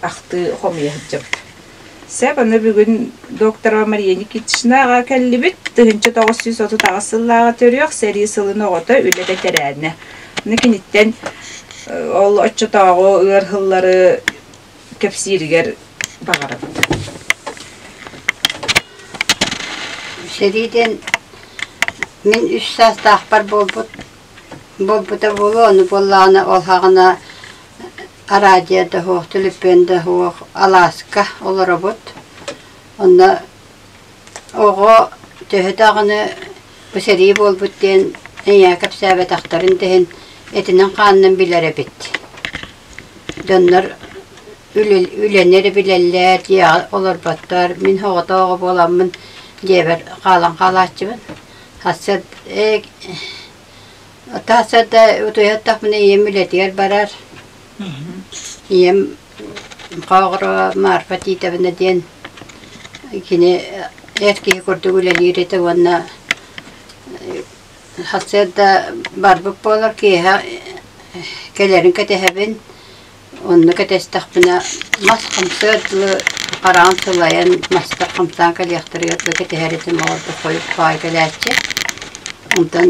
ахтыы хомуйа сылдьабыт. Сөп, аны бүгүн докторова Мария Никитичнаҕа кэллибит. 1938 сыллааҕы төрүөх сэрии сылын оҕото үлэ бэтэрээнэ. Аны киниттэн ол оччотооҕу ыар сыллары кэпсииригэр баҕарабыт. Сэрии диэн мин үс саастаахпар буолбут буолбута буолуо, ону буоллаҕына ол саҕана Араадьыйа да суох, төлөпүөн да суох алааска олоробут. Онно оҕо төһө даҕаны бу сэрии буолбут диэн эйээ кэпсээбэтэхтэрин да иһин этинэн-хаанынан билэр эбит. Дьоннор үлэни эрэ билэллэр, дьиэҕэ олорботтор. Мин соҕотох оҕо буоламмын дьиэбэр хаалан хаалааччыбын. Сарсыарда Сарсыарда утуйа сыттахпына ийэм үлэтигэр барар. Ийэм Хоогуруо Марфа Титовна диэн кини эр киһи курдук үлэлиир этэ уонна сарсыарда барбыт буолар киэһэ кэлэрин кэтэһэбин. Онно кэтэстэхпинэ мас хамсыар дылы хараҕым сылайан мастар хамсаан кэлиэхтэригэр дылы кэтэһэр этим оҕордо хойут баҕайы кэлээччи. Онтон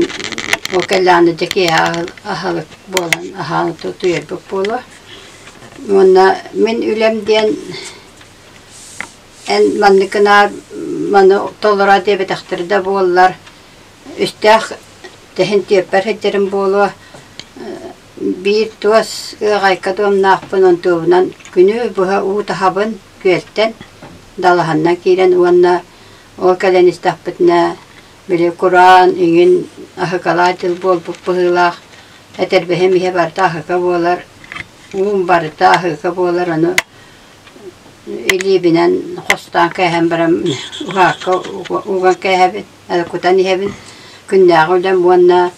ол кэллэҕинэ дьэ киэһэ аһылык буолан аһаан утуйарбыт буолуо. Уонна мин үлэм диэн эн маннык гынаар маны толороо диэбэтэхтэрэ да буоллар үстээх тэһин түөппэр сылдьарым буолуо. Биир туос ыаҕайка дуомнаахпын онтуобунан күнү быһа уу таһабын күөлтэн, далаһаннан киирэн уонна ол кэлэн истэхпитинэ били кураан иҥин аһыкалаах дьыл буолбут быһыылаах этэрбэһим иһэ барыта аһыка буолар, уум барыта аһыыка буолар ону илиибинэн хостоон кээһэн баран уһаакка уган кээһэбин, кутан иһэбин күннээҕи үлэм уонна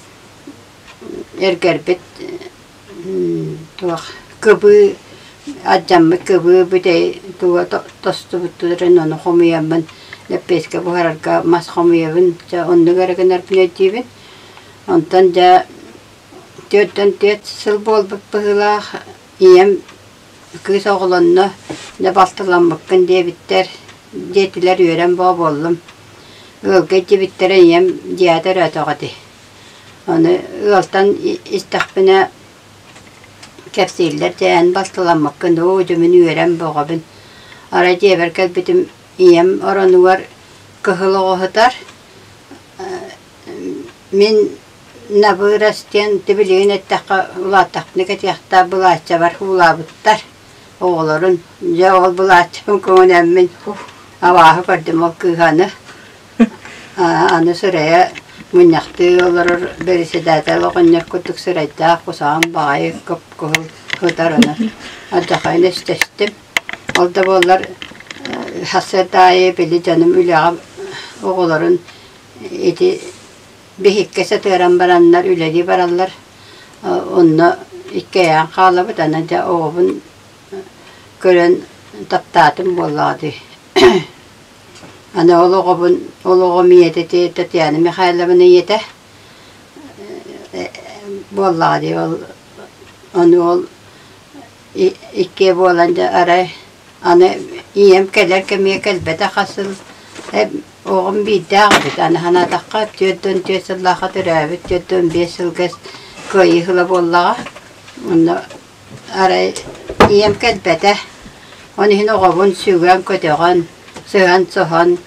Эргэрбит туох кыбыы алдьаммыт кыбыы бүтэй туга тостубуттарын ону хомуйаммын лэппиэскэ буһарарга мас хомуйабын дьэ оннук эрэ гынарбын өйдүүбүн. Онтон дьэ 44 сыл буолбут быһыылаах ийэм кыыс оҕолонно дьэ балтыламмыккын диэбиттэр диэтилэр үөрэн боо буоллум. Ыалга илдьибиттэрэ ийэм дьиэҕэ төрөөтөҕө ити. Аны ыалтан истэхпинэ кэпсииллэр дьэ эн балтыламмыккын оо дьэ мин үөрэн бөҕөбүн. Арай дьиэбэр кэлбитим ийэм оронугар кыһыл оҕо сытар. Мин Набырас диэн тибилигин эттэххэ улааттахпына кэтиэхтээх былааччабар уулаабыттар. Оҕолорун дьэ ол булааччыбын көҥүнэммин абааһы көрдүм ол кыыһаны. Аны сырайа мунньахтыы олорор бэрэссэдээтэл оҕонньор курдук сырайдаах кусаҕан баҕайы кып-кыһыл сытар аны алдьархайын өстөстүм. Ол да буоллар сарсыарда аайы били дьонум үлэҕэ оҕолорун ити биһиккэ сытыаран бараннар үлэлии бараллар. Онно иккиэйэҕин хаалабыт, аны дьэ оҕобун көрөн таптаатым буоллаҕа дии. Аны ол оҕобун, ол оҕом ийэтэ ити Татьяна Михайловна ийэтэ буоллаҕа дии ол ону ол иккиэ буолан дьэ арай аны ийэм кэлэр кэмигэр кэлбэтэх хас сыл оҕом биирдээх эбит аны санаатахха 44 сыллаахха төрөөбүт 45 сылга кыайыы сыла буоллаҕа онно арай ийэм кэлбэтэ ол иһин оҕобун сүгэн көтөҕөн сыһан-соһон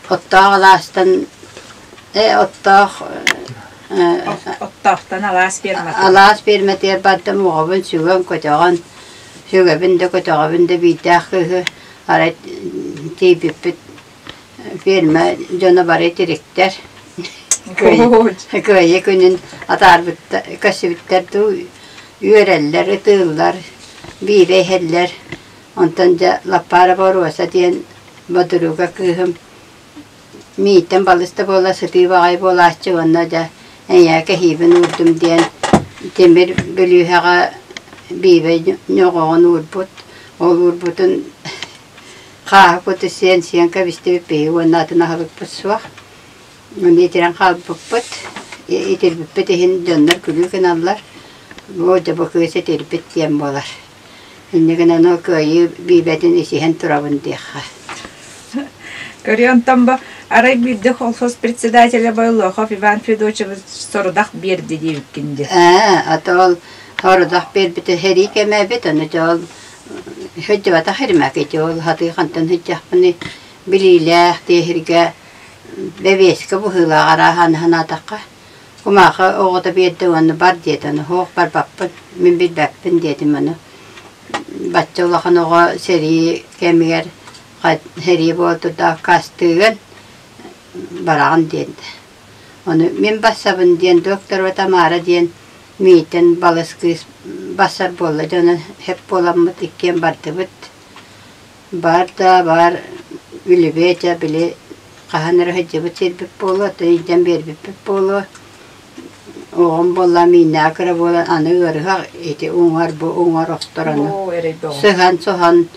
оттоох алаастан оттоох Оттоохтон алаас ферматыгар. Алаас ферматыгар бардым оҕобун сүгэн көтөҕөн сүгэбин да көтөҕөбүн да биирдээх кыыһы арай тиийбиппит ферма дьоно бары тириктэр Кыайыы күнүн атаарбыттар көрсүбүттэр дуу үөрэллэр ытыыллар биирэ иһэллэр онтон дьэ Лаппарова Роза диэн бодуруга кыыһым мииттэн балыс да буола сытыы баҕайы буолааччы уонна дьэ эйээ кэһиибин уурдум диэн тимир бүлүүһэҕэ биибэ ньоҕоҕун уурбут ол уурбутун хааһы куту сиэн сиэн кэбистибит биһиги уонна атын аһылыкпыт суох Аны итирэн хаалбыппыт итирбиппит иһин дьоннор күлүү гыналлар бу дьэ бу кыыс итирбит диэн буолар инньэ гынан ол кыайыы биибэтин исиһэн турабын диэххэ Көрүөн бу арай биирдэ колхоз председателя Бойлохов Иван Федотович сорудах биэрди диэбиккин дии. Ээ, а то ол сорудах биэрбитэ сэрии кэмэ эбит, ону дьэ ол сылдьыбатах иримэк ити ол хатыы хантан сылдьахпыный билиилээх тиэһиргэ бэбиэскэ быһыылаах арааһааны санаатахха кумаахы оҕото биэрдэ уонна бар диэтэ ону суох барбаппын мин билбэппин диэтим ону бачча улахан оҕо сэрии кэмигэр сэрии буолтурдаах аккаастыыгын бараҕын диэн ону мин бассабын диэн докторова Тамара диэн миитин балыс кыыс бассар буолла дьоно сөп буоламмыт иккиэн бардыбыт Бар да бар үлүбүөтэ били хаһан эрэ сылдьыбыт сирбит буолуо, оттон илдьэн биэрбиппит буолуо. Оҕом буолла мииннээх кыра буолан аны ыарыһах ити уҥар бу уҥар охтор аны сыһан-соһон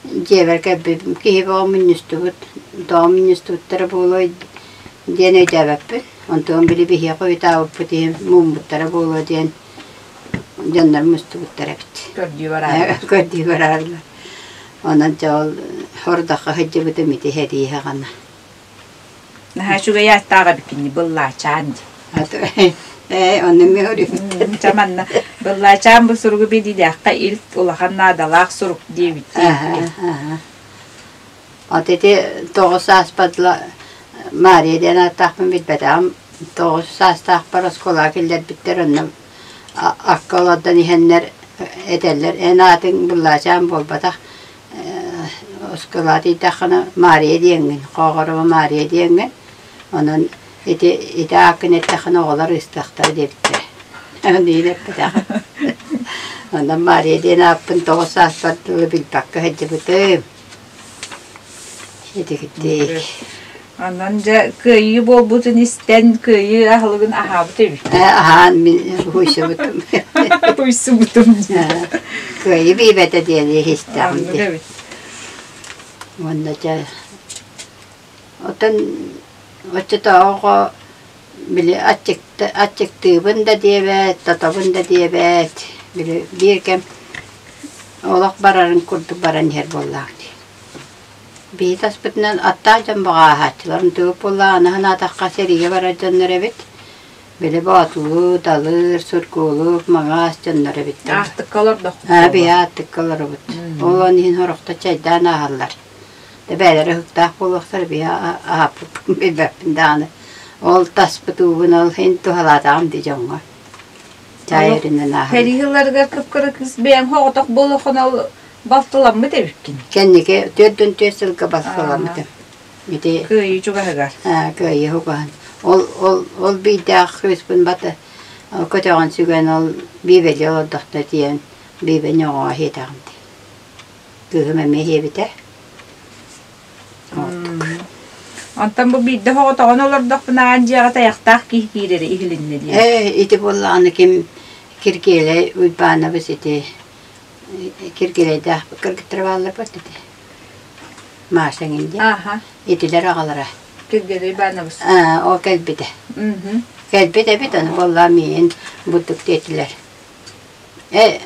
дьиэбэр кэлбиппин киһи бөҕө мунньустубут, тоҕо мунньустубуттара буолуой диэн өйдөөбөппүн. Онтон били биһиэхэ уйутаабыппыт иһин мууммуттара буолуо диэн дьоннор мустубуттар эбит. Көрдүү бараары. Көрдүү бараарылар. Онон дьэ ол хордоххо сылдьыбытым ити сэрии саҕана. Наһаа үчүгэй ааттаах эбиккин Быллаачаан дии. Ээ, ону мен өрүбүттэр. Чэ манна Быллаачаан бу суругу билиилээххэ ил улахан наадалаах сурук диэбит диэбиккин. От ити тоҕус сааспар Мария диэн ааттаахпын билбэтэҕим. Тоҕус саастаахпар оскуолаҕа киллэрбиттэр онно акка олордон иһэннэр этэллэр эн аатыҥ Быллаачаан буолбатах оскуолаҕа тиийдэххинэ Маарыйа диэҥҥин Хоохорово Маарыйа диэҥҥин онон ити ити ааккын эттэххинэ оҕолор ыыстыахтара диэбиттэрэ диэн эппэтэх онон Маарыйа диэн ааппын тоҕус сааспар дылы билбэккэ сылдьыбытым итигирдик Онон дьэ кыайыы буолбутун истэн, кыайыы аһылыгын аһаабыт эбит. Аһаан мин уйсубутум. Уйсубутум. Кыайыы биибэтэ диэн иһистэҕим дии. Уонна дьэ оттон оччотооҕу били аччыктыыбын да диэбэт, тотобун да диэбэт, били биир кэм олох барарын курдук баран иһэр буоллаах дии. Биһи таспытынан аттаах дьон баҕааһааччыларын тугу буоллаҕына санаатахха сэриигэ барар дьоннор эбит. Били Боотулуу, Далыр, Сургуулук, Маҥаас дьоннор эбиттэр. Аартыкка олордоххут Аа, биһи аартыкка олоробут. Ол он иһин сорохтор чайдаан ааһаллар. Бэйэлэрэ ыһыктаах буолуохтара, биһи аһаппыппын билбэппин даҕаны. Ол таспыт уубун ол иһин туһалаатаҕым дии дьоҥҥо. Чай өрүнэн ааһан. Сэрии сылларыгар кып-кыра кыыс бэйэҥ соҕотох буолуоххун ол Балтыламмыт эбиккин. Кэнники 44 сылга балтыламмытым. Ити Кыайыы чугаһыгар. Кыайыы чугаһын. Ол ол ол биирдээх кыыспын бата көтөҕөн сүгэн ол биибэлии олордохто тиийэн биибэни оҕоҕо иһиэтэҕим дии. Кыыһым эмиэ иһиэбитэ. Онтон бу биирдэ соҕотоҕун олордохпуна аан дьиэҕэ тайахтаах киһи киирэрэ иһилиннэ диэн. Ээ, ити буоллаҕына ким Киргиэлэй Уйбаанабыс ити Киргиэлэйдээх кыргыттар бааллар бат ити. Маша эҥин диэн. Ааха. Итилэр аҕалара. Киргиэлэй Уйбаанабыс. Аа, ол кэлбитэ. Кэлбит эбит, аны буоллаа миин бурдук диэтилэр. Э,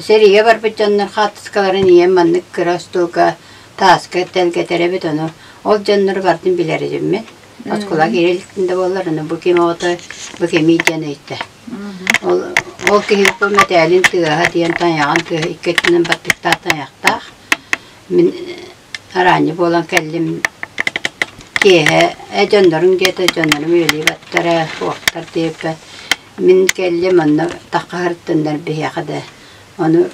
Сэриигэ барбыт дьоннор хаартыскаларын ийэм маннык кыра остуолга тааска тэлгэтэр эбит, ону ол дьоннору барытын билэр этим мин. Оскуола киирэ иликтин да буоллар, ону бу ким оҕото, бу кимий диэн ыйытта. Ол, ол киһи бу мэтээлин тыаһа диэн тайаҕын тыаһа икки өттүнэн баттыктаах тайахтаах. Мин араанньы буолан кэллим. Киэһэ э дьонноруҥ диэтэ, дьоннорум үөлүү баттара, суохтар диэбиппэр Мин кэллим онно таххаһырыттыннар биһиэхэ да ону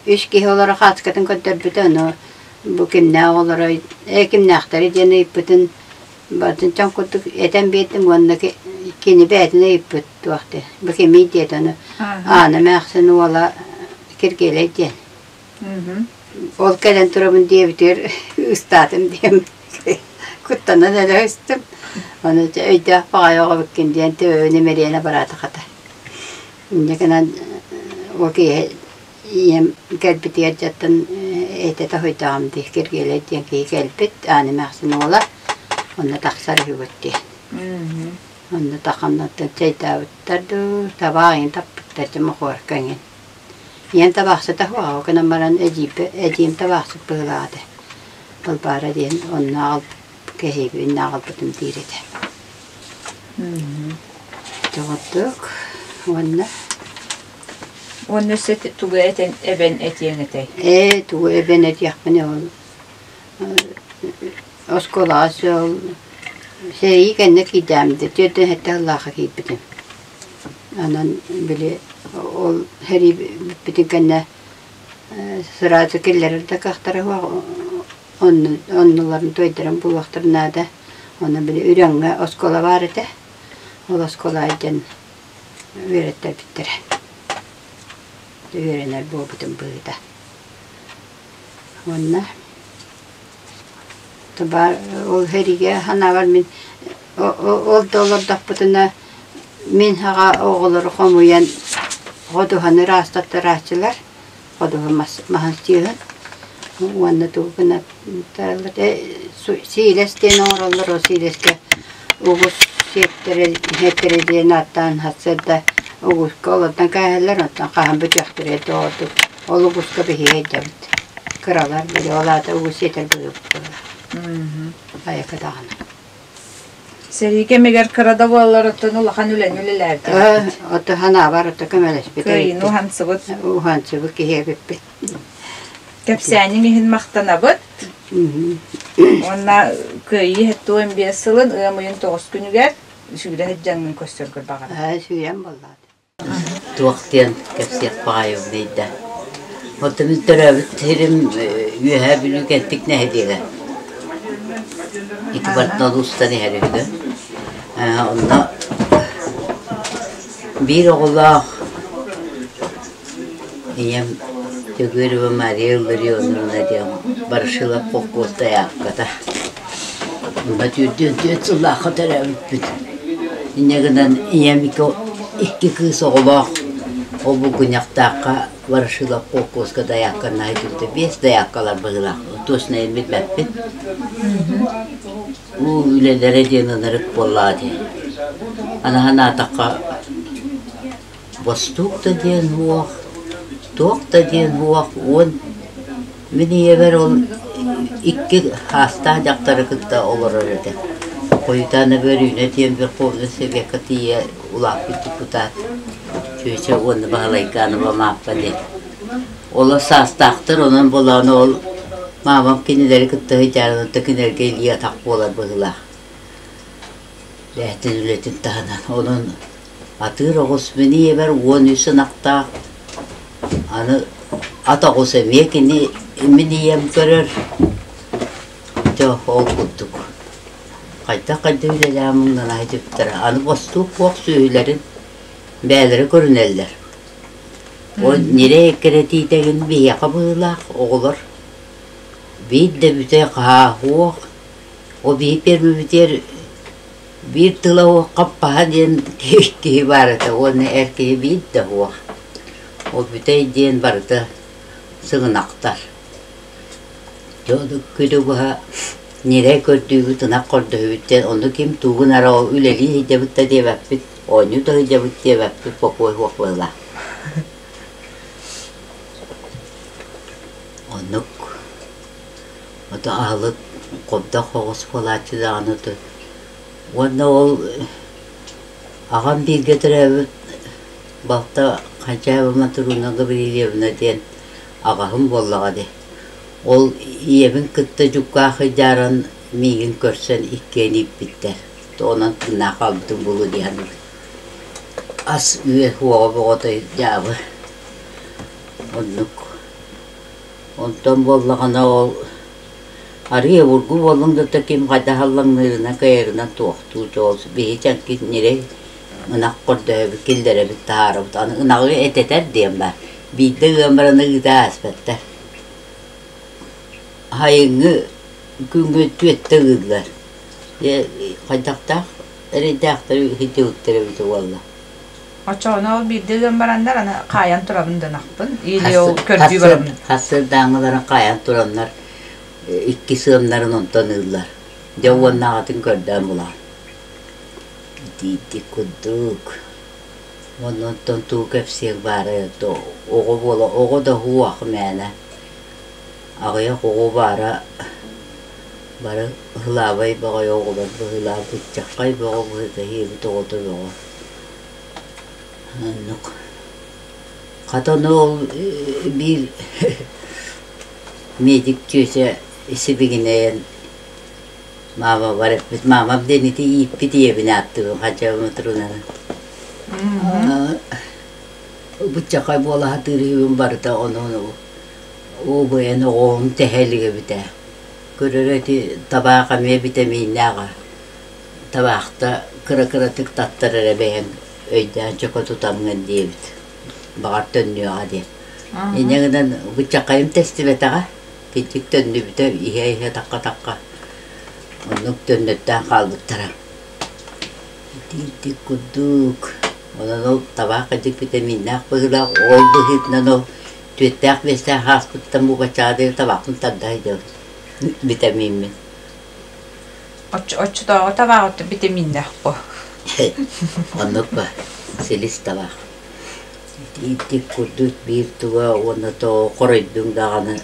үс киһи олоро хааскатын көрдөрбүтэ ону бу кимнээх олорой ээ кимнээхтэрий диэн ыйыппытын барытын чоҥ курдук этэн биэрдим уонна кини бэйэтин ыйыппыт туох диэн бу кимий диэтэ ону Аана эмээхсин уола Киргиэлэй диэн Ол кэлэн турабын диэбитигэр ыстаатым диэм куттанан эрэ ыстым. Ону дьэ өйдөөх баҕайы оҕо эбиккин диэн төбөбүн имэрийэн абыраата хата. Инньэ гынан ол киэһэ ийэм кэлбитигэр дьэттэн этэ тоһуйдаҕым дии Киргиэлэй диэн киһи кэлбит, Аана эмээхсин уола, онно тахсар үһүгүт диэн. Онно таханнаттан чэйдээбиттэр дуу, табаах иҥин таппыттар дьэ мохуорка иҥин. Ийэм табаахсыта суоҕа, гынан баран эдьиийбэ эдьиийим табаахсыт быһыылаах этэ. Балбаара диэн онно аҕал кэһиибин аҕалбытым диир этэ. Доҕордук уонна Уонна өссө тугу этэн эбэн этиэҥ этэй? Ээ, тугу эбэн этиэхпиний ол оскуолаҕа ол сэрии кэннэ киирдэҕим дии, 47 сыллаахха киирбитим. Онон били ол сэрии бүппүтүн кэннэ сразу киллэрэр да кыахтара суох оннуларын туойдаран булуохтарын наада. Онон били Үрөҥҥө оскуола баар этэ. Ол оскуолаҕа илдьэн үөрэттэрбиттэрэ. Үөрэнэр буолбутум быһыыта. Уонна ол сэриигэ санаабар мин ол да олордохпутуна мин саҕа оҕолору хомуйан ходуһаны ыраастаттарааччылар ходуһа маһын сыыһын уонна тугу гынаттараллар сиилэс диэн оҥороллор ол сиилэскэ угус сиэттэрэ сиэттэрэ диэн ааттаан сарсыарда угуска олордон кээһэллэр онтон хаһан бүтүөхтэрэ доҕордук ол угуска биһиги сылдьабыт кыралар били ол аата угус сиэтэр быһыыбыт буолар айака даҕаны Сэрии кэмигэр кыра да буоллар оттон улахан үлэни үлэлээбит. Ото санаабар ото көмөлөспүт Кыайыыны уһансыбыт. Уһансыбыт киһи эбиппит. Кэпсээниҥ иһин махтанабыт. Уонна Кыайыы 75 сылын ыам ыйын 9 күнүгэр сүүрэ сылдьаҥҥын көрсөргөр баҕарабын. Сүүрэн буоллаҕа. Туох диэн кэпсиэх баҕайыбыный да. Оттон мин төрөөбүт сирим Үөһээ Бүлүү Кэнтик нэһилиэгэ. Ити барытын устан иһэр үһү. Онно биир оҕолоох ийэм Дьөгүөрүбэ Мария Илларионовна диэн Ворошилов холкуос дайаапката. Онно түүрдүөн түөрт сыллаахха төрөөбүппүт. Инньэ гынан ийэм икки кыыс оҕолоох ол Булгунньахтаахха Ворошилов холкуоска дайаакканнаһа сылдьыбыта. Биэс дайааккалар быһыылаах, точно билбэппин. Уу үлэлэрэ диэн ынырык буоллаҕа дии. Аны санаатахха Бостуук да диэн уох, туох да диэн уох уон мин ийэбэр ол икки хаастаах дьахтары кытта олорор этэ. Хойутаан Өрүүнэ диэн Верховнай Совекка тиийэ улааппыт депутат чүөчэ уонна Баһылайканова Мааппа диэн. Олор саастаахтар, онон буолаҕына ол маамам кинилэри кытта сылдьарын, онто кинилэргэ илии-атах буолар быһыылаах. Бэйэтин үлэтин таһынан. Онон атыыр оҕус мин ийэбэр 13 ынахтаах. Аны Ат оҕус эмиэ кини мин ийэм көрөр. Дьэ ол курдук. Хайдах-хайдах үлэлээн муҥнана сылдьыбыттара. Аны бостуук суох сүөһүлэрин бэйэлэрэ көрүнэллэр. Ол ньирэй эккирэтиитэгин биһиэхэ быһыылаах оҕолор биир да бүтэй хаһаа суох. Ол биһи пиэрмэбитигэр биир тыла суох хаппаһа диэн киһи баар этэ уонна эр киһи биир да суох. Ол бүтэй диэн барыта сыгынахтар. Күнү быһа ньирэй көрдүүбүт, ынах көрдөһүбүт диэн ону ким тугун эрэ ол үлэлии сылдьабыт да диэбэппит, оонньуу да сылдьабыт диэбэппит, бокуой суох быһыылаах. Оннук ото аһылык хобдох оҕус буолааччы даҕаны уонна ол аҕам бииргэ төрөөбүт балта Хачаева Матруна Гаврильевна диэн аҕаһым буоллаҕа дии. Ол ийэбин кытта дьуккаах ыйдааран миигин көрсөн иккиэн ииппиттэр. Онон тыыннаах хаалбытым буолуо дии саныыбын. Ас үөл уоҕа боҕото дьаабы. Оннук. Онтон буоллаҕына ол арыы обургу буоллуҥ да ким хайдах аллаҥныырынан кыайарынан туохтуур ол биһи чэҥки ньирэй ынах көрдөһөбүт киллэрэбит таһаарабыт аны ынаҕы этэтэр диэн баар биирдэ ыан баран ыыта ааспаттар сайыҥҥы күҥҥэ түөттэ ыыллар дьэ хайдахтаах эрэйдээхтэр сылдьыбыттар эбитэ буолла Оччоҕуна ол биирдэ ыан бараннар аны хаайан турабын да ынахпын или ол көрдүү барабын. Сарсыардааҥыларын хаайан тураннар икки сыамнарын онтон ыыллар. Дьэ уоннааҕытын көрдөөн булаҕын. Итиитик курдук. Уонна онтон тугу кэпсиэх баарай оҕо буола оҕо да уһуох мээнэ. Аҕыйах оҕо баара бары ыһылаабай баҕайы оҕолор быһыылаах быччаххай бөҕө быһыыта иһиэбит оҕото бөҕө. Оннук. Хата ону ол биир медик чүөчэ сибигинэйэн маамабар эппит маамам диэн ити ииппит ийэбин ааттыыбын Хадьаба Матрунаны. Быччахай буола сатыыр үһүбүн барыта ону убайын оҕоһун тэһэ илик эбитэ. Көрөрө ити табаах эмиэ битэмииннээҕэ. Табаахта кыра-кыратык таттар эрэ бэйэҥ өйдөөн чөкө тутаҥҥын диэбит. Баҕар төннүөҕэ диэн. Инньэ гынан быччахайым тэстибэтэҕэ. Кичик төннүбүтэ иһэ-иһэ тахха-тахха оннук төннөттөөн хаалбыттара. Ити курдук онон ол табаах кырдьык витаминнаах быһыылаах ол быһыытынан ол түөртээх-биэстээх ааспыттан бу баччаҕа диэри табаахпын тарда сылдьабын витамиммин. Оччотооҕу табааҕыт витаминнээх буо. Оннук ба силис табаах. Ити курдук биир туга уонна тоҕо хоройдуҥ даҕаны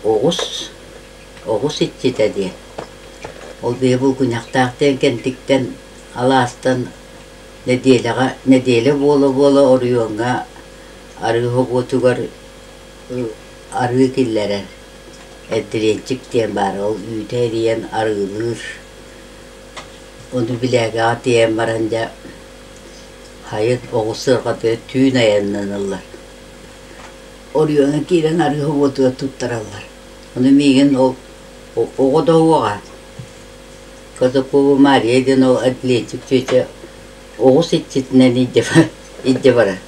оҕус оҕус иччитэ диэн. Ол биһи булгунньахтаах диэн кэнтиктэн алаастан нэдиэлэҕэ нэдиэлэ буола-буола оройуоҥҥа арыы собуотугар арыы киллэрэр Эрдириэнчик диэн баар ол үүтэ эрийэн арыылыыр ону билээгэҕэ тиийэн баран дьэ хайын оҕус сыарҕатыгар түүн айаннаналлар оройуоҥҥа киирэн арыы собуотугар туттараллар ону миигин ол оҕо да уоҕа Казакова Мария диэн ол атлетик чүөчэ оҕус иччитинэн илдьэ барар.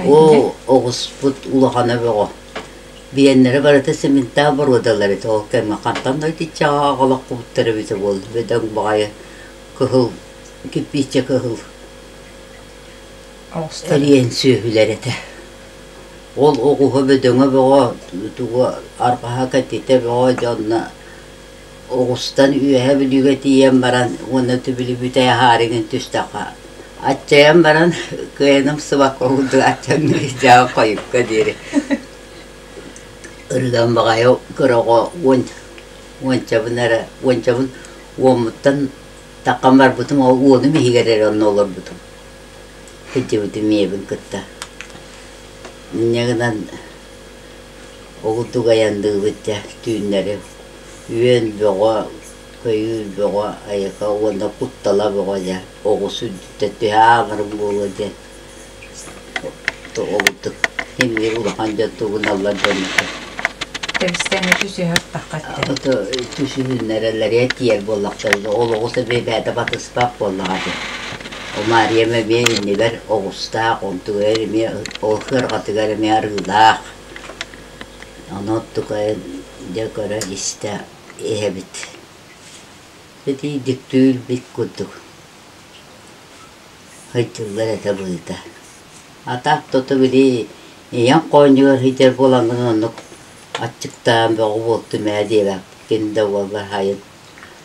Оо, оҕуспут улахана бөҕө. Биэннэрэ барыта цементаах боруодалар этэ ол кэмҥэ хантан да итиччэҕэ аҕалаххыбыттар эбитэ буолла бөдөҥ баҕайы кыһыл кирпииччэ кыһыл эриэн сүөһүлэр этэ. Ол оҕуһа бөдөҥө бөҕө тугу арҕаһа кэтитэ бөҕө дьонно оҕустан Үөһээ Бүлүүгэ тиийэн баран уонна түбүлү бүтэй аһаары гын түстэххэ аччайан баран кыайаным сыбакка курдук аччаҥныыр хойукка диэри ырыган баҕайы кыра оҕо уончабын эрэ уончабын уоммуттан таххан барбытым ол уонум иһигэр эрэ онно олорбутум сылдьыбытым ийэбин кытта инньэ гынан Ол курдук айанныыбыт дьэ түүннэри үөн бөҕө, көйүүр бөҕө, айака уонна куттала бөҕө дьэ оҕус үрдүттэн түһэ ааларым буолуо диэн ол курдук. Эмиэ улахан дьон тугуналлар дьоннорго. Тэбистэҥҥэ түсүһэр таххаттар. Ото түсүһүннэрэллэрэ тиийэр буоллахтарына ол оҕус эмиэ бэйэтэ батыспат буоллаҕа дии. Ол Маарыйам эмиэ иннибэр оҕустаах, онтугар эмиэ ол сыарҕатыгар эмиэ арыылаах. Ону оттукайын дьэ көрө-истэ иһэбит. Итиидик түүл-бит курдук сылдьыллар этэ быһыыта. А так тото били ийэм хоонньугар сылдьар буолаҥҥын оннук аччыктаан бөҕө буолтум ээ диэбэккин да буоллар сайын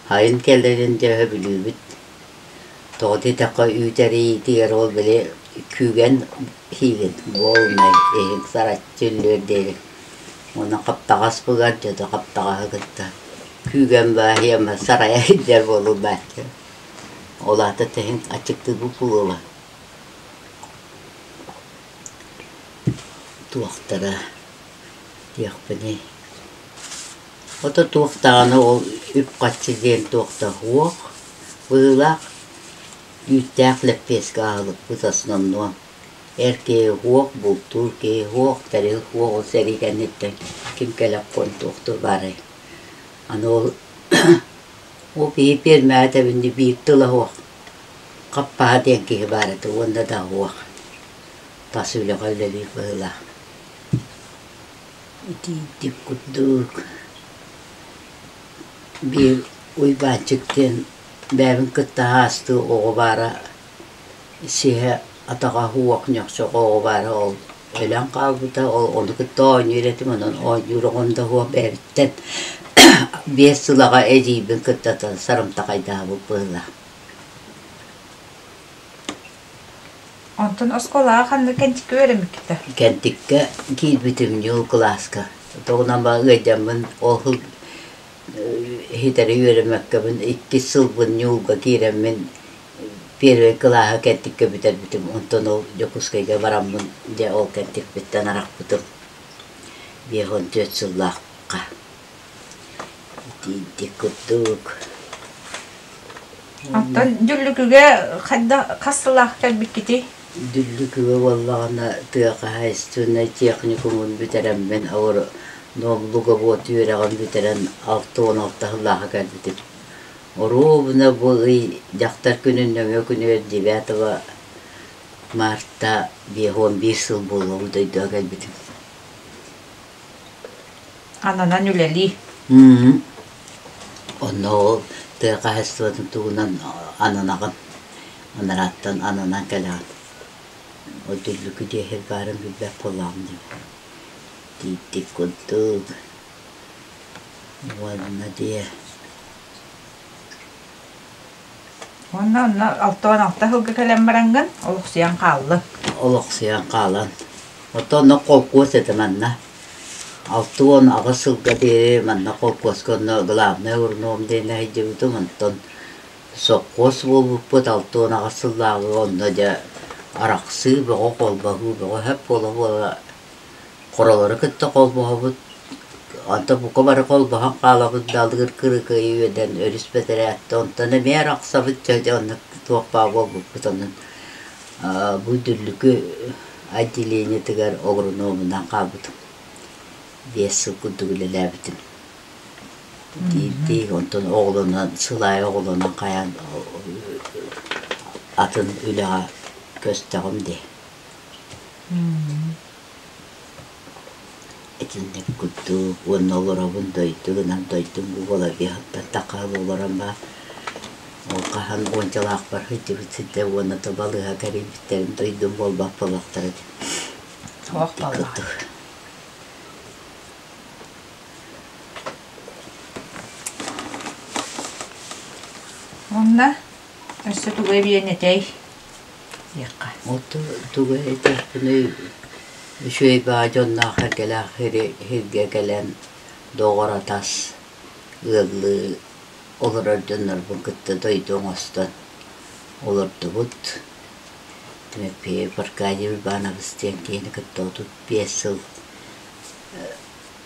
сайын кэлэрин дьэ сөбүлүүбүт. Тоҕо диэтэххэ үүт эрийиитигэр ол били күүгэн сиигин буолунай иһин сараччы үллүөр диэри уонна хаптаҕас быгар дьэ хаптаҕаһы кытта күүгэн бааһыйама сарайа сылдьар буолуллааччы. Ол аата тэһин аччыктыырбыт буолуоҕа. Туохтара диэхпиний Ото туох даҕаны ол үп-харчы диэн туох да суох быһыылаах, үүттээх лэппиэскэ аһылыкпыт основном. Эр киһи суох, бултуур киһи суох, тэрил суох, ол сэрии кэнниттэн ким кэлэ хонтуохтуур баарай. Аны ол ол киһи пиэрмэҕэ тэбинни биир тыла суох, хаппаһа диэн киһи баар этэ уонна да суох. Тас үлэҕэ үлэлиир быһыылаах. Итиитик курдук биир Уйбаанчык диэн бэйэбин кытта аастыы оҕо баара сиһэ атаҕа уох ньохсох оҕо баара ол өлөн хаалбыта ол ону кытта оонньуур этим онон оонньуур оҕом да суох бэйэбиттэн 5 сыл аҕа эдьиийбин кытта сарымтахайдаабыт быһыылаах. Онтон оскуолаҕа ханнык кэнтиккэ үөрэммиккитэ? Кэнтиккэ киирбитим ньуу кылааска. Тоҕунан ыалдьаммын ол сыл иһитэри үөрэммэккэбин иккис сылбын ньуулга киирэммин первый кылааһы Кэнтиккэ бүтэрбитим. Онтон ол Дьокуускайга бараммын дьэ ол Кэнтикпиттэн арахпытым. 54 сыллаахха. Итиинтик курдук. Оттон Дүллүкүгэ хайдах хас сыллаах кэлбиккитий? Дүллүкүгэ буоллаҕына тыа хаһаайыстыбаннай техникумун бүтэрэммин агрономлугобуот үөрэҕин бүтэрэн 66 сыллаахха кэлбитим. Оруобуна бу ый дьахтар күнүн нөҥүө күнүгэр 9 марта 51 сыл буолуо бу дойдуга кэлбитим. Ананан үлэлии. Онно ол тыа хаһаайыстыбатын туһунан ананаҕын, анарааттан ананан кэлэҕин. Ол Дүллүкү диэһир баарын билбэт буоллаҕым дии. Тииттик курдук уонна диэ Уонна онно 66 сылга кэлэн бараҥҥын олохсуйан хааллыҥ. Олохсуйан хаалан. Оттон онно холкуос этэ манна. 68 сылга диэри манна холкуоска онно главный агроном диэн сылдьыбытым. Онтон сопхуос буолбуппут 68 сыллааҕы онно дьэ арахсыы бөҕө, холбоһуу бөҕө сөп буола-буола хоролору кытта холбоһобут. Онтон бука бары холбоһон хаалабыт да алыгыр кырыкыйы үөдэн өрүс бэдэрээттэ онтон эмиэ арахсабыт дьэ дьэ онно туох баар буолбуппут онон бу Дүллүкү отделениетыгар агрономунан хаалбытым. 5 сыл курдук үлэлээбитим. Диирдии онтон оҕолонон сыл аайы оҕолонон хайаан атын үлэҕэ көстөҕүм дии. Итинник курдук уонна олоробун дойду гынан дойдум бу Балабиһыттан таххаһыл олорон баар ол хаһан уончалаахпар сылдьыбыт сирдэр уонна то балыыһа кэрийбиттэрин дойдум буолбат буоллахтара дии. Суох буоллаҕа. Уонна өссө тугу эбиэн этэй диэххэ. Оту тугу этиэхпиний үчүгэй баҕа дьонноох эргэлээх сиргэ кэлэн доҕор-атас ыаллыы олорор дьоннорбун кытта дойду оҥостон олордубут. Тимофеев Аркадий Иванович диэн киһини кытта 35 сыл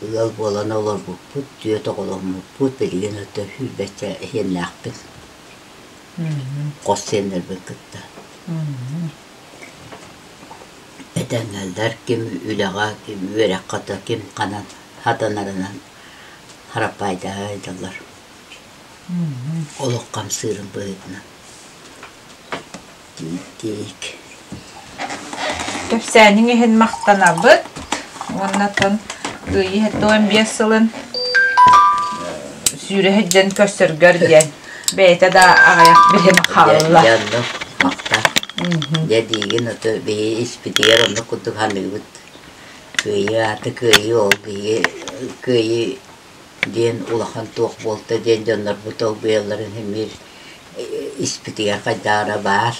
ыал буолан олорбуппут, түөрт оҕоломмуппут, билигин өттө сүүрбэччэ сиэннээхпин. Хос сиэннэрбин кытта. Этэҥҥэллэр ким үлэҕэ, ким үөрэххэ да ким ханан хатанарынан хараппаайдаһа ыыталлар. Олох хамсыырын быһыытынан. Тиик. Кэпсээниҥ иһин махтанабыт. Уонна оттон Кыайыы 75 сылын сүүрэ сылдьан көрсөргөр диэн бэйэтэ да аҕыйах билим хаалла. Дьэ оннук махтал. Дьэ диигин ото биһи испитигэр оннук курдук саныыбыт. Кыайыы аата кыайыы ол биһиги кыайыы диэн улахан туох буолта диэн дьоннорбут олбуйалларын иһин испитигэр хайдаара баар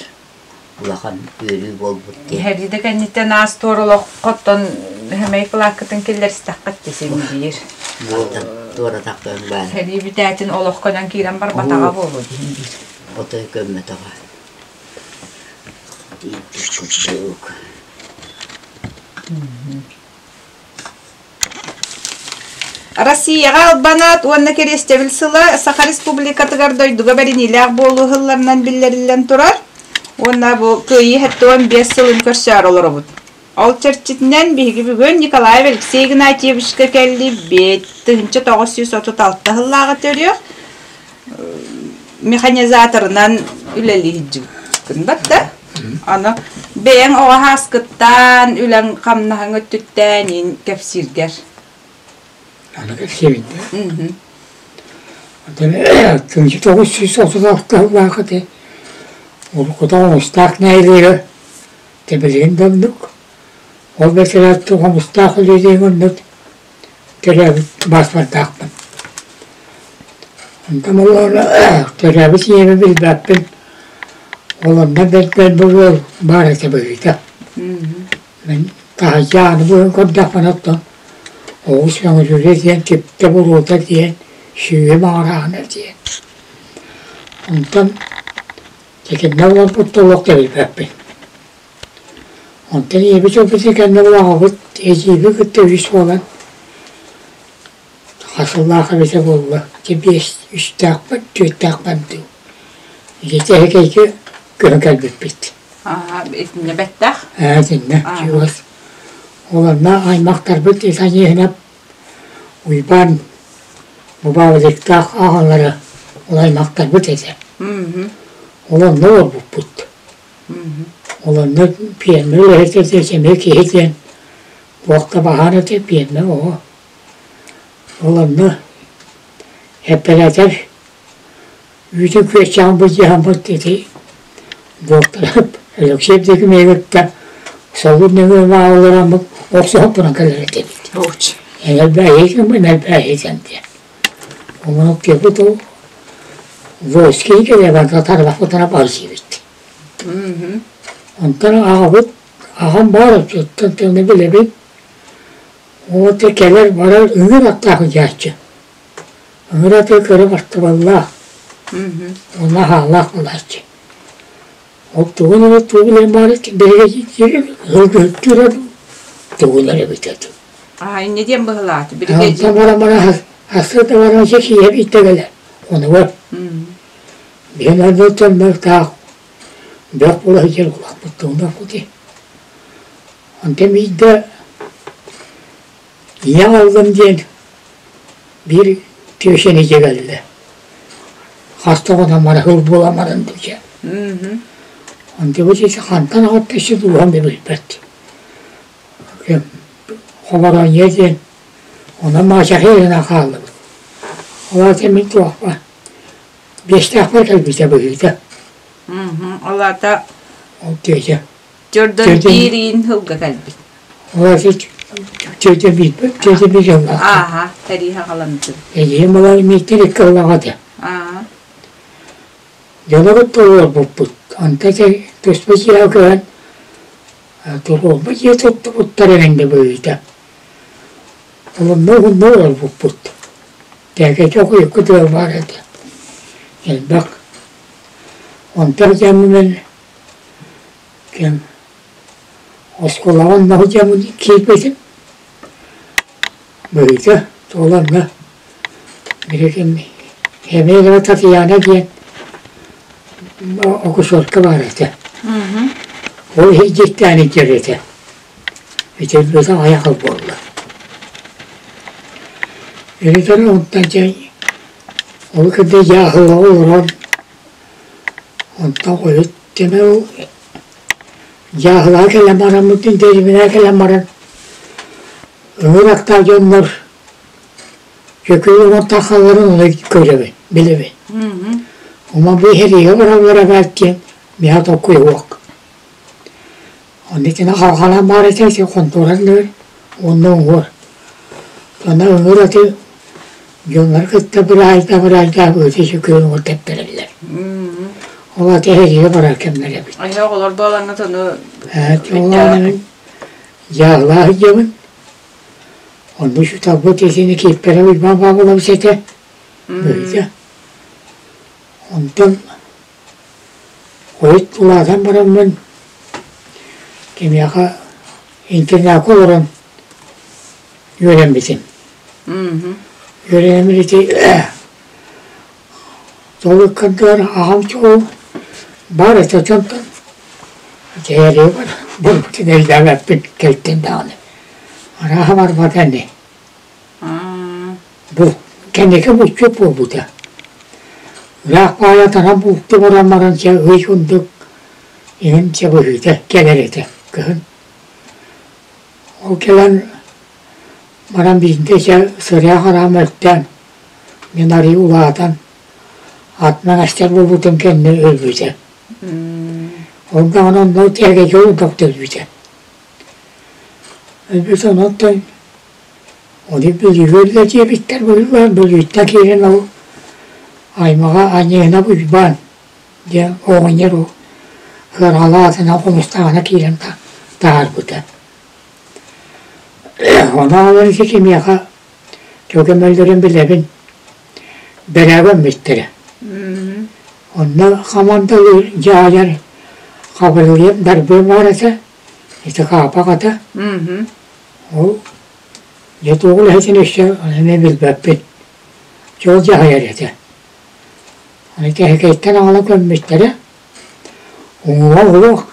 улахан үөрүү буолбут диэн. Һэрии да кэнниттэн аас туор олоххоттон хэмэй кылааккытын киллэристэххит десин биир. Буолтан туоратахпын баар. Сэрии бүтээтин олоххонон киирэн барбатаҕа буолуо диһин биир. Отой көммөтөҕө. Курдук. Россияҕа Албан аат уонна Кэриэстэбил сыла Саха Республикатыгар дойдуга бэриниилээх буолуу сылларынан биллэриллэн турар уонна бу Кыайыы 75 сылын көрсөөр олоробут. Ол чэрчитинэн биһиги бүгүн Николаев Алексей Игнатьевичка кэллибит. 1936 сыллааҕы төрүөх механизаторынан үлэлиир батта. Аны бэйэҥ оҕо ааскыттаан, үлэҥ хамнаһыҥ өттүттээн иин кэпсииргэр. Аны кэпсиэбин да. Оттон 1936 сыллаах ити уруккута Хомустаах нэһилиэгэ тэбилигин да оннук. Ол бэсэрээт Хомустаах үлэлиэҥ оннук төрөөбүт бааспардаахпын. Онтон олору төрөөбүт ийэбин билбэппин. Ол онно бэрт буруол баар этэ быһыыта. Мин таһырдьа аны буһан көрдөхпүнэ оттон оҕус өҥүрүрэ диэн киптэ буруота диэн сүүһүм аҕыраана диэн. Онтон итиннэ олорбут да олох да билбэппин. Онтон ийэбит ылбытын кэннэ ол аҕабыт эдьиийбин кытта үс буолан хас сыллаах эбитэ буолла, ити биэс үстээхпин, түөртээхпин дуу. Ити эһэкэйгэ көһөн кэлбиппит. Итиннэ бэттэх? Ээ, итиннэ, чугас. Ол онно аймахтарбыт Исаньыыһынап Уйбаан Бубаалыктаах аҕалара ол аймахтарбыт этэ. Ол онно олорбуппут. Ол онно пиэрмэ үлэһитэ сэмэй киһи диэн туох да баһаар этэ пиэрмэ оҕо. Ол онно эпэрэтэр үүтүн күөччэҕин былдьаһаммыт ити дуоктарап Алексей Декимиевичтэ солун нөҥүө маалалараммыт охсуһан туран кэлэр этибит. Элбээһитин элбээһитин диэн. Ону кебут ол Войски кэлэ тарбахпытына барсыбыт. Онтон аҕабыт, аҕам баар оттон тыаны билэбин. Уота кэлэр барар ыҥыр аттаах ыдьааччы. Ыҥыр аты көрө бартыбаллаах. Онно хаалаах булааччы. Ол тугун эрэ тугу билэн баар биһиги ылгыһыттыыра тугун эрэ бүтэ Аа, инньэ диэн быһылааты. Биригэдьиир. Онтон баран баран астыта баран сиһиэп иттэгэлэ. Онугар биһин ардыттан таах бөх була сылдьар улахпыт тугунар кути. Онтон биирдэ ийэм аллым диэн биир түөшэни кэллэ. Хас да гынан баран буолан баран дуча. Онтон бу хантан аҕатта дууһам да билбэт. Хобороонньо диэн онон маачахы гынан хааллыбыт. Ол аата мин туохпа биэстээхпэр кэлбитэ быһыыта. Ол аата Ол тиэчэ. Дьордон биириин сылга кэлбит. Ол аата тиэчэ биирбит, тиэчэ биир сыллаах. Ааха, тэрии хаҕаламмытын. Эдьиийим балар мииттэн икки сыллаах этэ. Аа. Дьоно кытта олорбуппут. Онто туспа дьиэҕэ көһөн Туруорба дьиэ туттубуттар эҥин быһыыта. Олонно уһунна олорбуппут. Тээкэчэ хойукку тыал баар этэ. Элбэх. Онтон дьэмминэн кэм оскуолаҕа онно дьэммин киирбитим. Быһыыта туоланна билигин Емельева Татьяна диэн окусуорка баар этэ. Ол иһирдьиттээн илдьэр этэ. Ити өлбөтө аҕыйах ыл буолла. Эбэтэр онтон дьэ ол кэннэ дьааһылаҕа олорон онтон хойут кэмэ ол дьааһылаҕа кэлэн бараммытын дэриэбинэҕэ кэлэн баран ыҥыр аттаах дьоннор Чөкөй оҥор таххалларын ону көрөбүн, билэбин. Ома бу иһэриигэ бараллара баат диэн миэхэ толкуй суох. Онно итини халҕалаан баар этэ, ити хонтуоран лыыр уонна уҥуор. Онно ыҥыр аты дьоннор кытта быраайда-быраайдаах ыты чөкөй оҥор тэптэрэллэр. Ол аты эһэриигэ барар кэмнэр эбит. Айа оҕолор буолаҥҥыт ону Ол дьааллаах дьабын Онно учууталбыт итини кииппэрэ Уйбаан Павлович этэ, быһыыта. Онтон хойут улаатан бараммын кимиэхэ интернакка олорон үөрэммитим. Үөрэнэммин ити Сол ыккардыгар аҕам чугул баар этэ дьонтон дьиэлии бар барбытын өйдөөбөппүн кэлтин даҕаны арааһа барбата ини бу кэнники булчут буолбута ыраах баайа атана булту баран баран чэ ый курдук иһин чэ быһыыта кэлэр этэ кыһын ол кэлэн баран биирдэ чэ сырыа хараам өртөөн Мин арыый улаатан, атынан астар буолбутум кэннэ өлбүтэ. Ол даҕаны онно тээгэйгэ олордохто өлбүтэ. Өлбүтэ онон ону Бүлүүгэ өллө диэбиттэр быһыылаах Бүлүүттэн киирэн ол аймаҕа Аньыына Уйбаан диэн оҕонньор ол ыарҕалаах атынан хомустааҕына киирэн таһаарбыта. Ону аҕалан ити кимиэхэ Көмөллөрүн билэбин, бэрээгэ өммүттэрэ. Онно хамандалыыр дьаһайар Хабырылыйап Дарбыа баар этэ, ити Хаапах этэ. Ол дьэ туох үлэһитин өссө эмиэ билбэппин. Чол дьаһайар этэ. Аны Тэһэкэйтэн аҕала көммүттэрэ. Уҥуоҕа уһуох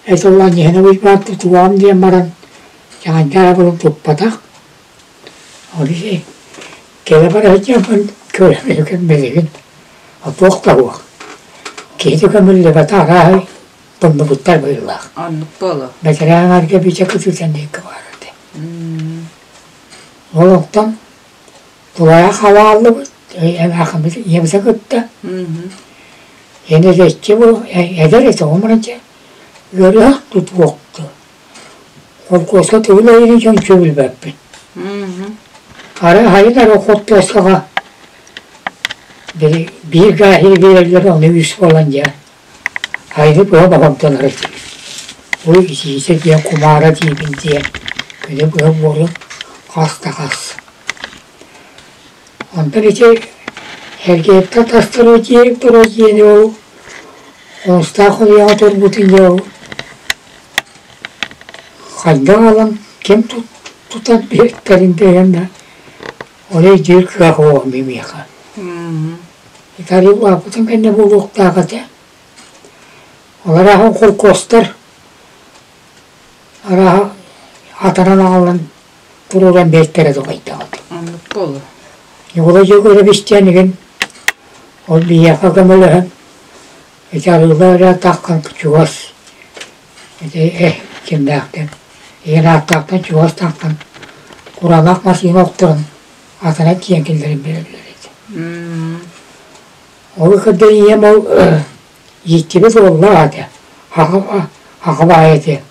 Этоллан иһэн уйбаат тутуам диэн баран дьаҥанньа булун туппатах. Ол иһин кэлэ бара сылдьаммын көрө билигин туох да суох. Киһи да көмүллүбэтэ арааһы тумнубуттар быһыылаах. Оннук буолуо. Бэтэрээн арга бичэ кытыытан диэки баар этэ. Ол онтон Тулайа халааллыбыт, эмээхиммит ийэбитэ кытта. Энэдэччи бу эдэр этэ омурача ыарыһах тутуохту. Холкуоска тугу да дьон чөбүлбэппин. Ары хайын ары холкуоскаҕа биир гааһы биэрэллэр ону үс буолан дьэ хайыны быһа баҕамтанар этибит. Ой итиитэ диэн кумаара диибин диэн күнү быһа буору хас да хас. Онтон ити Эргиэттэ тастара дьиэ тура дьиэни ол Оҕустаах Ольяҕа турбутун дьэ ол хайдах ылан ким тутан биэртэрин дэһэн да ол өйдүүр кыах суох миэхэ. Италия улааппытын кэннэ буолуохтаах этэ. Ол арааһын холкуостар арааһа атаран аҕалан туруоран биэртэрэ духайдаҕыт. Оннук буолуо. Ньукулай Дьөгүөрэбис диэн ол биһиэхэ көмөлөһөн ити арыылар эрэ таххан чугас ити кимнээхтэн ийэн ааттаахтан чугас таххан кураанах массыына охторон атына тиийэн киллэрин биэрэллэр этэ. Ол кырда ийэм ол ииттибит уоллаах этэ аҕа баайа этэ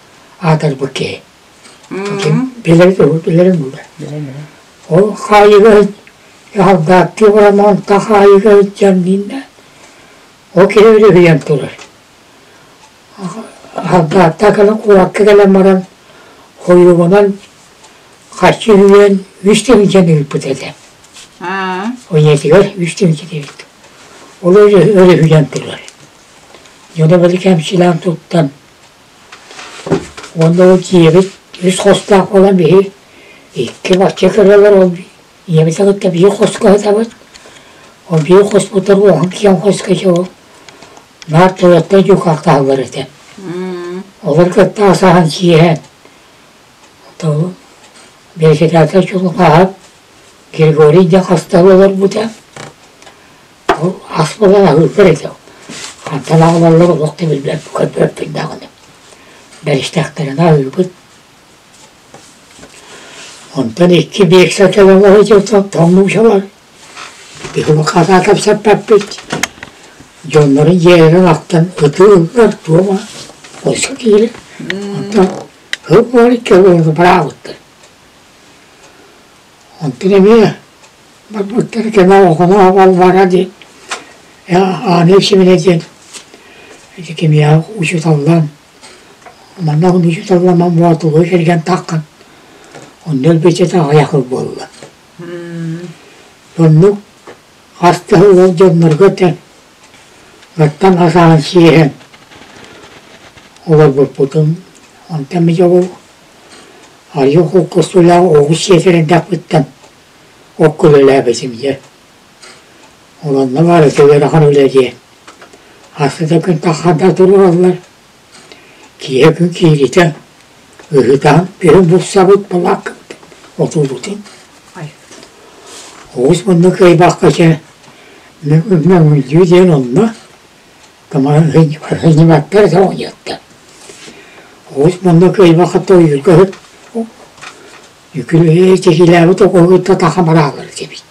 аатырбыт киһи. Билэр билэрим буолар. Ол хаайыга халдааттыы баран онто хаайыга сылдьан дииннэ ол киһи өрүһүйэн турар. Халдааттаа кэлэн куоракка кэлэн баран хойугунан харчы үһүйэн үс тыһыынчаны ыыппыт этэ. Ийэтигэр үс тыһыынча диэбит. Ол өрүһүйэн турар. Дьоно били кэмчилээн туттан Уонна ол дьиэбит үс хостоох буолан биһи икки бачча кыралар ол ийэбитэ кытта биир хоско сытабыт. Ол биир хоспутугар уоһун киэҥ хоско дьэ ол наар тойоттор дьукаахтаһаллар этэ. Олор кытта асаһан сиэһэн Оттон бэрэссэдээтэл Чулукааһап Григорий дьэ хаста олорбута. Ол ас буолан аһыыллар этэ. Хантан аҕалаллар олох да билбэппин, көрбөппүн даҕаны. Бэристэхтэринэ аһыыбыт. Онтон икки биэксэ кэлэн олордьутан тоҥнуучалар. Биһиги хатаа кэпсэппэппит. Дьоннорун дьиэлэрин ахтан ытыыллар туома өссө киирэр. Онтон ыл икки олору быраабыттар. Онтон эмиэ барбыттар кэмэ оҕону балбара диэн Аана Ефимовна диэн ити кимиэхэ учууталлаан манна учууталламан Боотулуга кэргэн таххан онно өлбүтэ аҕыйах ыл буолла. Оннук хас да сыл дьоннорго этэн баттан хасаһан сиэһэн олорбуппутун онтон мин ол арыйа холкуостуулаах оҕус сиэтэр эрдэхпиттэн окко үлэлээбитим дьэ. Ол онно баар этэ ыарахан үлэ диэн. Хаста да күн таххарда туруораллар. Киэһэ күн кииритэ ыһытаан күһүн булсабыт балааккабыт отуубутун. Оҕус мунну кыайбакка чэ мөҥүлдүү диэн онно Ыһынньыбаттар этэ оҕонньоттор. Оҕус мунну кыайбакка тойуурга ыһыт үкүлүһү чэһиилээбит оҕуһу таха барааллар эбит.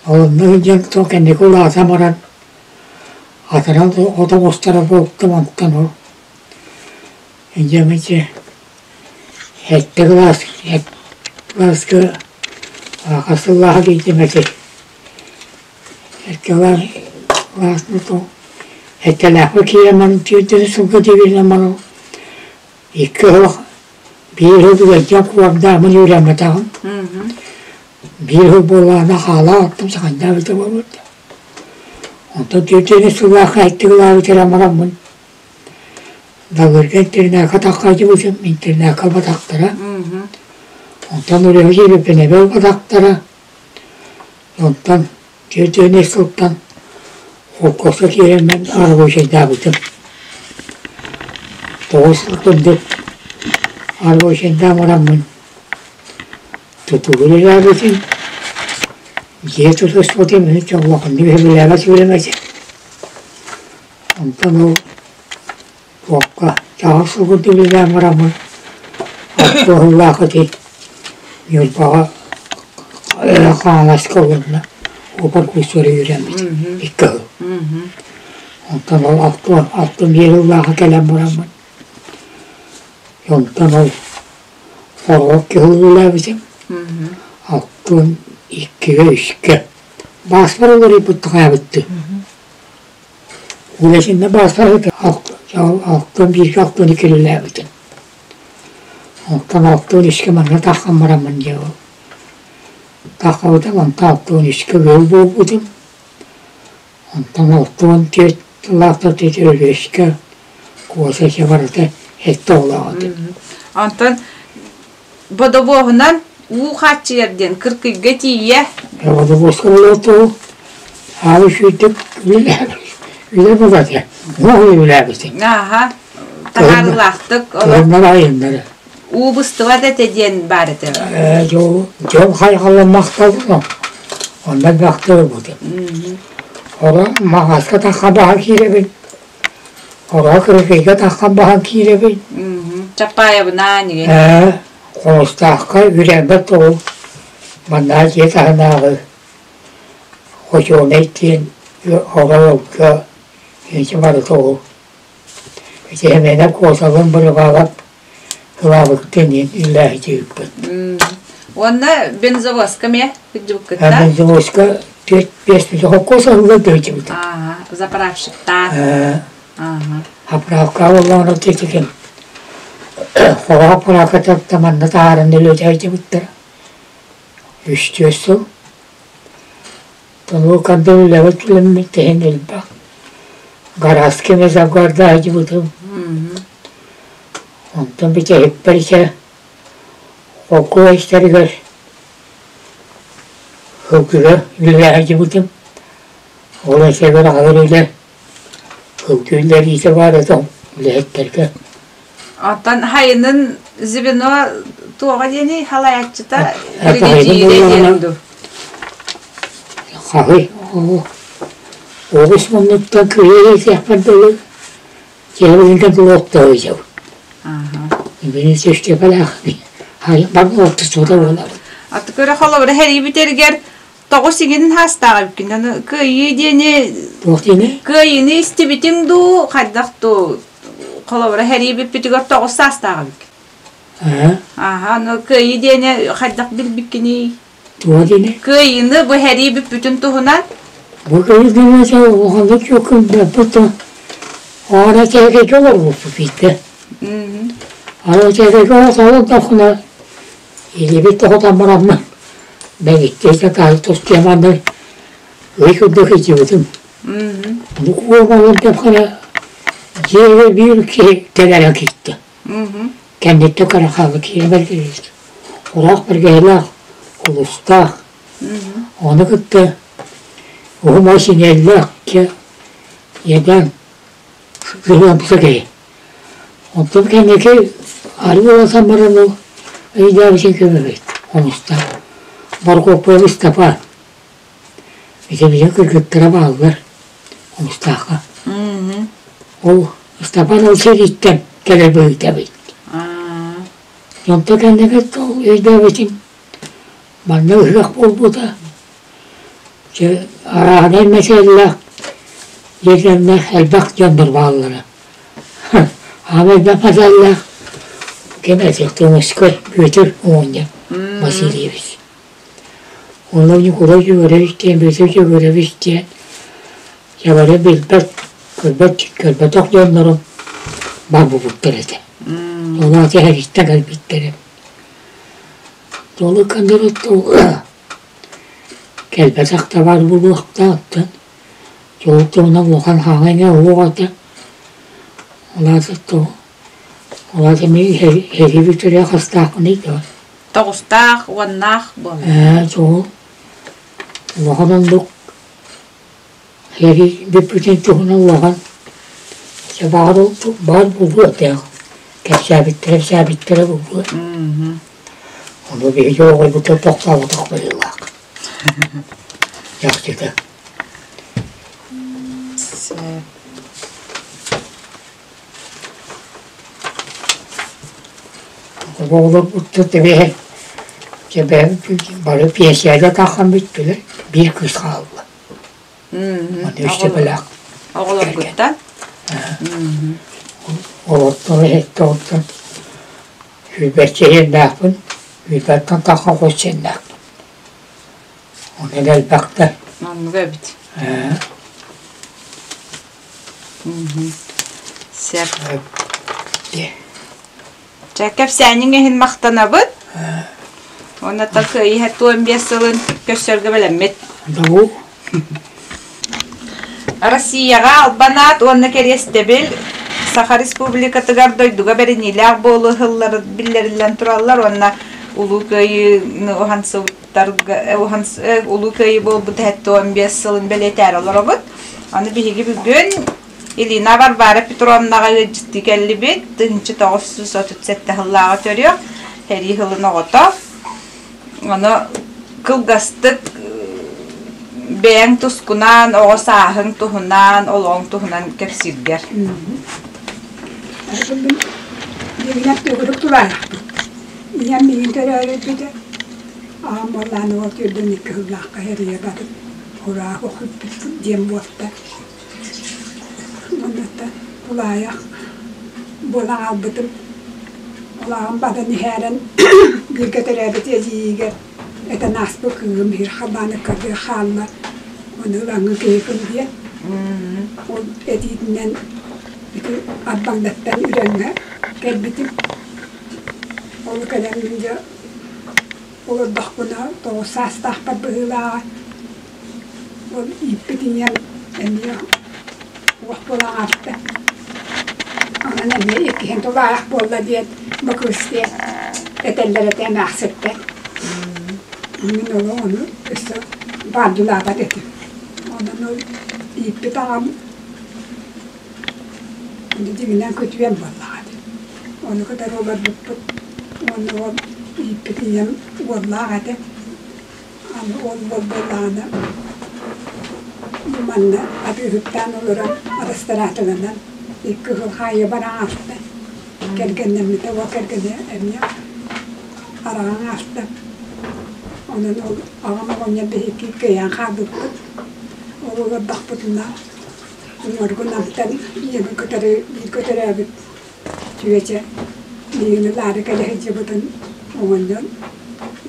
Онно сылдьан то кэнники улаатан баран атынан ото оҕустара буолтум онтон ол дьэ сэттэ кылаас кылааска хас сыллааҕы киирдим этэй Сэттэлээх Сэттэлээхпэ киирэн баран түөрт сылга тиийэн баран икки сыл биир сыл ыалдьан куордааммын үөрэммэтэҕим. Биир сыл буоллаҕына хаалаабыттым саҥардаа буолбут. Онтон түөрт сыллаахха икки кылааһы бүтэрэн бараммын Далырга интернакка таххаадьыбытым, интернакка ылбатахтара. Онтон Үрүһү Дьиэбиппинэбэ ылбатахтара. Онтон түөрт сылтан холкуоска киирэммин рабочайдаабытым. 9 сыл курдук рабочайдаан бараммын тутууга үлэлээбитим. Дьиэ тутуспутум, улаханнык сөбүлээбэт үлэм этэ. Онтон ол Туохха чаҕыл сыл курдук үлэлээн бараммын алтыһыллаах ити Ньурбаҕа Хаҥаласка уонна Уопар курсугар үөрэммитим икки сыл. Онтон ол 61 сыллаахха кэлэн бараммын онтон ол Хоруоп киһи үлэлээбитим 62-гэ үскэ бааспар уларыйбыт хаабыттыы. Үлэтиннэ баасарыта алтан бииргэ алтан иккилээбитим. Онтон 63-кэ манна таххан бараммын дьэ ол. Таххабытым онтон 63-кэ ыал буолбутум. Онтон 64 сыллаахтар Өлүөскэ Куоса дьэ барыта сэттэ оҕолоох этим. Онтон бодобуоһунан уу хааччыйар диэн Кыркыйга тиийэ. Бодобуоска олордуу аалы сүүрдүк үлэ буолар Уох үлээбитим. Аха. Таһаарыылаахтык Кыһыннар айаннары. Уу быстыбат этэ диэн баар этэ. Дьон хайҕаламмахталлар. Онно бахтар бутум. Оро маҕаска тахха баха киирэбин. Оро кырыкыйга таххан бахан киирэбин. Чаппаайабына ниге. Хомустаахха үрэрбэт тоҕу манна дьиэ таһынааҕы хочуолунай диэн оҕолорго ити барыта ол. Ити Сэмэнэ Куосалын Бырыбаалап кылаабыттан диэн иллээхити ыыппыт. Уонна бензовозка эмиэ кырдьыбыккыт да? Бензовозка түөрт биэс холкуос аһыллар дойдубут. Заправщиктаах. Заправка буоллаҕына тетикин хоро аппараакка манна таһааран үлэлээбиттэр. Үс-түөрт сыл. Толуу кардыл үлэбит үлэммит иһин элбэх. Гарааска эмэ завгардаһдьыбытым. Онтон бүтэһикпэр ise холкуо истэригэр сылгыга үлэлээһдьибитим. Ол эсэгэр аҕалар үлэ сылгы үлэлиитэ баар этэ үлэһиттэргэ. Оттон хайынын Звено туоҕа диэний халайааччыта биригэдьиирэ диэн дуу. Хаһый оҕус муннуттан кыайа дылы Дьиэбитин туруохтаһыйабыт. Били сөштөпөлөөх барбы буолабыт. Аты көрө холобура хэрийбитергер тоҕус игин хаастааҕа эбиккин. Аны кыайыы диэни Туох диэни? Кыайыыны истибитиҥ дуу, хайдах дуу холобура хэрийбиппитигэр тоҕус саастаах эбиккин. Аха, аны кыайыы диэни хайдах билбиккиний? Туох диэни? Кыайыыны бу хэрии бүппүтүн туһунан Бу кыайыы диэни улаханнык чуоккун да Ара тээкэйгэ олорбуппут биирдэ. Ара тээкэйгэ олордоххуна илиибит тоҕотон бараммын бэйиттиэ таай тустуйаманнар ый курдук илдьибитим. Бу куомалардаххына дьиэгэ биир киһи кэлэрэ киирдэ. Кэнниттэн көрө хаалла киирэ бэргиһит. Ураах бэргэһэлээх, улустаах. Ону кытта уһун синиэллээх иэдээн сыһыамса киһи. Оттон кэнники арыы ыласан баран ол өйдөөбүтүн көмөбүт хомустаах. Борокуоппуйа Мустафа. Ити билигин кыргыттара бааллар Хомустаахха. Ол Ыстапаан ол сэрииттэн кэлэр быһыыта эбит. Онтон кэнники ол өйдөөбүтүм манна ыһыах буолбута. Дьэ арааһынай мэтээллээх дьиэлэрнээх элбэх дьоннор бааллара. Аан элбэх мэтээллээх ким этих Тумускай Бүөтүр оҕонньор Васильевич. Онно Ньукулай Дьөгүөрэбич диэн Бүөтүр Дьөгүөрэбич диэн дьабары билбэт, көрбөт, көрбөтөх дьоннорум бар буолбуттар этэ. Ол аата эһэриттэн кэлбиттэрэ. Толук кэлбэтэх да баар буолуохтаахтан дьол туһунан улахан хаҥа уох этэ. Ол аата ол аата мин эһиги бүтүрэ хастаахпыный дуо? Тоҕустаах, уоннаах буолла. Ээ, дьол улахан оннук эһиги бүппүтүн туһунан улахан баар баар буолуо этэ кэпсээбиттэрэ кэпсээбиттэрэ буолуо. Ону биһиги оҕолорбутун тохтооботох быһыылаах. Чахчыта. Оҕолорбуттан тэбиэһэ бары пенсияга тахсан бүттүлэр, биир кыыс хаалла. Аны үстэ Оҕолоргуттан? Олортон эһэттэ Сүүрбэччэ иэннээхпин, сүүрбэттэн тахса хос иэннээхпин. Онон элбэхтэр. Оннук эбит. Ээ. Сөп. Чэ, кэпсээниҥ иһин махтанабыт. Уонна кыайыһа туон биэс сылын көрсөргө бэлэммит. Бу Россияҕа албан аат уонна кэриэстэбил Саха Республикатыгар дойдуга бэриниилээх буолуу ыһылларын биллэриллэн тураллар уонна Улуу Кыайыыны уһансыбыттарга Улуу Кыайыы буолбут 75 сылын бэлиэтээри олоробут. Аны биһиги бүгүн Илина Варвара Петровнаҕа ыалдьыттыы кэллибит. 1937 сыллааҕы төрүөх, сэрии сылын оҕото. Ону кылгастык бэйэҥ тускунаан, оҕо сааһыҥ туһунан, олоҕуҥ туһунан кэпсииргэр. Дьиҥинэн төгүрүк тулаайахпыт. Ийэм миигин төрөөрү аҕам буоллаан уол түрдэн икки сыллаахха эрийэ барып ураах охсуппут диэн буолта. Оннуттан тулаайах буолан хаалбытым. Улахан бадан иһээрэн бииргэ төрөөбүт эдьиийигэр этэн ааспыт кыыһым биир халлааны кырдыы хаалла. Ону ылаҥҥын киһи диэн. Ол этиитинэн ити Арбаҥдаттан Үрэҥҥэ кэлбитим. Ол кэлэн мин дьэ олордохпуна тоҕус саастаахпар быһыылааҕа. Ол ииппит ийэм эмиэ уох буолан ааста. Онон эмиэ иккиһин тулаайах буолла диэн бу кыыс диэн этэллэр этэ эмээхситтэн. Мин ол ону өссө баардылаабат этим. Онон ол ииппит аҕам дьиҥинэн көтүөн буоллаҕа дии. Ону кытары олорбуппут. Уонна ол ииппит ийэм уоллаах этэ. Аны ол уол буоллаҕына бу манна атыыһыттаан олорон арастараатыланан икки сыл хаайыы баран ааста. Кэргэннэммитэ уол кэргэнэ эмиэ араҕан ааста. Онон ол аҕам оҕонньор биһикки кыайан хаалбыппыт. Ол олордохпутуна уҥуоргу Намтан ийэбин кытары бииргэ төрөөбүт чүөчэ миигин ылаары кэлэ сылдьыбытын оҕонньор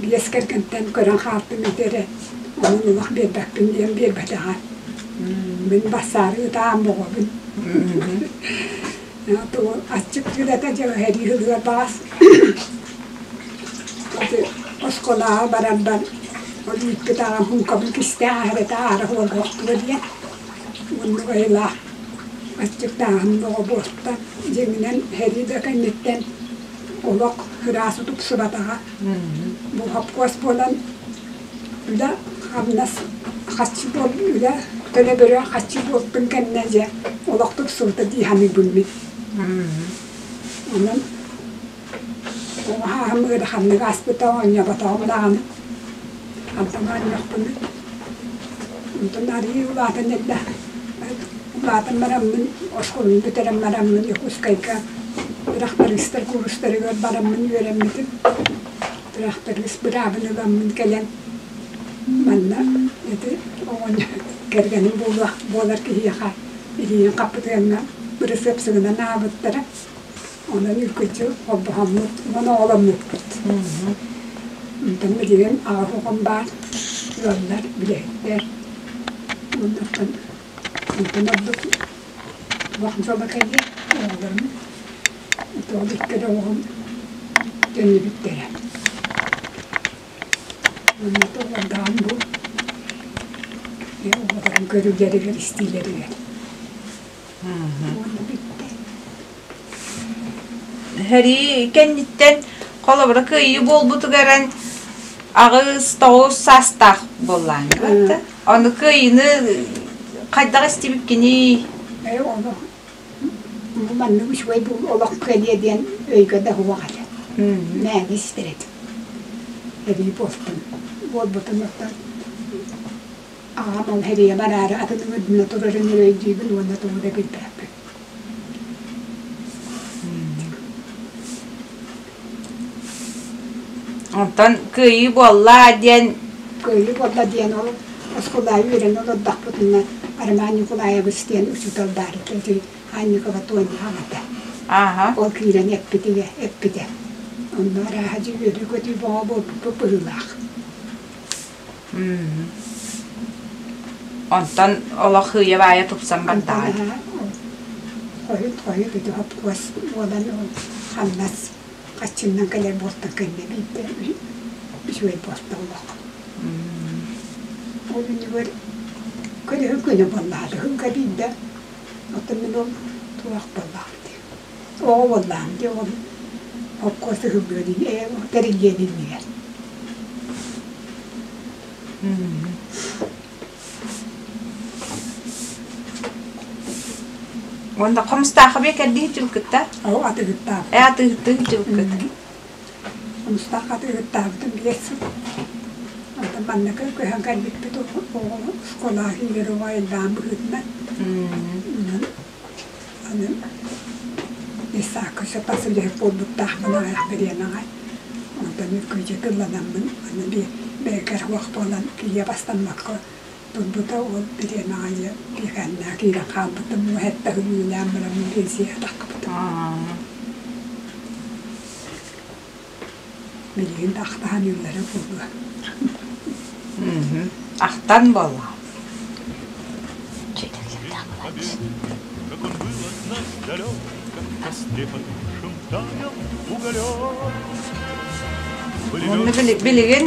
биэс кэргэнтэн көрөн хаалтым ити эрэ онон олох биэрбэппин диэн биэрбэтэҕэ. Мин бассаары ытаан боҕобун. Тугу аччык дьылата дьэһэрии сылыгар баҕас оскуолаҕа барарбар ол ииппит аҕам һуумкабын кистээн аһарата аара суолга охтуо диэн оннук айылаах аччыктааһын бөҕө буолта. Дьиҥинэн сэрии да кэнниттэн олох ыраас тупсубатаҕа. Бу хопкуос буолан үлэ хамнас хаччы буол үлэ төлөбүрэ хаччы буолтун кэннэ дьэ олох тупсубута дии саныыбын мин. Онон оҕо сааһым ыараханнык ааспыта оонньооботоҕум даҕаны. Хантан оонньуохпунуй? Онтон арыый улаатан эрдэ улаатан бараммын оскуоланы бүтэрэн бараммын Якутскайга тырахтарыыстар куурустарыгар бараммын үөрэммитим. Тырахтарыыс быраабын ыламмын кэлэн манна ити оҕонньор кэргэним буолуох буолар киһиэхэ илиинэн хаппытыаҥҥа бырысыапсыгынан аабыттара. Онон үргүлдьү холбоһоммут уонна оҕоломмуппут. Онтон билигин аҕыс оҕом баар, ыаллар, билэһиттэр. Оннуттан онтон ордук туох дьоло кэлиэ оҕолорум тоҕо икки да оҕом төннүбүттэрэ. Уонна тоҕордоон бу оҕолорум көрүүлэригэр, истиилэригэр. Уонна бүттэ. Сэрии кэнниттэн холобура кыайыы буолбутугар 8-9 саастаах буоллаҕыҥ Ону кыайыыны хайдах истибиккиний? Ээ олох бу маннык үчүгэй бу олох кэлиэ диэн өйгө да суох этэ. Мээнэ истэр этим. Эбии буолтун. Буолбутун оттон аҕам ол хэрийэ бараары атын ыҥырдына турарын эрэ өйдүүбүн уонна тугу да билбэппин. Онтон кыайыы буолла диэн Кыайыы буолла диэн ол оскуолаҕа үөрэнэ олордохпутуна Роман Николаевич диэн учуутал баар этэ ити Анникова Тоня аҕата. Ол киирэн эппитигэ эппитэ. Онно арааһа дьэ үөрүү-көтүү бөҕө буолбуппут быһыылаах. Онтон олох сыыйа-баайа тупсан бардаҕа. Хойут хойут ити хопкуос буолан ол хамнас хаччыннан кэлэр буолтан кэннэ биирдэ үчүгэй буолта олох. Ол иннигэр көлөһүн күнэ буоллаҕа ыһыҥка биирдэ оттон мин ол туох буоллаҕым дии оҕо буоллаҕым дии ол хопкуос ыһыллыа дии тэриллиэн иннигэр. Уонна хомустаахы бе кэрдиһи чылкытта? Ол атыгыттаабыт. Э атыгыттыы чылкыт. Хомустаах атыгыттаабытым биэс сыл. Онтон маннык көһөн кэлбиппит оҕо оскуолаҕа киирэр оҕо элбэҕин быһыытынан. Аны Исаакка саппаас үлэһит буолбуттаахпын аҕыйах бириэмэҕэ. Онтон үргүдьү тылланаммын аны бэйэкэр суох буолан киһи бастаммакка турбута ол бириэмэҕэ дьэ биэкэннээх киирэн хаалбытым уһэттэ үлэлээн бараммын пенсияҕа таххыбытым. Билигин да ахтаһан үллэрэ буолуо. Ахтан буолла. Онно билигин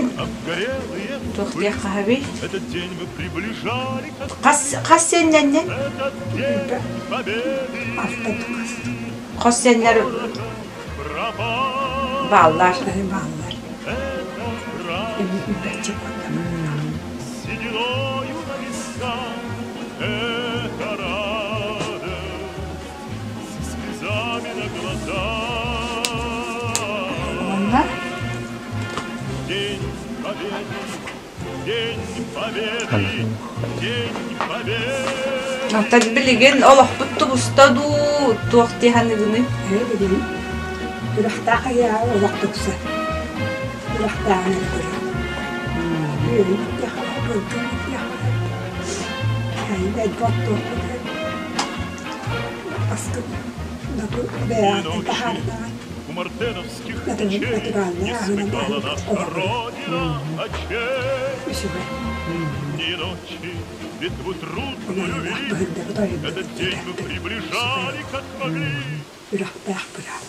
туох диэх хаһабый? Хас хас сиэннэннин? Хос сиэннэр Бааллар. Бааллар. Онно День Победы, День Победы, День Победы! Оттон билигин олохпут тубуста дуу, туох дии саныгыный? Билигин Үрэхтээх айаа олох тупса. Үрэхтээҕин эрэ көрөр. Үөрүн бүтүөххэ, булдун бүтүөххэ. Эйбэт оттуохпут аскын бэйэҕиттэн таһаардаҕын. У мартеновских печей Натуральнай не аһынан смыкала аһыыбыт наша олоҕун. Родина очей. Үчүгэй. Дни и ночи битву трудную Улааннаах вели, быһырдыбыт Этот ойундубут день мы диэтэхпит. Үчүгэй приближали, олох. как могли. Үрэхтээх быраап.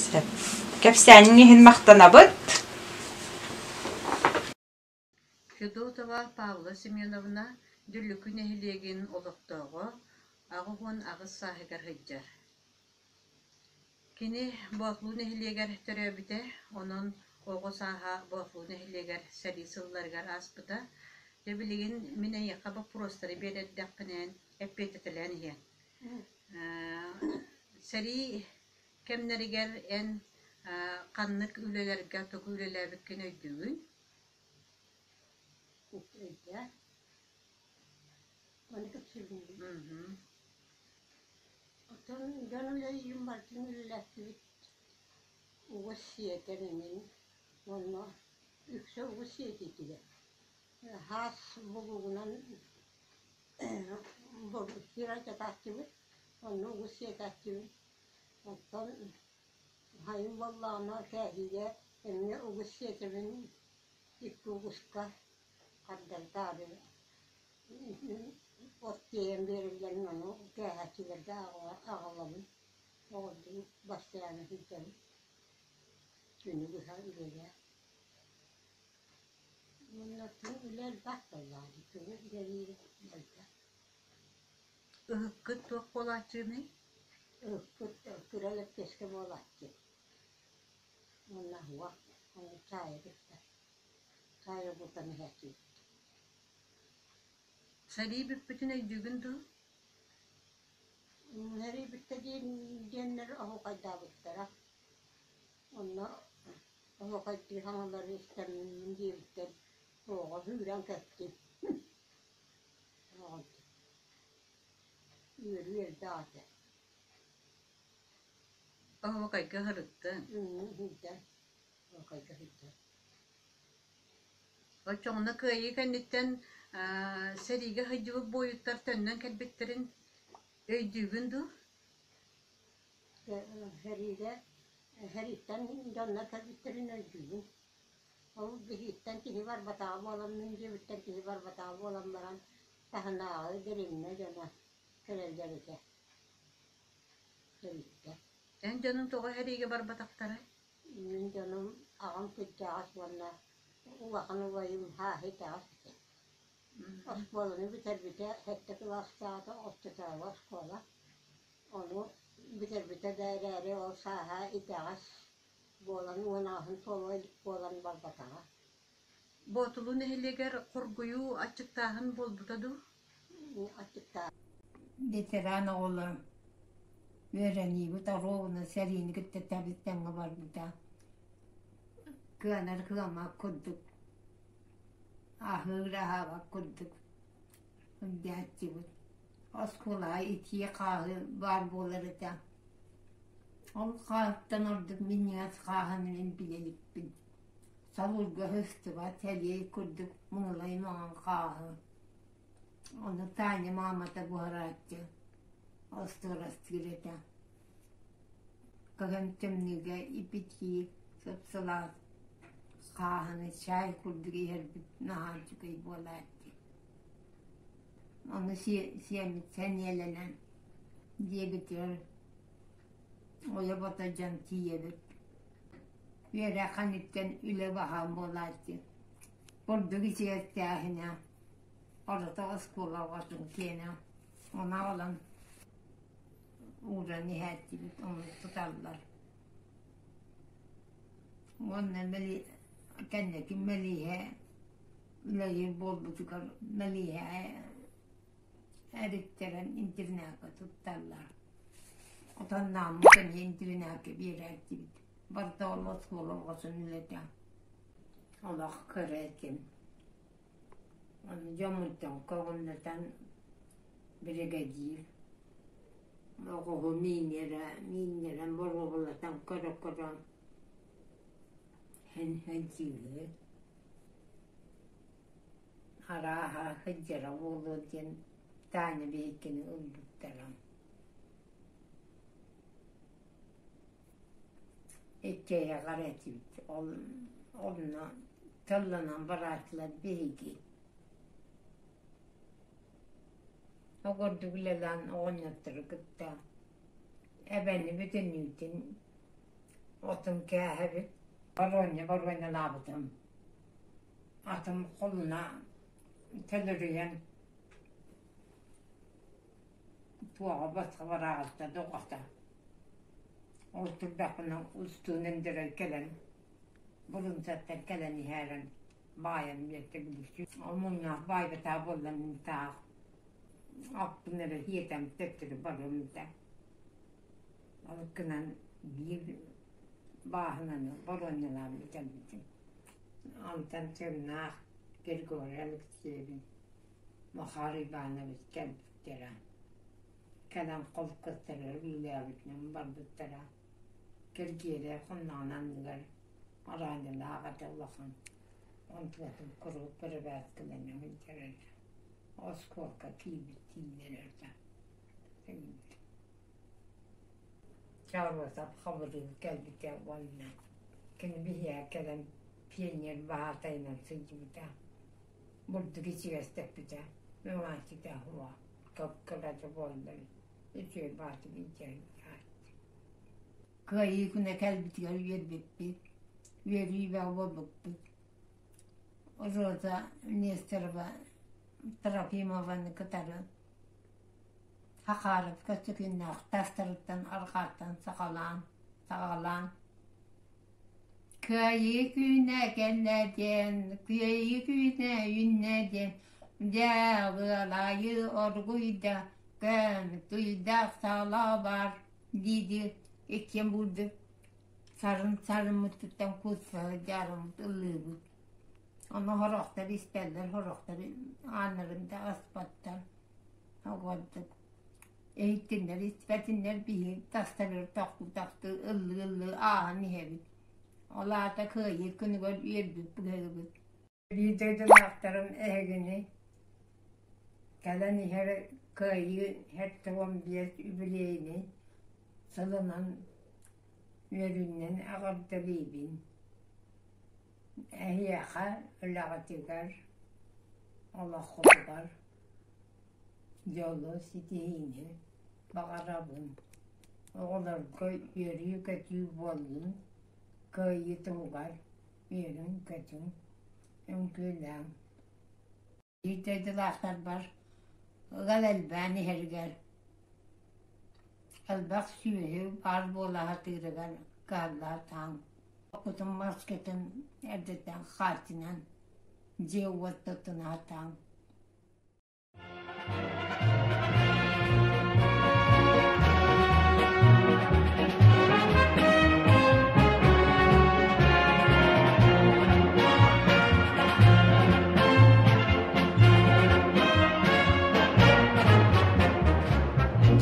Сөп. Кэпсээниҥ иһин махтанабыт. Федотова Павла Семеновна Дүллүкү нэһилиэгин олохтооҕо, 88 сааһыгар сылдьар. Кини Боотулуу нэһилиэгэр төрөөбүтэ, онон оҕо сааһа Боотулуу нэһилиэгэр сэрии сылларыгар ааспыта. Дьэ билигин мин эйиэхэ боппуруостары биэрэрдэхпинээн эппиэтэтэлээн иһиэҥ. Сэрии кэмнэригэр эн ханнык үлэлэргэ тугу үлэлээбиккин өйдүүгүн? Өйдөө. Маны кэпсиирбин Оттон дьон үлэлиирин барытын үлэлэттибит. Угус сиэтэр эҥин уонна үксэ угус сиэтиитигэр. Хаас булуугунан сир алдьатааччыбыт, онно угус сиэтээччибит. Оттон сайын буоллаҕына кээһиигэ эмиэ угус сиэтэбин икки угуска хардары-таары от тиэйэн биэрэллэрин ону кээһээччилэргэ аҕалабын, оҕордуу бастайаана сылдьабын, күнү быһа үлэлээн. Уонна үлэ элбэх буоллаҕа дии, тугу үлэлиир элбэх. Ыһыккыт туох буолааччыный? Ыһыкпыт кыра лэппиэскэ буолааччы. Уонна уох, ону чаайы кытта, чаайы бултан иһээччибит. Сэрии бүппүтүн өйдүүгүн дуу? Сэрии бүттэ диэннэр оһуохайдаабыттара. Онно оһуохайдыы хаҥалары истэммин диэбиттэр, оҕо сүүрэн кэлтим. Үөрүү элбэх этэ. Оһуохайга сырыттыҥ? Сылдьан, оһуохайга сылдьан. Оччоҕуна Кыайыы кэнниттэн сэриигэ сылдьыбыт буойуттар төннөн кэлбиттэрин өйдүүгүн дуу? Сэриигэ сэрииттэн дьоннор кэлбиттэрин өйдүүбүн. Ол биһиттэн киһи барбатаҕа буолан, мин дьиэбиттэн киһи барбатаҕа буолан баран, таһынааҕы дэриэбинэ дьоно кэлэллэр этэ сэрииттэн. Эн дьонуҥ тоҕо сэриигэ барбатахтарай? Мин дьонум аҕам кырдьаҕас уонна улахан убайым хааһы итэҕэс этэ. Оскуоланы бүтэрбитэ сэттэ кылаастааҕыта оччотооҕу оскуола. Ону бүтэрбитэ да эрээри ол сааһа итэҕэс буолан уонааһын туола илик буолан барбатаҕа. Боотулуу нэһилиэгэр хоргуйуу, аччыктааһын буолбута дуу? Аччыктаа Ветеран оҕолор үөрэниибит оруобуна сэриини кытта тэбис-тэҥҥэ барбыта. Кыанар кыаммат курдук, аһыыр аһаабат курдук сылдьааччыбыт. Оскуолаҕа итии хааһы баар буолар этэ. Ол хааһыттан ордук минньигэс хааһыны мин билэ иликпин. Солуурга сыстыбат сэлиэй курдук муҥулай маҥан хааһы. Ону Таня маамата буһарааччы, остуорастыыр этэ. Кыһын тымныыга ипитии сып-сылаас хааһыны чаай курдук иһэрбит наһаа үчүгэй буолааччы. Ону сиэммит сэниэлэнэн дьиэбитигэр ойо-бото дьон тиийэбит. Үөрэх кэнниттэн үлэ баһаам буолааччы. Бурдук ичигэстээһинэ, орото оскуола оҕотун киэнэ ону аҕалан ууран иһээччибит, ону туталлар. Уонна били кэнники мэлииһэ үлэлиир буолбутугар мэлииһэ эриттэрэн интернакка тутталлар. Отоннооммут эмиэ интернакка биэрээччибит. Барыта ол оскуола оҕотун үлэтэ. Олох кыра этим. Ону дьоммуттан көҕүллэтэн биригэдьиир оҕуһу мииннэрэ мииннэрэн боруобалатан көрө-көрө һин һин Арааһа сылдьара буолуо диэн Таня биһиккини ылбыттара. Иккиэйэҕэр этибит ол онно тылланан барааччылар биһиги. Ол курдук үлэлээн оҕонньоттору кытта эбэни бүтүннүүтүн отун кээһэбит. Боруонньа боруонньалаабытым. Атым холуна төлөрүйэн туоҕа босхо бараҕыста доҕото. Ол турдахпына устуун өндөрөн кэлэн Булумсаттан кэлэн иһээрэн баайан биэртэ билсүү. Ол муҥнаах баайбатаа буолла мин таах аппын эрэ сиэтэн төттөрү барыам этэ. Ол гынан биир бааһынаны боруонньалаан бүтэрбитим. Онтон тыыннаах Григорий Алексеевич, Махар Иванович кэлбиттэрэ. Кэлэн холкуостарыгар үлэлээбитинэн барбыттара. Киргиэлэй хонноҕун анныгар араанньалаах этэ улахан. Онтугатын куруук бэрэбээскилэнэ сылдьар этэ. Оскуолка киирбит дииллэр этэ. Чаруосап Хабырыыл кэлбитэ уонна кини биһиэхэ кэлэн пионер баһаатайынан сылдьыбыта, бурдук ичигэстэппитэ, мөҥөөччүтэ суоҕа, кып-кырата буолла эбит, үчүгэй баҕатык илдьэрин Кыайыы күнэ кэлбитигэр үөрбүппүт, үөрүү бөҕө буолбуппут. Роза Нестерова Трофимованы кытары Хахаровка сүгүннээх тастарыттан арҕааттан саҕалаан, саҕалаан Кыайыы күнэ кэллэ диэн, кыайыы күнэ үүннэ диэн, дьэ ыалайы оргуйда, көн туйдах салабар дии-дии иккиэн булдук сарын сарыммытыттан куусса сылдьарыммыт ыллыыбыт. Ону сорохтор истэллэр, сорохтор ааннарын да аспаттар. Оҕордук иһиттиннэр, испэтиннэр биһиги тастарыгар тохтуу-тохтуу ыллыы-ыллыы ааһан иһэбит. Ол аата кыайыы күнүгэр үөрбүт быһыыбыт. Биир дойдулаахтарым эһигини кэлэн иһэр Кыайыы 75 үбүлүөйүнэй сылынан үөрүүнэн эҕэрдэлиибин. Эһиэхэ үлэҕитигэр, олоххутугар дьолу, ситиһиини баҕарабын. Оҕолорго үөрүү-көтүү буоллун, кыайыы туһугар үөрүҥ-көтүҥ, үҥкүүлээҥ. Биир дойдулаахтарбар ыал элбээн иһэригэр элбэх сүөһү баар буола сатыырыгар кыһалла сатааҥ. Оккутун маскытын эрдэттэн хааччынан дьиэ-уот туттуна сатааҥ.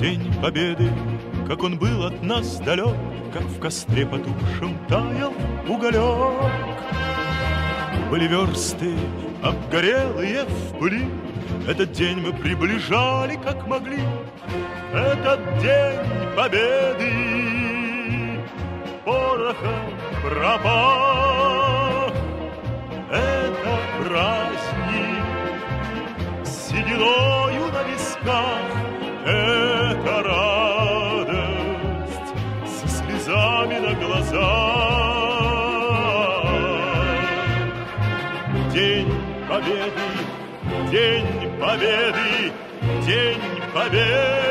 День Победы, как он был от нас далек, Как в костре потухшем таял уголек. Были версты, обгорелые в пыли, Этот день мы приближали, как могли. Этот день Победы порохом пропах. Это праздник с сединою на висках, Это радость со слезами на глазах. День Победы, День Победы, День Победы!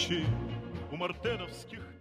ночи у мартеновских.